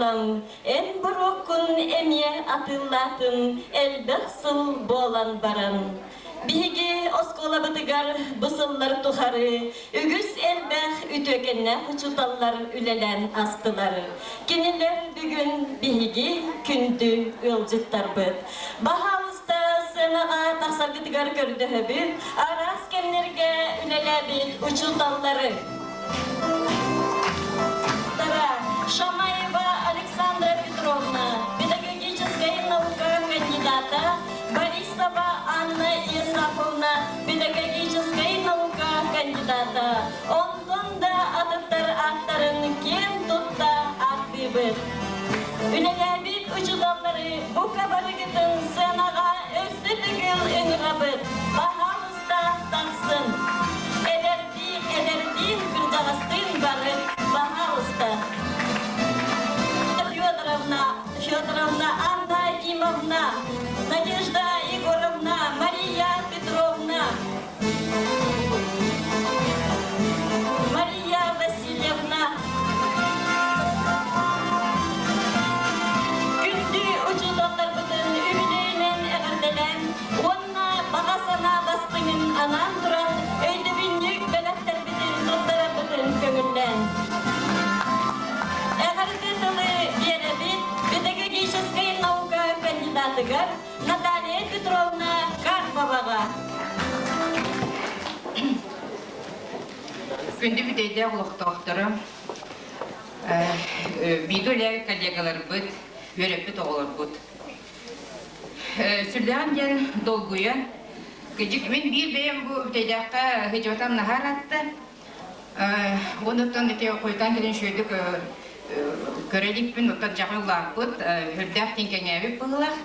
оскуолам, эн боруоккун эмиэ атыылаатым элбэх сыл буолан баран. Биһиги оскуолабытыгар бу сыллар тухары үгүс элбэх үтүөкэннээх учууталлар үлэлээн астылар. Кинилэр бүгүн биһиги күндү ыалдьыттарбыт. Баһаалыста сценаҕа тахсаргытыгар көрдөһөбүт, араас кэмнэргэ үлэлээбит учууталлары. Шамаева Александра Петровна, педагогическай наука кандидата, Борисова Анна Исаковна, педагогическай наука кандидата. Онтон да атыттар ааттарын киэн тутта ааттыыбыт. Үлэлээбит учууталлары бука барыгытын сыанаҕа өссө төгүл ыҥырабыт. Баһаалыста тахсын. Эдэрдии эдэрдиин кырдьаҕастыын бары баһаалыста. Федоровна, Федоровна Анна Акимовна, Надежда Егоровна, Мария Петровна, Мария Васильевна. Күндү учууталларбытын үбүлүөйүнэн эҕэрдэлээн уонна баҕа санаа бастыҥын анаан туран өйдөбүнньүк бэлэхтэрбитин туттарарбытын көҥүллээн. Эҕэрдэ тылы биэрэбит педагогическай наука кандидатыгар Наталья Петровна Карповаҕа. Күндү бүтэйдээх олохтоохторо, бииргэ үлэлээбит коллегаларбыт, үөрэппит оҕолорбут. Сүрдээҕин диэн долгуйан, кыдьык мин биир бэйэм бу бүтэйдээххэ сыдьыбатам наһаа ыраатта. Онуттан ити хойутаан кэлин үчүгэйдик көрө иликпин, оттон дьаҕы улааппыт, үрдээх тиҥкэҥээбит быһыылаах.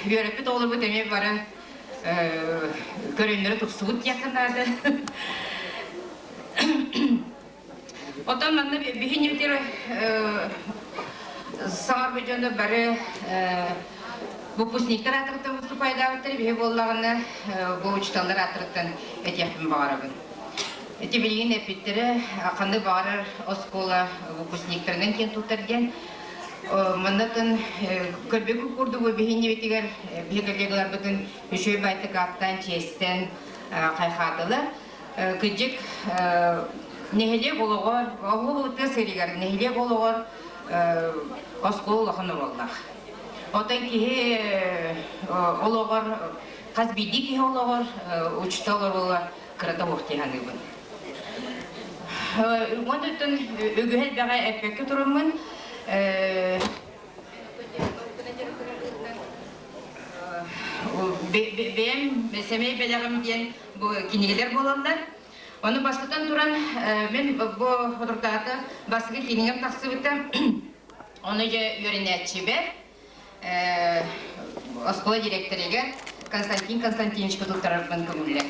Үөрэппит оҕолорбут эмиэ бары көрүҥнэрэ тупсубут диэххэ наада. Оттон манна биһи саҥарбыт дьоно бары выпускниктар аатырыттан выступайдаабыттар, биһи буоллаҕына бу учууталлар аатырыттан этиэхпин баҕарабын. Ити билигин эппиттэрэ ханнык баҕарар оскуола выпускниктарынан киэн туттар диэн. Маннатын көрбүккүт курдук биһиннибитигэр биһи коллегаларбытын үчүгэй байтык ааттаан, чиэстэн хайхаатылар. Кыдьык нэһилиэк олоҕор, оһуол тыа сиригэр нэһилиэк олоҕор оскуола улахан оруоллаах. Оттон киһи олоҕор, хас биирдии киһи олоҕор учуутал оруола кырата суох дии саныыбын. Уонна үгүһү элбэҕи эппэккэ тураммын, Бэйэм сэмэй бэлэҕим диэн бу кинигэлэр буолаллар. Ону бастатан туран мин бу соторутааҕыта бастакы кинигэм тахсыбыта. Ону дьэ үөрэнээччибэр оскуола директорыгар Константин Константиновичка туттарарбын көҥүллэр.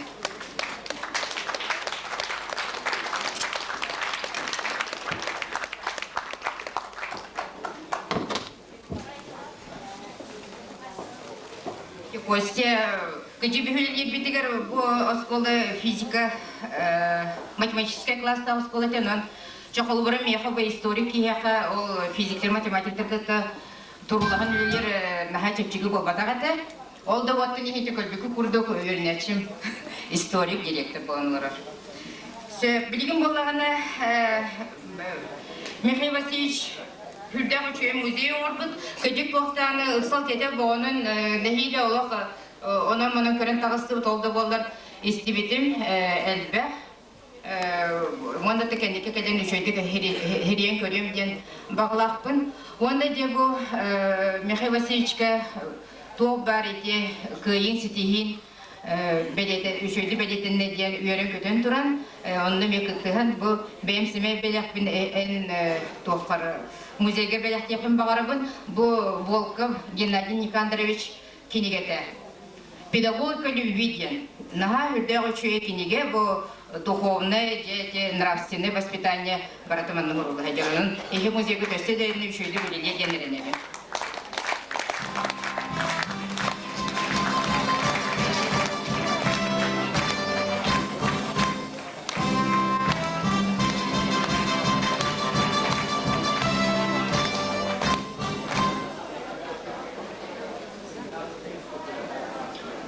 Костя, кыдьы бу оскуола физика математическай класстаах оскуола онон чохолубара миэхэ бу историк киһиэхэ ол физиктер математиктар кытта туруулаһан үлэлиир наһаа чэпчэки буолбатах этэ. Ол да уоттун иһити көрбүкү курдук үөрэнээччим историк директор буолан олорор. Билигин буоллаҕына Михаил Васильевич үрдээх үчүгэй музей оҥорбут. Кыдьык туохтааны ыксал тиэтэл боҕонун нэһиилэ олох онон-манан көрөн таҕыстыбыт ол да буоллар истибитим элбэх. Уонна да кэнники кэлэн үчүгэйдик хириэн көрүөм диэн баҕалаахпын. Уонна дьэ бу Михаил Васильевичка туох баар ити кыайыын ситиһиин үчүгэйдик бэлиэтэннэ диэн үөрэн-көтөн туран, онно эмиэ кыттыһан бу бэйэм сэмэй бэлэхпин эн туоххар музейга бэлэхтиэхпин баҕарабын. Бу Волков Геннадий Никандрович кинигэтэ. Педагогика любви диэн. Наһаа үрдээх үчүгэй кинигэ бу духовное, дьэ, нравственное воспитание барыта манна уруулаһа дьонун иһи музейга өссө да үчүгэйдик үлэлиэ диэн эрэнэбин.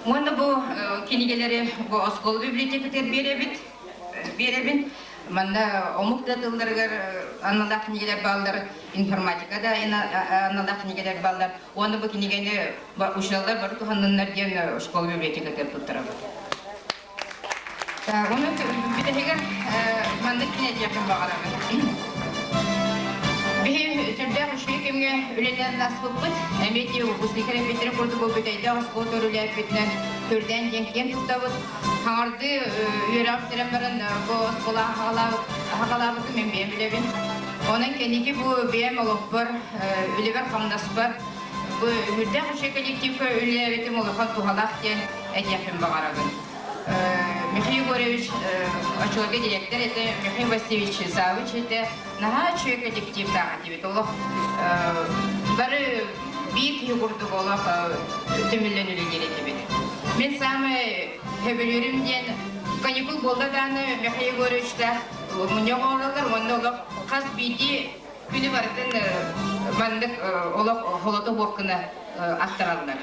Уонна бу кинигэлэри бу оскуола библиотекатыгар биэрэбит, биэрэбин. Манна омук да тылларыгар аналлаах кинигэлэр бааллар, информатика да аналлаах кинигэлэр бааллар. Уонна бу кинигэни учууталлар бары туһанныннар диэн школа библиотекатыгар туттарабыт. Оны бүтэһигэр маннык киниэтиэхпин баҕарабын. Биһи сүрдээх үчүгэй кэмҥэ үлэлээн ааспыппыт. Эмиэ ти выпускник эрэпиттэрин курдук бүтэйдээх оскуола төрүлээппитинэн төрдээн диэн киэн туттабыт. Хаҥардыы үөрэҕим бүтэрэн баран бу оскуола аһаҕалаабытым мен бэйэм билэбин. Онон кэнники бу бэйэм олохпор, үлэбэр-хамнаспар бу үрдээх үчүгэй коллективка үлэлээбитим улахан туһалаах диэн этиэхпин баҕарабын. Михаил Егорович очуорга директор этэ, Михаил Васильевич завуч этэ. Наһаа үчүгэй коллективтаах этибит. Олох бары биир киһи курдук олох түмүллэн үлэлиир этибит. Мин саамай сөбүлүүрүм диэн каникул буолла даҕаны Михаил Егоровичтаах мунньах оҥороллор уонна олох хас биирдии күнү барытын маннык олох холото суох гына аттараллар.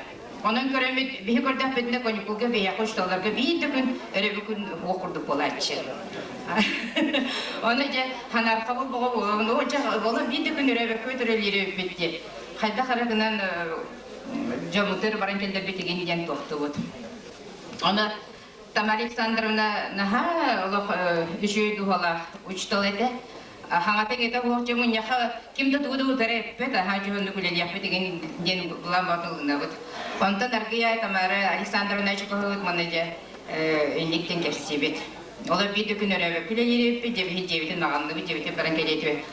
Онон көрөммүт, биһи көрдөхпүтүнэ каникулга биһиэхэ учууталларга биир да күн өрөбүл күн уох курдук буолааччы. Ону дьэ ханархабыл боҕо буолабын, оо дьэ олох биир да күн өрөөбөккө төрөлүүр эбиппит дии. Хайдах эрэ гынан дьоммутугар баран кэллэрбит диэн туохтубут. Ону Тамара Александровна наһаа олох үчүгэй дууһалаах учуутал этэ. Хаҥата иҥэтэ суох дьэ мунньахха ким да тугу да утары эппэт, аһаа дьоһуннук үлэлиэхпит игин диэн былаан ылынабыт. Онтон аргыйа Тамара Александровна чукаһыгыт манна дьэ инниктэн кэпсиибит. Олор биир да күн өрөөбөккө үлэлиирбит, дьэбиһи дьиэбитин маҕанныбыт, дьиэбитин баран кэлиэтибит.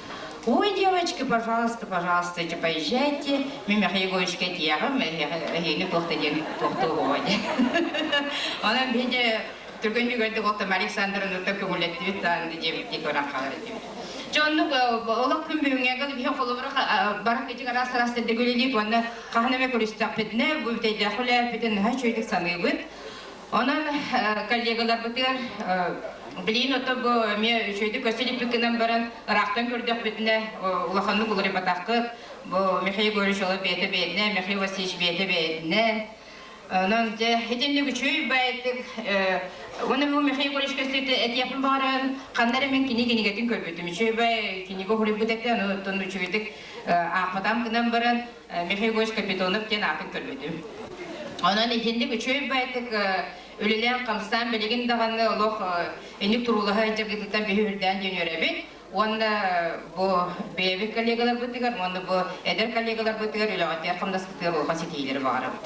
Ой, девочки, пожалуйста, пожалуйста, поезжайте. Мен Михаил Егоровичка этиэҕим, эһиини туох да диэн туохтуу диэн. Онон биһиги түргэн түгэрдик ол Тамара Александровнаттан көҥүллэттибит даҕаны диэбиттии көрөн хаалар этибит. Дьэ оннук олох күн бүгүҥҥэ биһи холобура барах кичик араас араас сирдэ үлэлиир уонна хаһан эмэ көрүстэхпитинэ бу бүтэйдээх үлээппитин наһаа үчүгэйдик саныыбыт. Онон коллегаларбытыгар билигин ото бу эмиэ үчүгэйдик көсө иликпит гынан баран ыраахтан көрдөхпүтүнэ улаханнык уларыйбатаххыт. Бу Михаил Егорович олох бэйэтэ бэйэтинэн, Михаил Васильевич бэйэтэ бэйэтинэн. Онон дьэ итинник үчүгэй баайдык уонна бу Михаил Егорович көстүүтэ этиэхпин баҕаран ханна эрэ мин кини кинигэтин көрбүтүм. Үчүгэй бай кинигэ уһуруйбут этэ, ону оттон үчүгэйдик аахпатаам гынан баран Михаил Егорович Капитонов диэн аатын көрбүтүм. Онон итинник үчүгэй байтык үлэлээн-хамсаан билигин даҕаны олох инник туруулаһа дьаргытыттан биһи үрдээн диэн үөрэбит. Уонна бу бэйэбит коллегаларбытыгар уонна бу эдэр коллегаларбытыгар үлэҕитигэр хамнаскытыгар улахан ситиһиилэри баҕарабыт.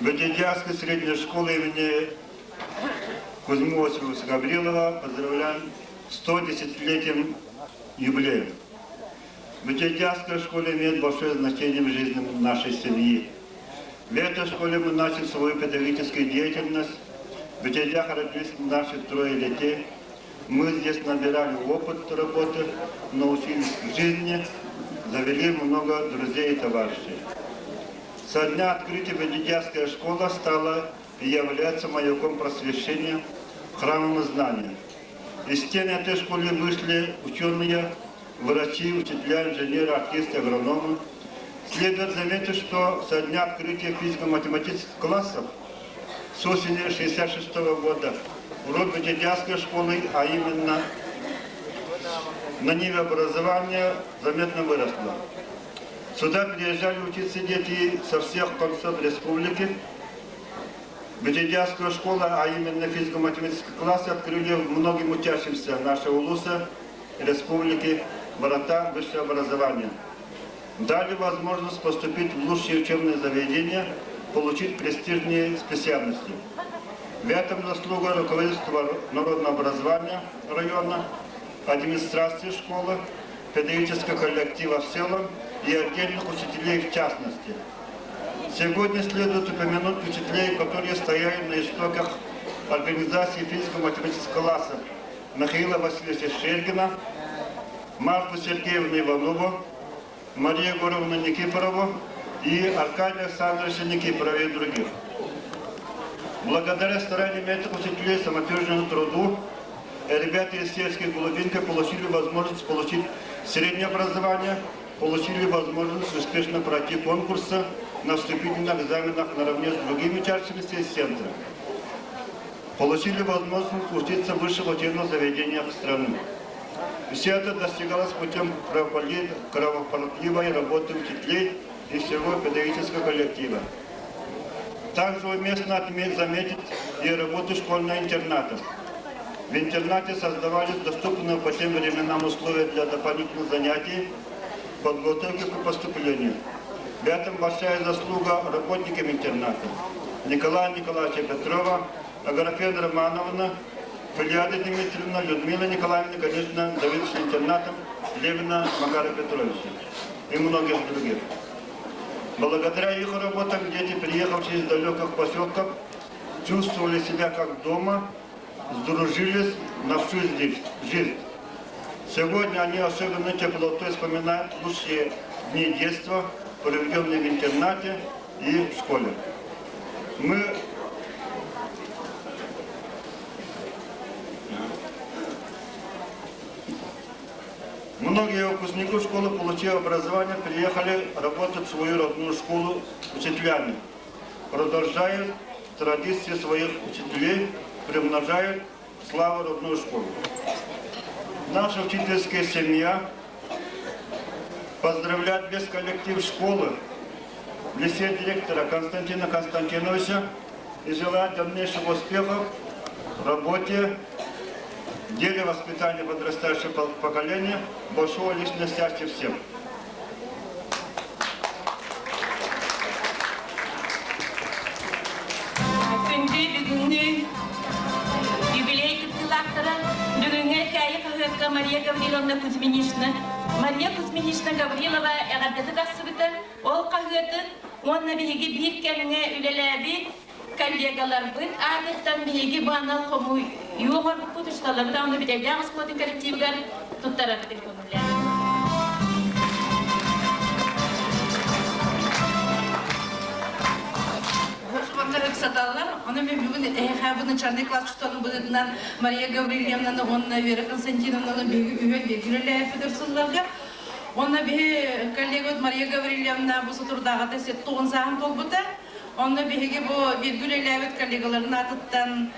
Бөтүдьааскы средней школы имени Кузьму Осиповича Гаврилова поздравляем 110-летием юбилеем. Бөтүдьааская школа имеет большое значение в жизни нашей семьи. В этой школе мы начали свою педагогическую деятельность. В Бетедях родились наши трое детей. Мы здесь набирали опыт работы, научились жизни, завели много друзей и товарищей. Со дня открытия Ведидяская школа стала и является маяком просвещения, храмом знания. Из стены этой школы вышли ученые, врачи, учителя, инженеры, артисты, агрономы. Следует заметить, что со дня открытия физико-математических классов с осени 1966 года урок Бетедяской школы, а именно на ниве образования, заметно выросла. Сюда приезжали учиться дети со всех концов республики. Бетедяскую школу, а именно физико-математический класс, открыли многим учащимся нашего улуса, республики, врата высшего образования. Дали возможность поступить в лучшие учебные заведения, получить престижные специальности. В этом заслуга руководства народного образования района, администрации школы, педагогического коллектива в целом и отдельных учителей в частности. Сегодня следует упомянуть учителей, которые стояли на истоках организации физико-математического класса Михаила Васильевича Шергина, Марфу Сергеевну Иванову, Марию Егоровну Никифорову, и Аркадия Александровича Никифорова и других. Благодаря стараниям этих учителей, самоотверженному труду, ребята из сельских глубинок получили возможность получить среднее образование, получили возможность успешно пройти конкурсы на вступительных экзаменах наравне с другими учащимися из центра. Получили возможность учиться в высших учебных заведениях страны. Все это достигалось путем кровопролитной работы учителей и всего педагогического коллектива. Также уместно заметить и работу школьного интерната. В интернате создавались доступные по тем временам условия для дополнительных занятий, подготовки к поступлению. В этом большая заслуга работникам интерната. Николая Николаевича Петрова, Агарафена Романовна, Филиада Дмитриевна, Людмила Николаевна, конечно, заведующая интернатом Левина Макара Петровича и многих других. Благодаря их работам дети, приехавшие из далеких поселков, чувствовали себя как дома, сдружились на всю жизнь. Сегодня они особенно теплотой вспоминают лучшие дни детства, проведенные в интернате и в школе. Многие выпускники школы, получив образование, приехали работать в свою родную школу учителями. Продолжают традиции своих учителей, примножают славу родную школу. Наша учительская семья поздравляет весь коллектив школы, в лице директора Константина Константиновича и желает дальнейших успехов в работе, в деле воспитания подрастающего поколения, большого личного счастья всем. Күндү бүгүҥҥү юбилей кыттыылаахтара бүгүҥҥэ Кэйи хаһыакка Мария Гавриловна Кузьминична Мария Кузьминична Гаврилова эҕэрдэтэ тахсыбыта. Ол хаһыатын уонна биһиги биир кэмҥэ үлэлээбит коллегаларбыт аатыттан биһиги бу анал хомуйуу оҥорбуппут учууталларбыт даҕаны бүтэйдээх оскуолатын коллективыгар туттарарбытын көҥүллээн. Уонна ыксаталлар. Оны мен бүгүн эһэхэ бу начальный класс учууталын быһыытынан Мария Гаврильевнаны уонна Вера Константиновнаны биһиги үһүөн бииргэ үлэлээбиппит сылларга. Онно биһи коллегабыт Мария Гаврильевна бу сутурдааҕыта 79 сааһын туолбута. Онно биһиги бу бииргэ үлэлээбит коллегаларын аатыттан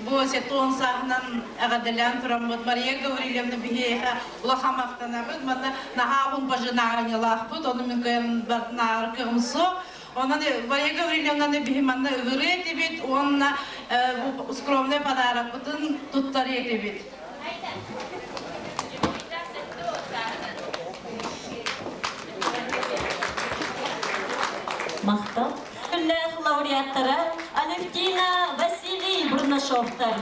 бу 70 сааһынан эҕэрдэлээн тураммыт Мария Гаврильевна биһиэхэ улахан махтанабыт. Манна наһаа уһун пожинаниялаахпыт, ону мин кыайан бартынааҕар кыаҕым суох. Онон Мария Гаврильевнаны биһи манна ыгырыа этибит уонна бу скромный подарокпытын туттарыа этибит. Махтал. Күннээх лауреаттара Алевтина, Василий Бурнашовтар.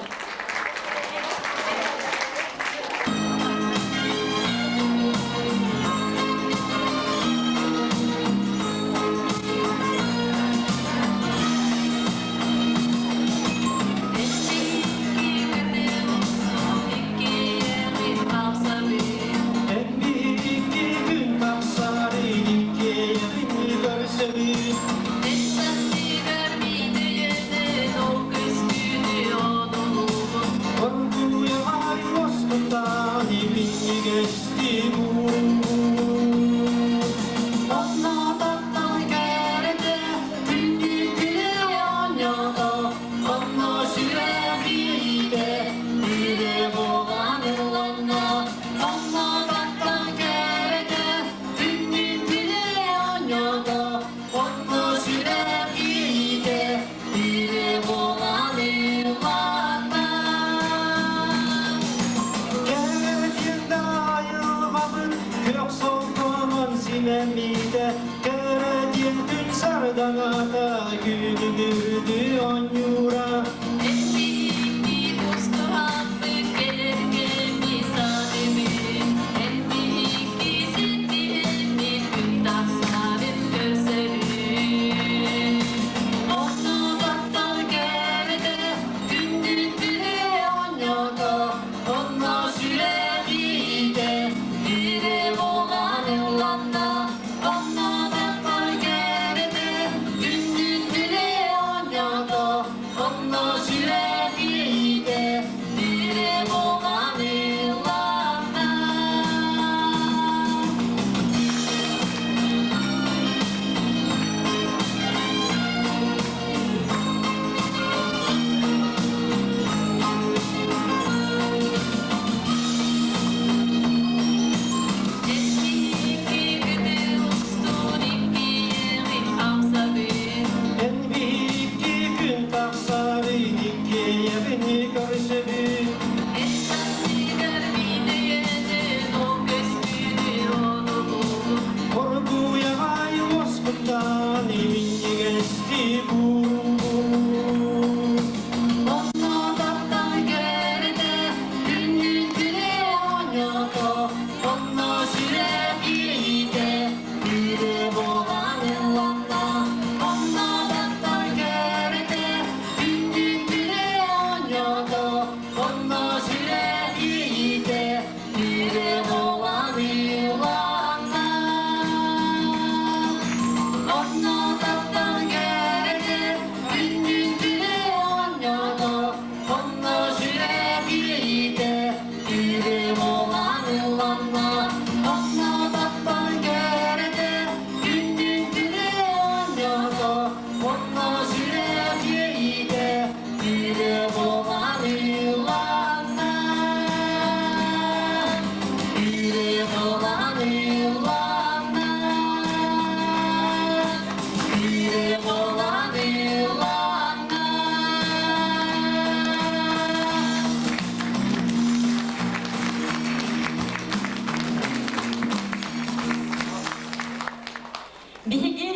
Биһиги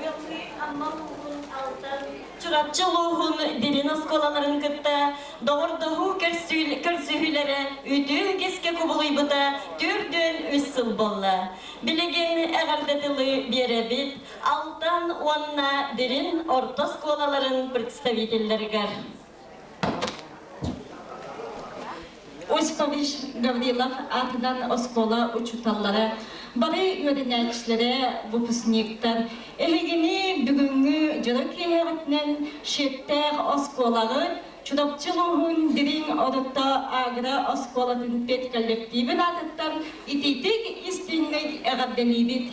ыаллыы Амма улууһун Алтан, Чурапчы улууһун Дирин оскуолаларын кытта доҕордоһуу көрсүһүүлэрэ үтүө үгэскэ кубулуйбута 43 сыл буолла. Билигин эҕэрдэ тылы биэрэбит Алтан уонна Дирин орто оскуолаларын представителлэригэр. Осипович Гаврилов аатынан оскуола учууталлара, бары үөрэнээччилэрэ, выпускниктар, эһигини бүгүҥҥү дьоро киэһэҕитинэн Шиэттээх оскуолаҕыт Чурапчы улууһун Дириҥ орто агро оскуолатын педколлективин аатыттан итиитик истиҥник эҕэрдэлиибит.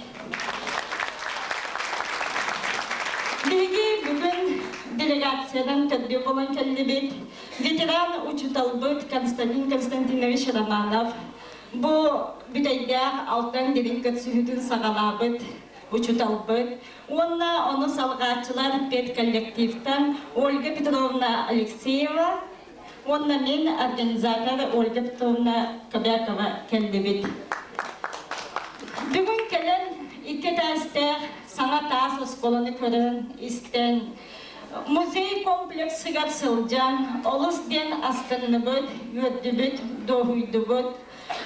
Биһиги бүгүн делегациянан төрдүө буолан кэллибит. Ветеран учууталбыт Константин Константинович Романов бу бүтэйдээх алтан дириҥ көрсүһүүтүн саҕалаабыт учууталбыт уонна ону салҕааччылар педколлективтан Ольга Петровна Алексеева уонна мин организатор Ольга Петровна Кобякова кэллибит. Бүгүн кэлэн икки этээстээх саҥа таас оскуоланы көрөн, истэн, музей комплексыгар сылдьан олус диэн астынныбыт, үөрдүбүт, дуоһуйдубут.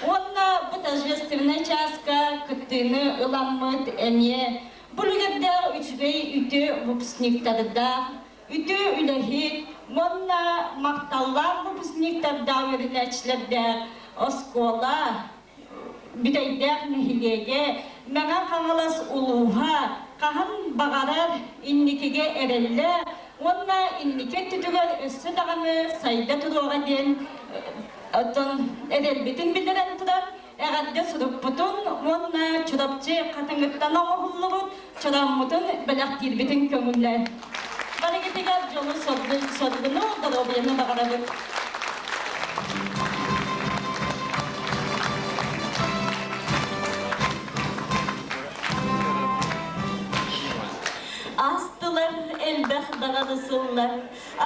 Уонна бу торжественнай чааска кыттыыны ыламмыт эмиэ бу үлүгэрдээх үчүгэй үтүө выпускниктардаах, үтүө үлэһит уонна махталлаах выпускниктардаах үөрэнээччилэрдээх оскуола Бүтэйдээх нэһилиэгэ Мэҥэ Хаҥалас улууһа хаһан баҕарар инникигэ эрэллэ уонна инники өттүтүгэр өссө даҕаны сайда туруоҕа диэн оттон эрэлбитин биллэрэн туран эҕэрдэ сурукпутун уонна Чурапчы хатыҥыттан оҥоһуллубут чороммутун бэлэхтиирбитин көҥүллээн. Барыгытыгар дьолу соргуну, доруобуйаны баҕарабыт. Астылар элбэх даҕаны сыллар,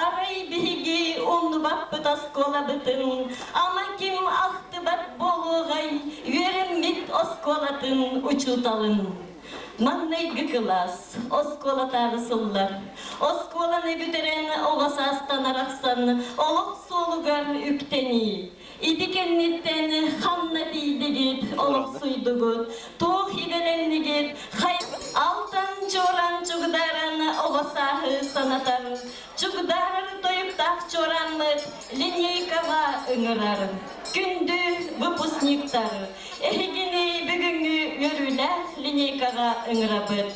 арай биһиги умнубаппыт оскуолабытын, ама ким ахтыбат буолуоҕай үөрэммит оскуолатын учууталын. Маҥнайгы кылаас, оскуолатааҕы сыллар. Оскуоланы бүтэрэн оҕо саастан арахсан олох суолугар үктэнии. Ити кэнниттэн ханна тиийдигит, олохсуйдугут, туох идэлэннигит, хай Алтан чуоран чугдааран оҕо сааһы санатар, чугдаарар тойуктаах чуорааммыт линейкаҕа ыҥырар. Күндү выпускниктар, эһигини бүгүҥҥү үөрүүлээх линейкаҕа ыҥырабыт.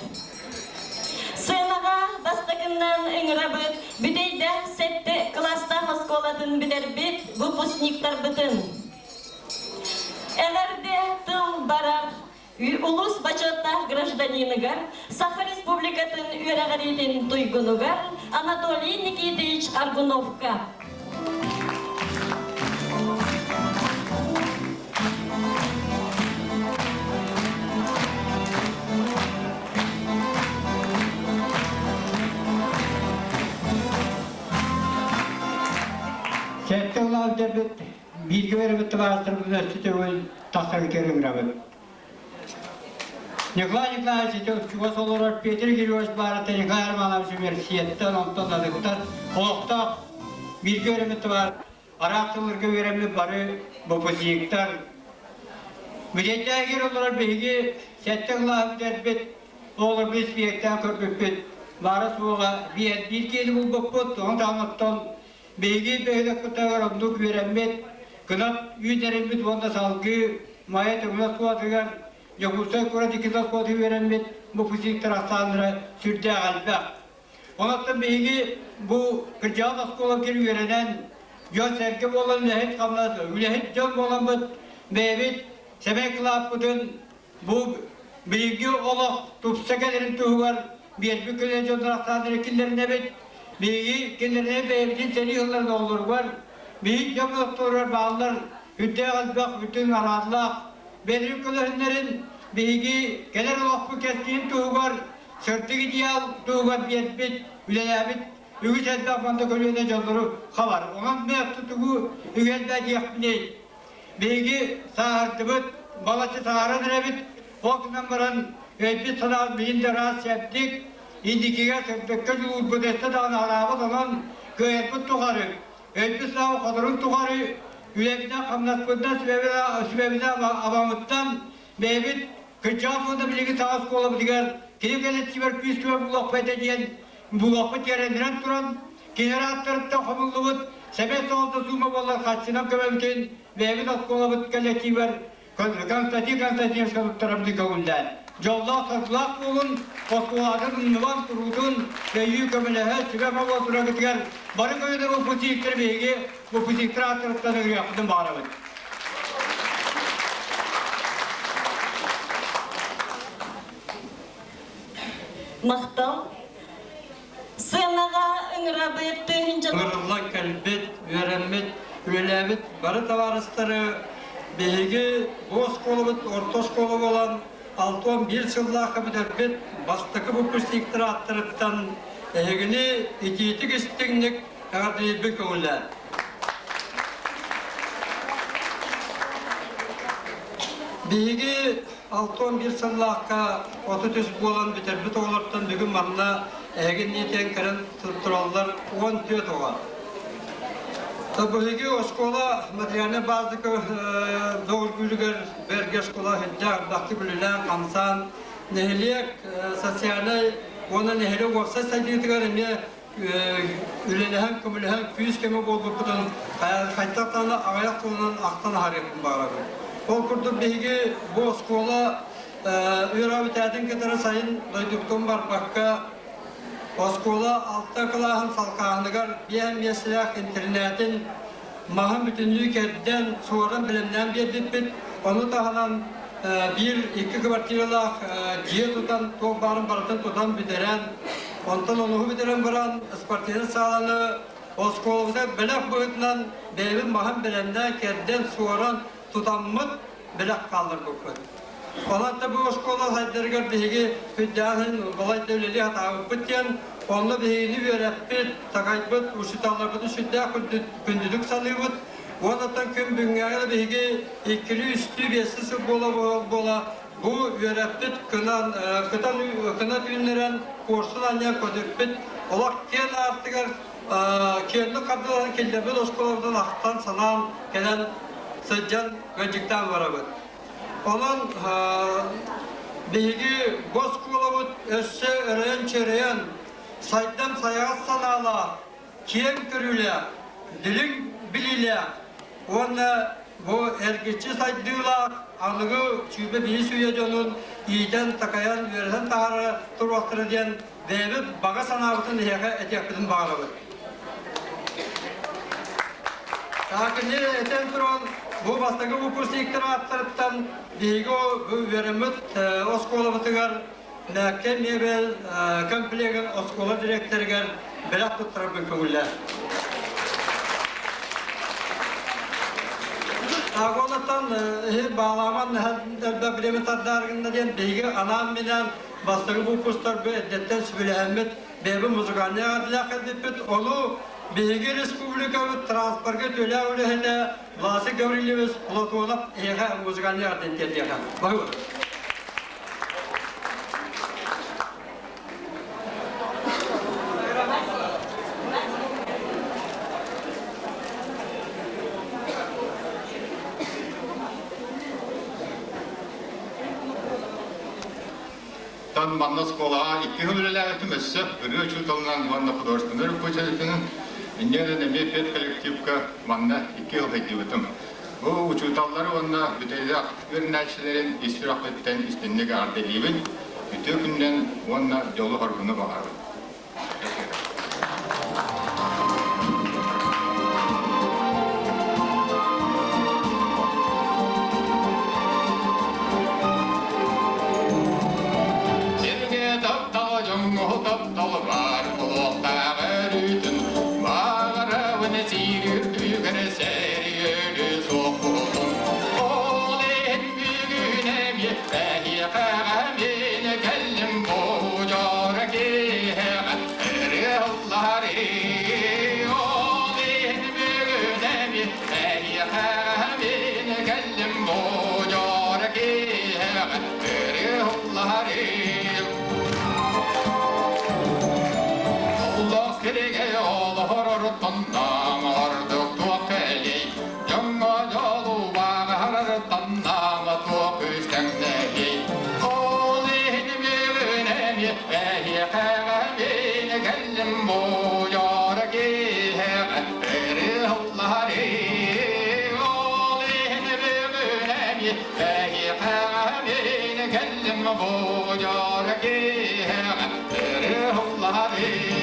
Сыанаҕа бастакыннан ыҥырабыт Бүтэйдээх сэттэ кылаастаах оскуолатын бүтэрбит выпускниктарбытын. Эҕэрдэ тыл барар улус бочуоттаах гражданиныгар, Саха Республикатын үөрэҕириитин туйгунугар Анатолий Никитич Аргуновка. Сэттэ улаатарбыт, бииргэ үөрэммит табаарыстарбытын өссө төгүл тахсаргытыгар ыҥырабыт. Николай Николаевич ити чугас олорор Петр Григорьевич баарата Николай Романович университеттан, онтон атыттар олохтоох бииргэ үөрэммит табаар араас тылларга үөрэммит бары выпускниктар. Бүтэйдээгэр олорор биһиги сэттэ кылааһы бүтэрбит оҕолорбут испииһэктээн көрбүппүт баара-суоҕа биир биир киһини булбуппут, ону таһынан Биһиги бөһүөлэкпитигэр оннук үөрэммит, кынат үүннэриммит уонна салгыы Майа Төҥүлү оскуолатыгар, Дьокуускай куорат иккис оскуолатыгар үөрэммит выпускниктар ахсааннара сүрдээх элбэх. Онон биһиги бу кырдьаҕас оскуолабытыгар үөрэнэн, дьон-сэргэ буолан үлэһит хамнас, үлэһит дьон буоламмыт бэйэбит сэмэй кылааппытын бу билиҥҥи олох тупса кэлэрин туһугар биэрбит көлүөнэ дьоннор ахсааннара киллэринэбит. Биһиги кинилэринэн бэйэбитин сэрии сылларын оҕолоругар, биһиги дьон ортолоругар бааллар үрдээх элбэх бүтүн арааллаах бэлиҥ көлөһүннэрин биһиги кэлэр олохпут кэскилин туһугар сырдык идеал туһугар биэрбит, үлэлээбит үгүс элбэх манна көлүөнэ дьоннору хабар. Онон мен тугу үгэлбэ диэхпиний? Биһиги сааһырдыбыт, балачча сааһыран эрэбит, ол гынан баран. Өйбүт санаабыт билин да ыраас чэбдик, инникигэ сырдыкка дьулуурбут өссө даҕаны араабыт онон кыайарбыт тухары, өйбүт санаабыт хоторун тухары үлэбитинэн хамнаспытынан сүбэбитинэн абамыттан бэйэбит кырдьаҕас уонна билигин саҥа оскуолабытыгар кини кэлэктиибэр күүс-күмэ булуохпут этэ диэн булуохпут эрэннэрэн туран кинилэр ааттарыттан хомуллубут сэбиэт соҕотох суума буоллар харчынан көмөбүтүн бэйэбит оскуолабыт кэлэктиибэр Константин Константиновичка туттарабытын көҥүллээн, дьоллоох-соргулаах буолун, оскуолатын умнубан куруутун өйүү көмөлөһө, сүбэ-ама буолтураргытыгар бары көлүөнэ выпускниктар биһиги выпускниктар ааттарыттан ыҥырыахпытын баҕарабыт. Махтал. Сыанаҕа ыҥырабыт тыһыынча Ыҥырыллан кэлбит, үөрэммит, үлэлээбит бары табаарыстары биһиги бу оскуолабыт орто оскуола буолан 61 сыллаахха бүтэрбит бастакы выпускниктар ааттарыттан эһигини итиитик истиҥник эҕэрдэлиирбин көҥүллээн. Биһиги 61 сыллаахха 33 буолан бүтэрбит оҕолортон бүгүн манна эһиги инниитин кэлэн тураллар 14 оҕо. Биһиги оскуола материальнай баазыка доҕоргүүлүгэр бэргэ оскуола сылдьар элбэхтик үлэлээн хамсаан нэһилиэк социальнай уонна нэһилиэк уопсай сайдыытыгар эмиэ үлэлэһэн, көмөлөһөн күүс-көмө буолбуппутун хайдах даҕаны аҕыйах тылынан ахтан аһарыахпын баҕарабын. Ол курдук биһиги бу оскуола үөрээбитээтин кытары сайын дойдубутун барбакка оскуола алта кылааһын салкааһыныгар биэһэн миэстэлээх интэринээтин маһын бүтүннүү кэрдэн, суоран бэлэмнээн биэрбиппит. Ону таһынан биир икки квартиралаах дьиэ тутан, туох баарын барытын тутан бүтэрэн, онтон онуһу бүтэрэн баран спортивнай сааланы оскуолабытыгар бэлэх быһыытынан бэйэбит маһын бэлэмнээн, кэрдэн, суоран, тутаммыт бэлэх хаалларбыппыт. Онон да бу оскуола сайдарыгар биһиги үрдээҕин балайда үлэлии сатаабыппыт диэн, онно биһигини үөрэппит, такайбыт учууталларбытын сүрдээх күндүтүк саныыбыт. Уоннаттан күн бүгүҥҥээҕи да биһиги иккилии, үстүү, биэстии сыл буола-буола бу үөрэппит кынан, кытан, кынат үүннэрэн, куорсун анньан көтүппүт олох киэн аартыгар киэнник хардыылаһан киллэрбит оскуолабытын ахтан, санаан кэлэн сылдьан ыалдьыктаан барабыт. Онон биһиги бу оскуолабыт өссө өрөйөн-чөрөйөн, сайдан сайаҕас санаалаах, киэҥ көрүүлээх, дириҥ билиилээх уонна бу эргиччи сайдыылаах аныгы 25 үйэ дьонун иитэн-такайан, үөрэтэн таһаара туруохтара диэн бэйэбит баҕа санаабытын эһиэхэ этиэхпитин баҕарабыт. Кини этэн туран, бу бастакы выпускниктар ааттарыттан биһиги үөрэммит оскуолабытыгар Мээккэ мебель комплегын оскуола дириэктэригэр бэлэх туттарарбын көҥүллээн. Агонаттан баалааман элбэх бириэмэ тардааргынна диэн биһиги анаан-минээн бастакы выпусктарбы эрдэттэн сүбэлэһэммит бэйэбит музыкальнай эҕэрдэлээх кэлбиппит. Ону биһиги республикабыт транспорга төлөөх үлэһитэ Власий Гаврильевич Платонов эһиэхэ музыкальнай эҕэрдэтин тиэрдиэхэ. Баһыыба. Тан манна оскуолаҕа икки сыл үлэлээбитим өссө ырыа учууталынан уонна художественнай руководителинэн инньэ эмиэ педколлективка манна икки сыл сылдьыбытым. Бу учууталлары уонна бүтэйдээх үөрэнээччилэрин ис сүрэхпиттэн истиҥник эҕэрдэлиибин, үтүө күнүнэн уонна дьолу-соргуну баҕарабын. Сиргэ таптал дьоҥҥо таптал баар буолуохтаах өрүүтүн баҕарабын сиир үрдүгэр сэрийэлэ суох буолун ол иһин бүгүн эмиэ эһиэхэ мин кэллим бу дьоро киэһэҕэ ырыаллары ол иһин бүгүн эмиэ эһиэхэ мин кэллим бу дьоро киэһэҕэ ырыаллары. ыллаһарым. Олох сиригэ олоһорортон ордук туох кэлий, дьоҥҥо дьолу баҕарартан туох күүстэҥнэһий. Ол иһин бүгүн эмиэ эһиэхэ мин кэллим бу дьоро киэһэҕэ ырыһыллаһарым. Ол иһин бүгүн эмиэ эһиэхэ мин кэллим бу дьоро киэһэҕэ ырыһыллаһарым.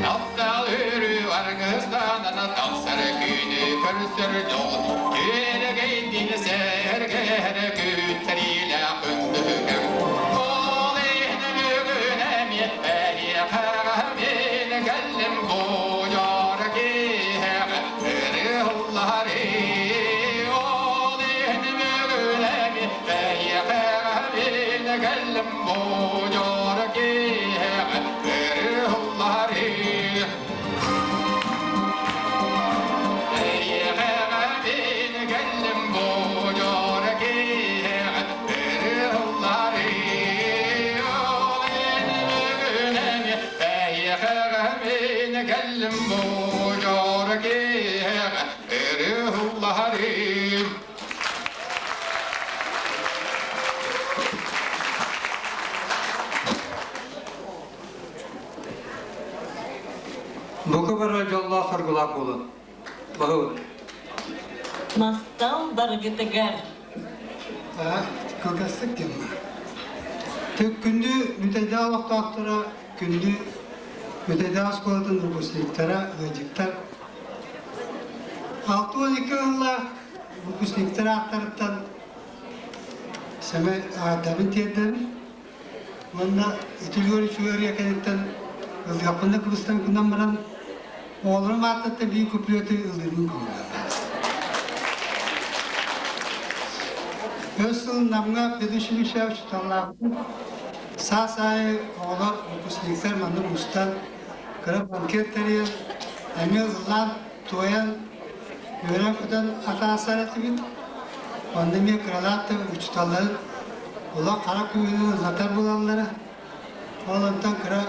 Таптал өрүү аргыстанан тахсар күнү көрсөр дьол күөрэгэйдин сэргэһэр күүттэриилээх күндүкэм. Ол иһин бүгүн эмиэ эһиэхэ мин кэллим бу дьоро киэһэҕэ ырыһыллаһары. Ол иһин бүгүн эмиэ эһиэхэ мин кэллим бу дьоро киэһэҕэ ырыһыллаһары. Эйиэхэ мин кэллим бу дьоро киэһэҕэ ырыһыллаһары. Ол иһин бүгүн эмиэ эйиэхэ мин кэллим бу дьоро киэһэҕэ ырыһыллаһары. Бука бары дьоллоох соргулаах буолун. Баһылык. Махтал баргытыгар. Кылгастык диэн Күндү Бүтэйдээх олохтоохторо, күндү Бүтэйдээх оскуолатын выпускниктара, ыалдьыттар. 62 ыллаах выпускниктар ааттарыттан сэмэй аҕардабын тиэрдэбин. Уонна үтүлүөр үчүгэй кэнниттэн ылыахпын да кыбыстан гынан баран, оҕолорум ааттаттан биир куплеты ылыырбын көҥүллээтэ. Өр сыл Намҥа педучилище учууталлаабытым. Саас аайы оҕолор, выпускниктар маннык мустан, кыра банкет тэрийэн, эмиэ ыллаан, туойан, үөрэн-көтөн атаасар этибит. Онно эмиэ кыралаах да учууталларын улах хара күүһүнэн ыллатар буолаллара. Ол онтон кыра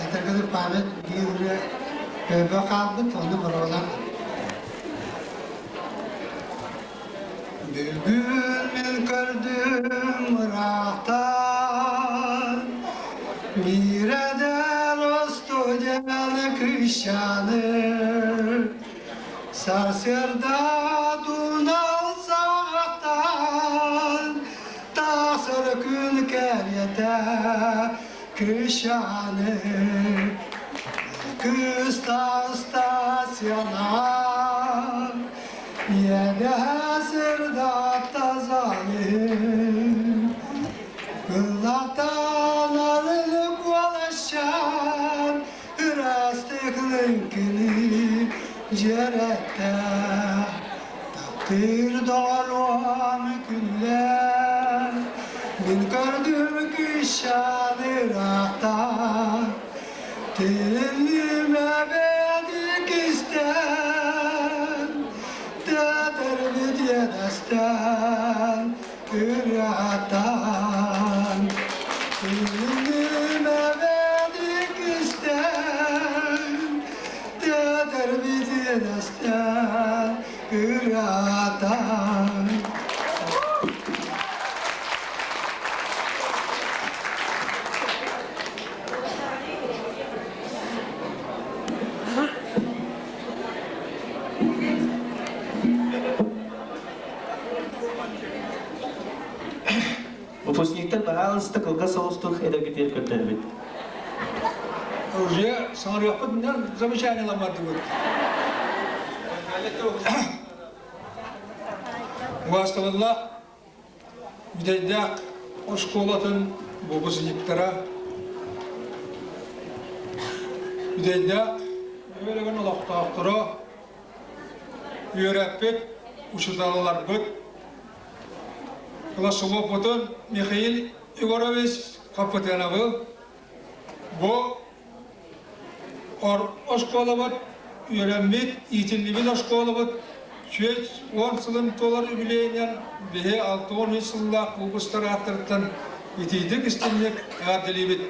этэргэ память биир ырыа өйбө хаалбыт, ону боруолаан. Бүгүн мин көрдүм ыраахтан, Мирэдэр остуодьаны кыысчааны, Сарсыарда тунал саҕахтан Тахсар күн кэриэтэ кыысчааны. Кыыс таста сыанаҕа, Иэдэһэ сырдатта залым. Кыллатан арылы куолашан, Ырастык лыҥкыны дьиэрэтэ. Таптыыр доҕоруом күллэр, Мин көрдүм кыысчаан ыраахтан. Тилинним эбээдик истэн, Тэтэрбит иэдэстэн, ырыатан. Тилинним эбээдик истэн, Тэтэрбит иэдэстэн, ырыатан. Выпускниктар баһаалыста кылгас соҕустук эдэргитигэр көрдөрөбүт. Уже саҥарыахпыт замечаниеламмардыбыт. Убаастабыллаах, бүтэйдээх. оскуолатын выпускниктара Бүтэйдээх бөһүөлэгин олохтоохторо үөрэппит учууталларбыт Классовоппутун Михаил Егорович Хаппытыановы бу оскуолабыт үөрэммит, иитиллибит оскуолабыт 110 сылын туолар үбүлүөйүнэн биһи 63 сыллаах выпустар ааттарыттан итиитик истиҥник эҕэрдэлиибит.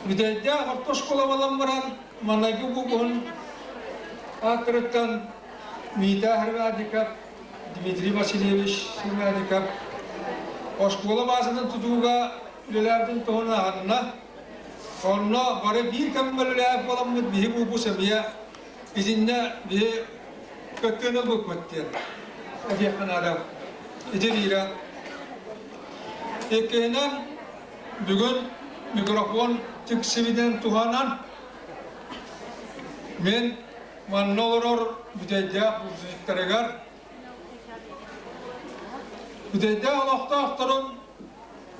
Бүтэйдээх орто оскуола буолан баран, маҥнайгы выпуһун ааттарыттан Миитээ Хрвадиков, Дмитрий Васильевич Семядиков оскуола баазатын тутууга үлэлээбитин туһунан аһынна. Онно бары биир кэмҥэ үлэлээбит буоламмыт биһи выпуск эмиэ итиннэ биһи кыттыыны ылбыппыт диэн этиэххэ наада. Ити биирэ. Иккиһинэн, бүгүн микрофон тиксибитин туһанан мин Манна олорор Бүтэйдээх выпускниктарыгар Бүтэйдээх олохтоохторун,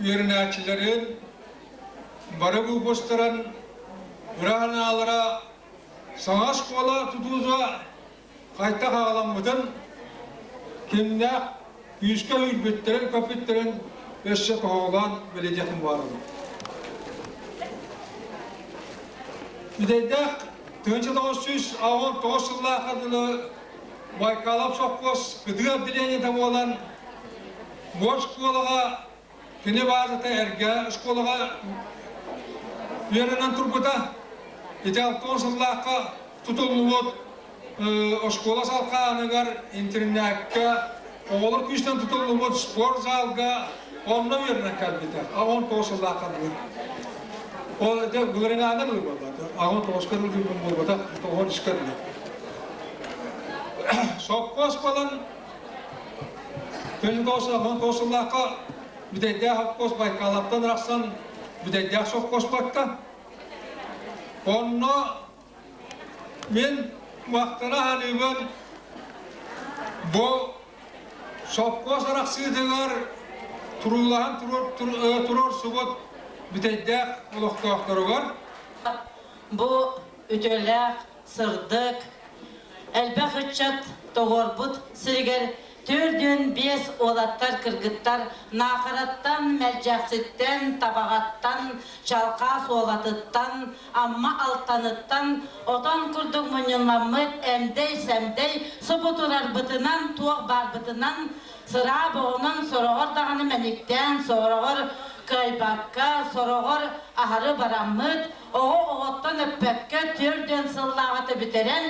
үөрэнээччилэрин бары выпустарын ыра санаалара саҥа оскуола тутуута хайдах аҕаламмытын, кимнээх күүскэ үүрбүттэрин-көппүттэрин өссө тоһоҕолоон бэлиэтиэхпин баҕарабын. Бүтэйдээх 1989 сыллаахха дылы Байкалов сопхуос кытыы отделениета буолан, бу оскуолаҕа кини баазата эргэ оскуолаҕа үөрэнэн турбута. Ити 60 сыллаахха тутуллубут оскуола салхааныгар, интэринээккэ оҕолор күүстэн тутуллубут спорт залга онно үөрэнэн кэлбитэ. 19 сыллаахха дылы. Ол дьэ былырыҥаана дылы буолбата. 19-ка дылы буолбатах, 93-ка дылы. Сопхуос буолан 19 сыллаахха Бүтэйдээх сопхуос Байкалаттан арахсан Бүтэйдээх сопхуос батта. Онно Мин махтана саныыбын бу сопхуос арахсыытыгар туруулаһан туруорсубут бүтэйдээх олохтоохторугар. Бу үтүөлээх, сырдык, элбэх ыччат тоҕуорбут сиригэр 45 уолаттар, кыргыттар Наахараттан, Мэлдьэхситтэн, Табаҕаттан, Чалхаас уолатыттан, Амма Алтаныттан отон курдук мунньулламмыт эмдэй-сэмдэй субу турарбытынан, туох баарбытынан сыраа боҕунан сороҕор даҕаны мэниктээн, сороҕор кыайбакка, сороҕор аһары бараммыт, оҕо оҕоттон өппөккө 40 сыллааҕыта бүтэрэн,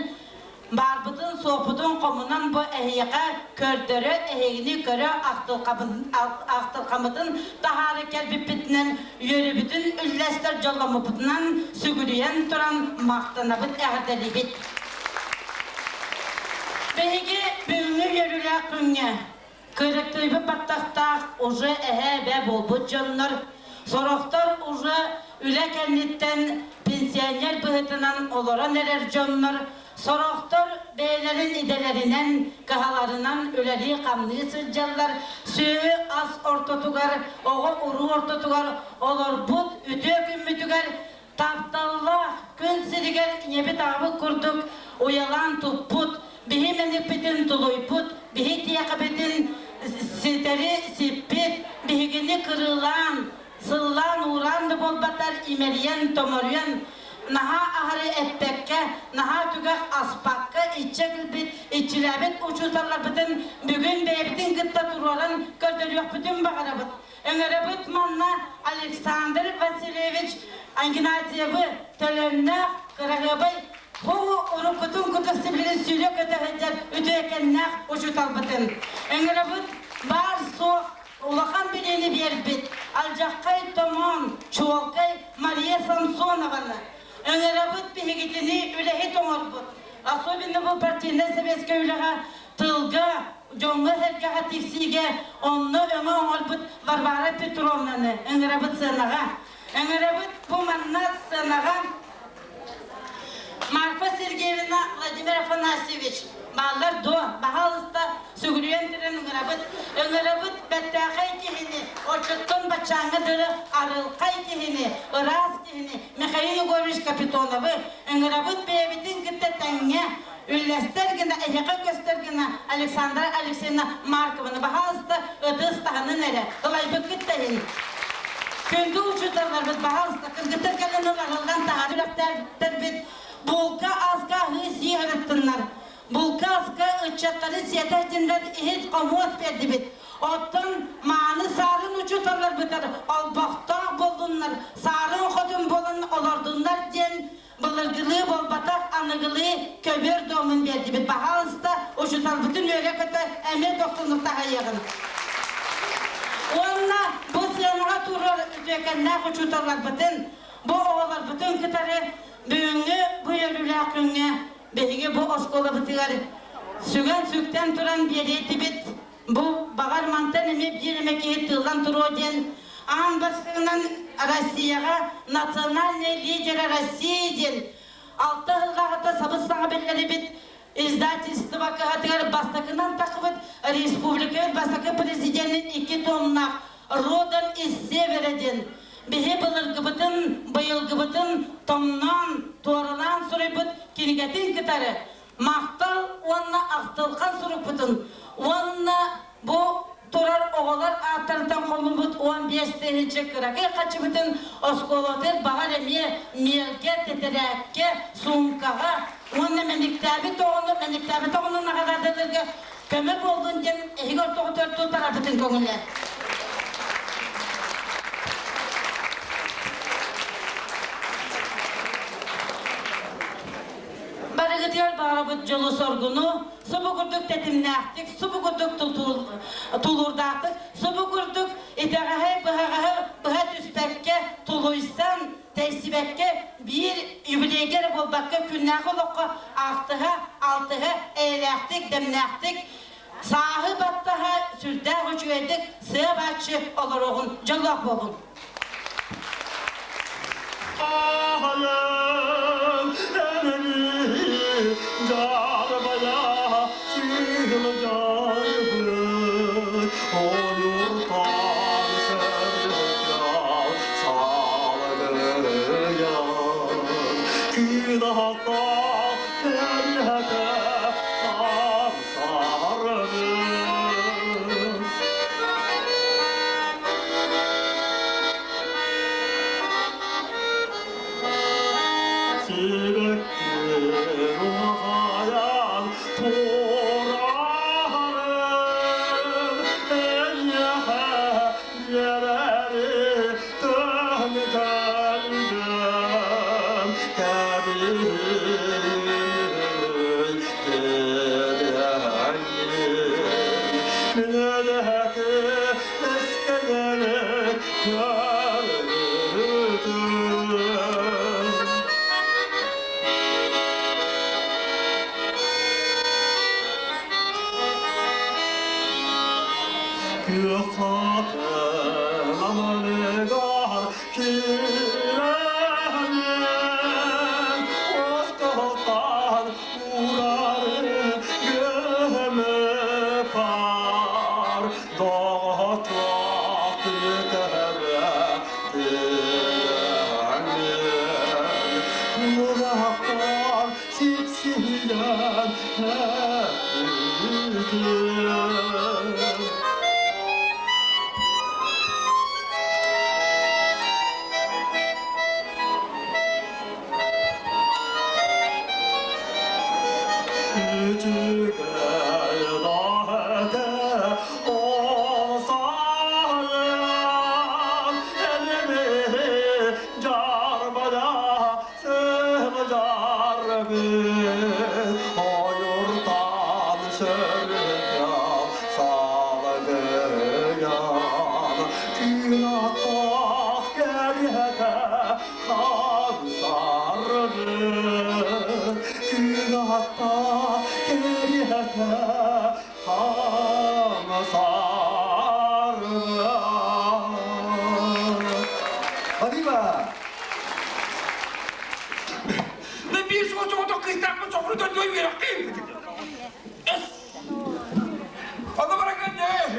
Баарбытын-суохпутун хомунан бу эһиэхэ көрдөрө, эһигини көрө ахтылҕаммытын таһаара кэлбиппитинэн үөрүүбүтүн үллэстэр дьолломмуппутунан сүгүрүйэн туран махтанабыт, эҕэрдэлиибит. Биһиги бүгүҥҥү үөрүүлээх күҥҥэ кырыктыйбыт баттахтаах уже эһээ-эбээ буолбут дьоннор, сорохтор уже үлэ кэнниттэн пенсионер быһыытынан олорон эрэр дьоннор, сорохтор бэйэлэрин идэлэринэн, кыһаларынан үлэлии-хамныы сылдьаллар, сүөһү-ас ортотугар, оҕо-уруу ортотугар олорбут үтүө күммүтүгэр тапталлаах күн сиригэр ийэбит-аҕабыт курдук уйалаан туппут, биһи мэникпитин тулуйбут, биһи тиэхэбитин ситэри сиппит, биһигини кырыылаан, сыллаан-уураан да буолбатар имэрийэн-томоруйан, наһаа аһары эппэккэ, наһаа түгэх аспакка иччэ кэлбит, иччилээбит учууталларбытын бүгүн бэйэбитин кытта туруоран көрдөрүөхпүтүн баҕарабыт. Ыҥырабыт манна Александр Васильевич Игнатьевы төлөннөөх кыраһыабай бу уруккутун кутус сибилигин сүүрэ көтө сылдьар үтүөкэннээх учууталбытын. Ыҥырабыт баар-суох улахан билиини биэрбит алдьаххай томоон чуолкай Мария Самсонованы. Ыҥырабыт биһигитини үлэһит оҥорбут, особенно бу партийнай-советскай үлэҕэ тылга, дьоҥҥо-сэргэҕэ тиксиигэ онно өҥө оҥорбут Варвара Петровнаны ыҥырабыт сыанаҕа. Ыҥырабыт бу манна сыанаҕа Марфа Сергеевна, Владимир Афанасьевич бааллар дуо? Баһаалыста. сүгүрүйэн туран ыҥырабыт. Ыҥырабыт бэртээхэй киһини, оччоттон баччааҥҥа дылы арылхай киһини, ыраас киһини Михаил Егорович Капитоновы ыҥырабыт бэйэбитин кытта тэҥҥэ үллэстэр гына, эһиэхэ көстөр гына Александра Алексеевна Маркованы баһаалыста ытыс таһынын эрэ, ылайбыккыт да иһин. Күндү учууталларбыт, баһаалыста, кыргыттар кэлэн ыларыллан таһаары үрэхтэрбит булка аска аһыы сии сырыттыннар. Булка аска ыччаттары сиэтэ сылдьыннар иһит хомуос биэрдибит. Оттон мааны саарын учууталларбытар олбохтоох буоллуннар, саарын хотун буолан олордуннар диэн былыргылыы буолбатах аныгылыы көбүөр дуомун биэрдибит. Баһаалыста, учууталбытын үөрэ-көтө эмиэ дохсуннук таһайыаҕын. Уонна бу сыанаҕа турар үтүөкэннээх учууталларбытын, бу оҕолорбутун кытары бүгүҥҥү бу үөрүүлээх күҥҥэ биһиги бу оскуолабытыгар сүгэн-сүктэн туран биэриэтибит. Бу баҕар мантан эмиэ биир эмэ киһи тыыллан туруо диэн аан бастакынан Россияҕа национальный лидер России диэн алта сыллааҕыта сабыс-саҥа биллэрибит издательство кыһатыгар бастакынан тахсыбыт республикабыт бастакы президенин икки томнаах «Родом из Севера» диэн биһи былыргыбытын, быйылгыбытын томноон, туоралаан суруйбут кинигэтин кытары махтал уонна ахтылҕан сурукпутун уонна бу турар оҕолор ааттарыттан хомуйбут 15 тыһыынча кыракый хаччыбытын оскуолатыгар баҕар эмиэ миэлгэ, тэтэрээккэ, суумкаҕа уонна мэниктээбит оҕону мэниктээбит оҕону наҕараадаларга көмө буоллун диэн эһиги ортоҕутугар туттарарбытын көҥүлэ. Барыгытыгар баҕарабыт дьолу-соргуну, субу курдук тэтимнээхтик, субу курдук тулуурдаахтык, субу курдук итэҕэһи, быһаҕаһы быһа түспэккэ, тулуйсан, тэйсибэккэ биир юбилейга эрэ буолбакка күннээҕи олоххо аахтыһа, алтыһа, эйэлээхтик, дэмнээхтик, сааһы баттаһа сүрдээх үчүгэйдик сыа-бааччы олоруоҕун дьоллоох буолун.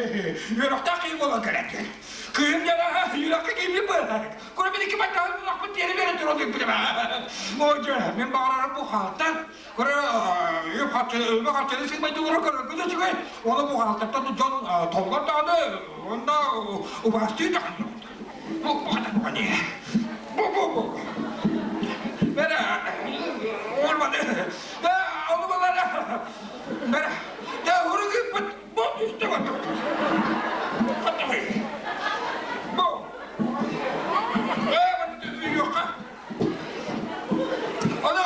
Үөрэхтээх киһи буолан кэлэн. Кыым дьара үөрэххэ киирбит буолар. Кура мин икки баттаҕын булахпын тиэрэ бере туран ыыппытым. О, дьэ, мин баҕарарым бу хаалтан. Кура үп харчы, өлбө харчыны сыымайды ура көрөргө да үчүгэй. Оны бу хаалтаттан дьон толлор даҕаны, онно убаастыы даҕаны. Бу бу бу бу бу бу. Бэрэ, олмады. Onu bana бэрэ, да уругуппут бу түстэ бу. Бу. Onu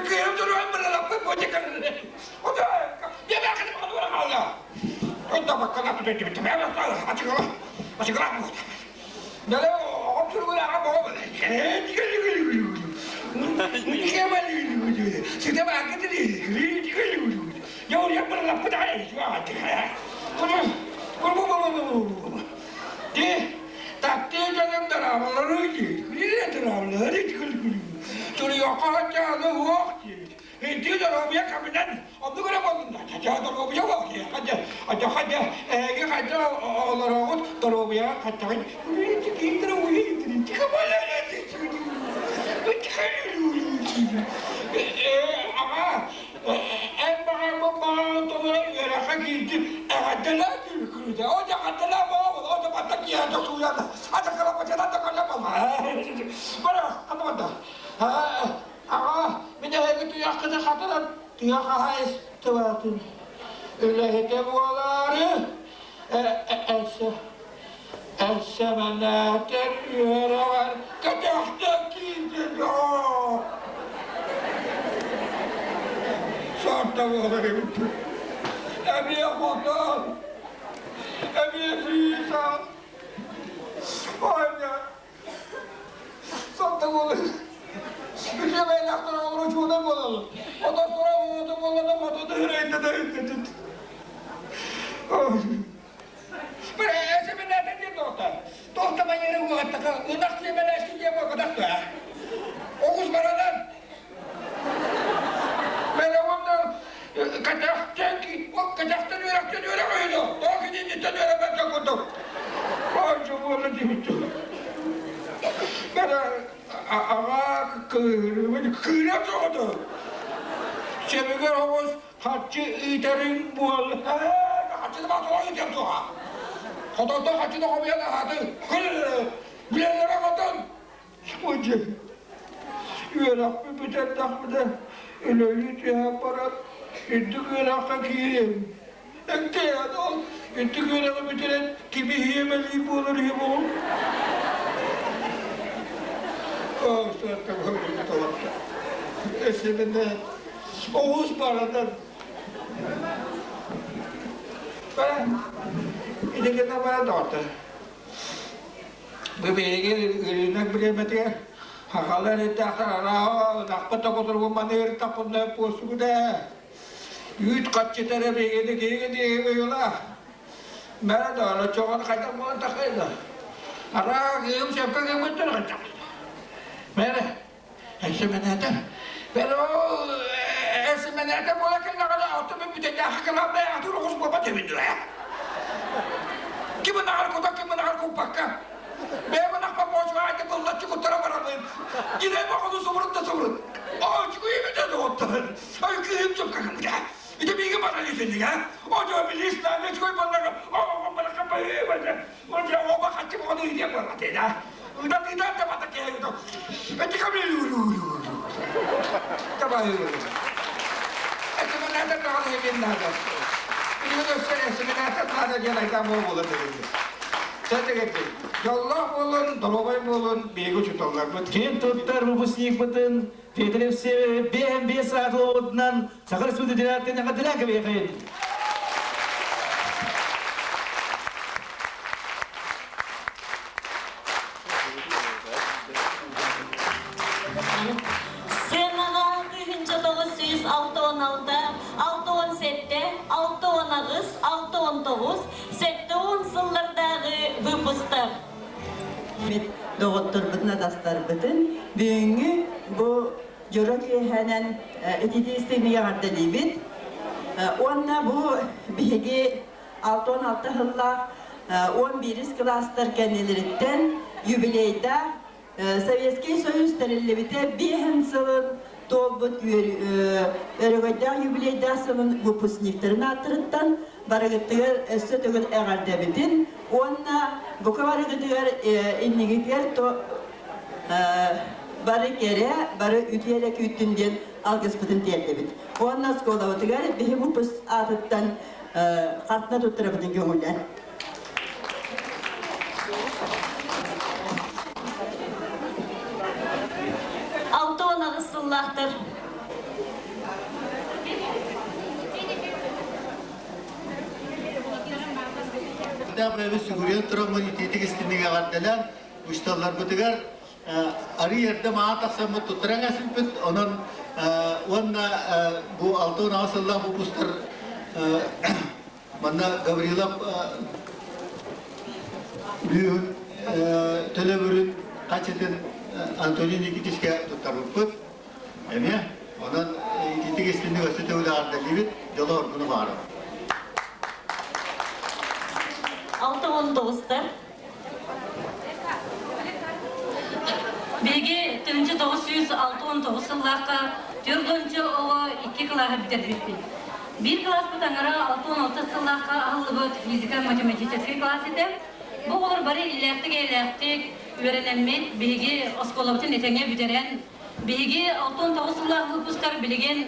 кыырым туруган быралаппыт бу декарны. Onu я бәкәне бара алла. Онда баккана бүтәтте. Ачыгыла. Ачыгыла. Дәле оптуругула ага боо. Үлэһитэ буолаары Эсэмэнээтэр үөрэҕэр кэтэхтэ киирдин Сорта буолар эбит. Эмиэ хотон, эмиэ сыысан. Ойна, сорта буолар. Үчүгэй олору чууда буолалар. Ото сура буолута буолана мотоду үрейде да үттэт. Pero ese me da тоқта. Тоқта манера уаттака, ынақ семеләшки деп оқыдақ Оғыз барадан. Мен оғымда катақтан катақтан өрақтан өрек ойды. Тоғы денеттен өрек бәтті күтіп. Ой, жоболы деймді. Мен аға кырып соғды. Себегер оғыз хатчы итерин бол. Хатчы да батуға итем соға. Хотонто хатчы да қобияна хаты. Күл, билелere хотон. Ой, үөрахпы бүтэрдахпыта үлөлүү түһэ барат үрдүк үөрахха киирем. Эктеяд ол үрдүк үөрэҕи бүтэрэн кими хиэмэлии буолар үһү буол. Эсебене оҕус барадан. Идегена бара доҕоттор. Бу биһиги үрүнэк бириэмэтигэр хахалар эттэхтэр араа нахпыт окотургу маныыр таппынна пуосугуда. Үүт хаччытара биһигини киһиги диэги быйыла. Бара да чоҕон хайдах буолан тахайда. Араа кыым сөпкө кымыттар хаччак. Бара эсеменэтэ. Pero эсеменэтэ буола кэллэҕинэ алтын бүтэннээхи кылаабай атыр оҕус буолбат эбит дуо? Ким ынааҕар кута, ким ынааҕар куппакка. Бэйэм ынахпа буочуга быллаччы куттара барабын. Гире баҕаны субурут да субурут. Ой, чугуй эбит доҕоттор. Ой, кыым чөпкө кымыта. Ите биги бара десең, а? О, жо билис на не чугуй баллага. О, балака бай бай. О, жо оба хачы бону иде бара те, да. Уда да да бата ке до. Эти камли лу лу лу. Давай. Это мене так надо не надо. Ini се надо делать там болот. Сәтегетти. Жоллах болун, долобай болун, бегу чуталлар. Кем туттар выпускник бытын, Петрев БМБ саатылыбытынан Сахар Республика директорына кадыла кебейхин. Сынаға 1906, 617, 618, 619, 710 сыллардағы выпустар. Бит доғоттор бытына дастар бытын бүгүнгү бу жорок киэһэнэн этитиистигниге бит. Уонна бу биһиги 66 сыллаах 11 кылаастар кэннилэриттэн юбилейдаах Советский Союз тэриллибитэ биэһин сылын туолбут өрөгөйдөөх юбилейдаах сылын выпускниктарын ааттарыттан барыгыттыгар өссө төгүл эҕэрдэбитин уонна бука барыгытыгар иннигитигэр бары кэрэ, бары үтүө эрэ күүттүн диэн алгыспытын тиэрдэбит. Уонна оскуолабытыгар биһи выпуск аатыттан хартына туттарабытын көҥүллээн. 68 сыллаахтар. Бэйэбит сүгүрүйэн тураммын итиитик истиннигэ эҕэрдэлээн учууталларбытыгар арыы эрдэ маа тахсаммыт туттаран эсиппит онон уонна бу 68 сыллаах выпустар манна Гаврилов бүүһүн төлөбүрүн хачытын Антоний Никитичка туттарбыппыт эмиэ онон итиитик истинник өссө төгүл эҕэрдэлиибит дьолу оргуну баҕарабыт 69-тар. Биһиги 1969 сыллаахха төрдүнчү оҕо икки кылааһы бүтэрбиппит. Биир кылааспыт аҥара 66 сыллаахха аһыллыбыт физико-математическай класс этэ. Бу оҕолор бары иллээхтик-эйэлээхтик үөрэнэммит, биһиги оскуолабытын этэҥҥэ бүтэрэн, биһиги 69 сыллаах выпустар билигин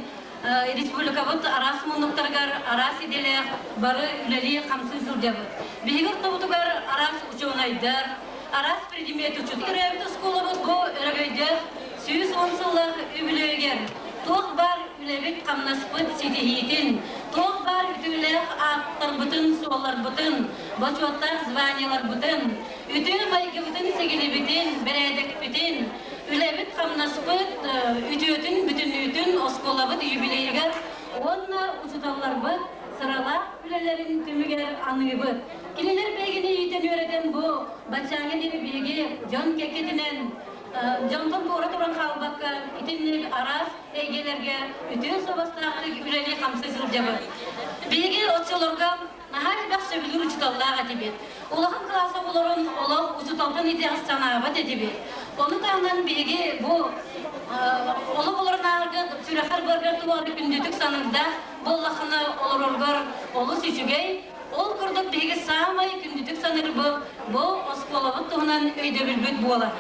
республикабыт араас муннуктарыгар араас идэлээх бары үлэлии-хамсыы сылдьабыт. Биһиги ортобутугар араас учуонайдар, араас предмет учут. Төрөөбүт оскуолабыт бу өрөгөйдөөх 110 сыллаах үбүлүөйүгэр туох баар үлэбит-хамнаспыт ситиһиитин, туох баар үтүөлээх ааттарбытын, суолларбытын, бочуоттаах званиеларбытын, үтүө майгыбытын-сигилибитин, бэрээдэкпитин, үлэбит-хамнаспыт үтүөтүн бүтүннүүтүн оскуолабыт юбилейыгар уонна учууталларбыт сыралаах үлэлэрин түмүгэр аныыбыт. Кинилэр биһигини иитэн-үөрэтэн бу баччааҥҥа диэри биһиги дьон кэккэтинэн дьонтон туора туран хаалбакка итинник араас эйгэлэргэ үтүө суобастаахтык үлэлии-хамсыы сылдьабыт. Биһиги оччолорго наһаа элбэх сөбүлүүр учууталлаах этибит. Улахан кылаас оҕолорун олох учууталтан итэҕэс санаабат этибит. Ону таһынан биһиги бу олох олорон ааһарга сүрэхэр баргар туох күндүтүк саныырдаах буоллаххына олороргор олус үчүгэй. Ол курдук биһиги саамай күндүтүк саныырбыт бу оскуолабыт туһунан өйдөбүлбүт буолар.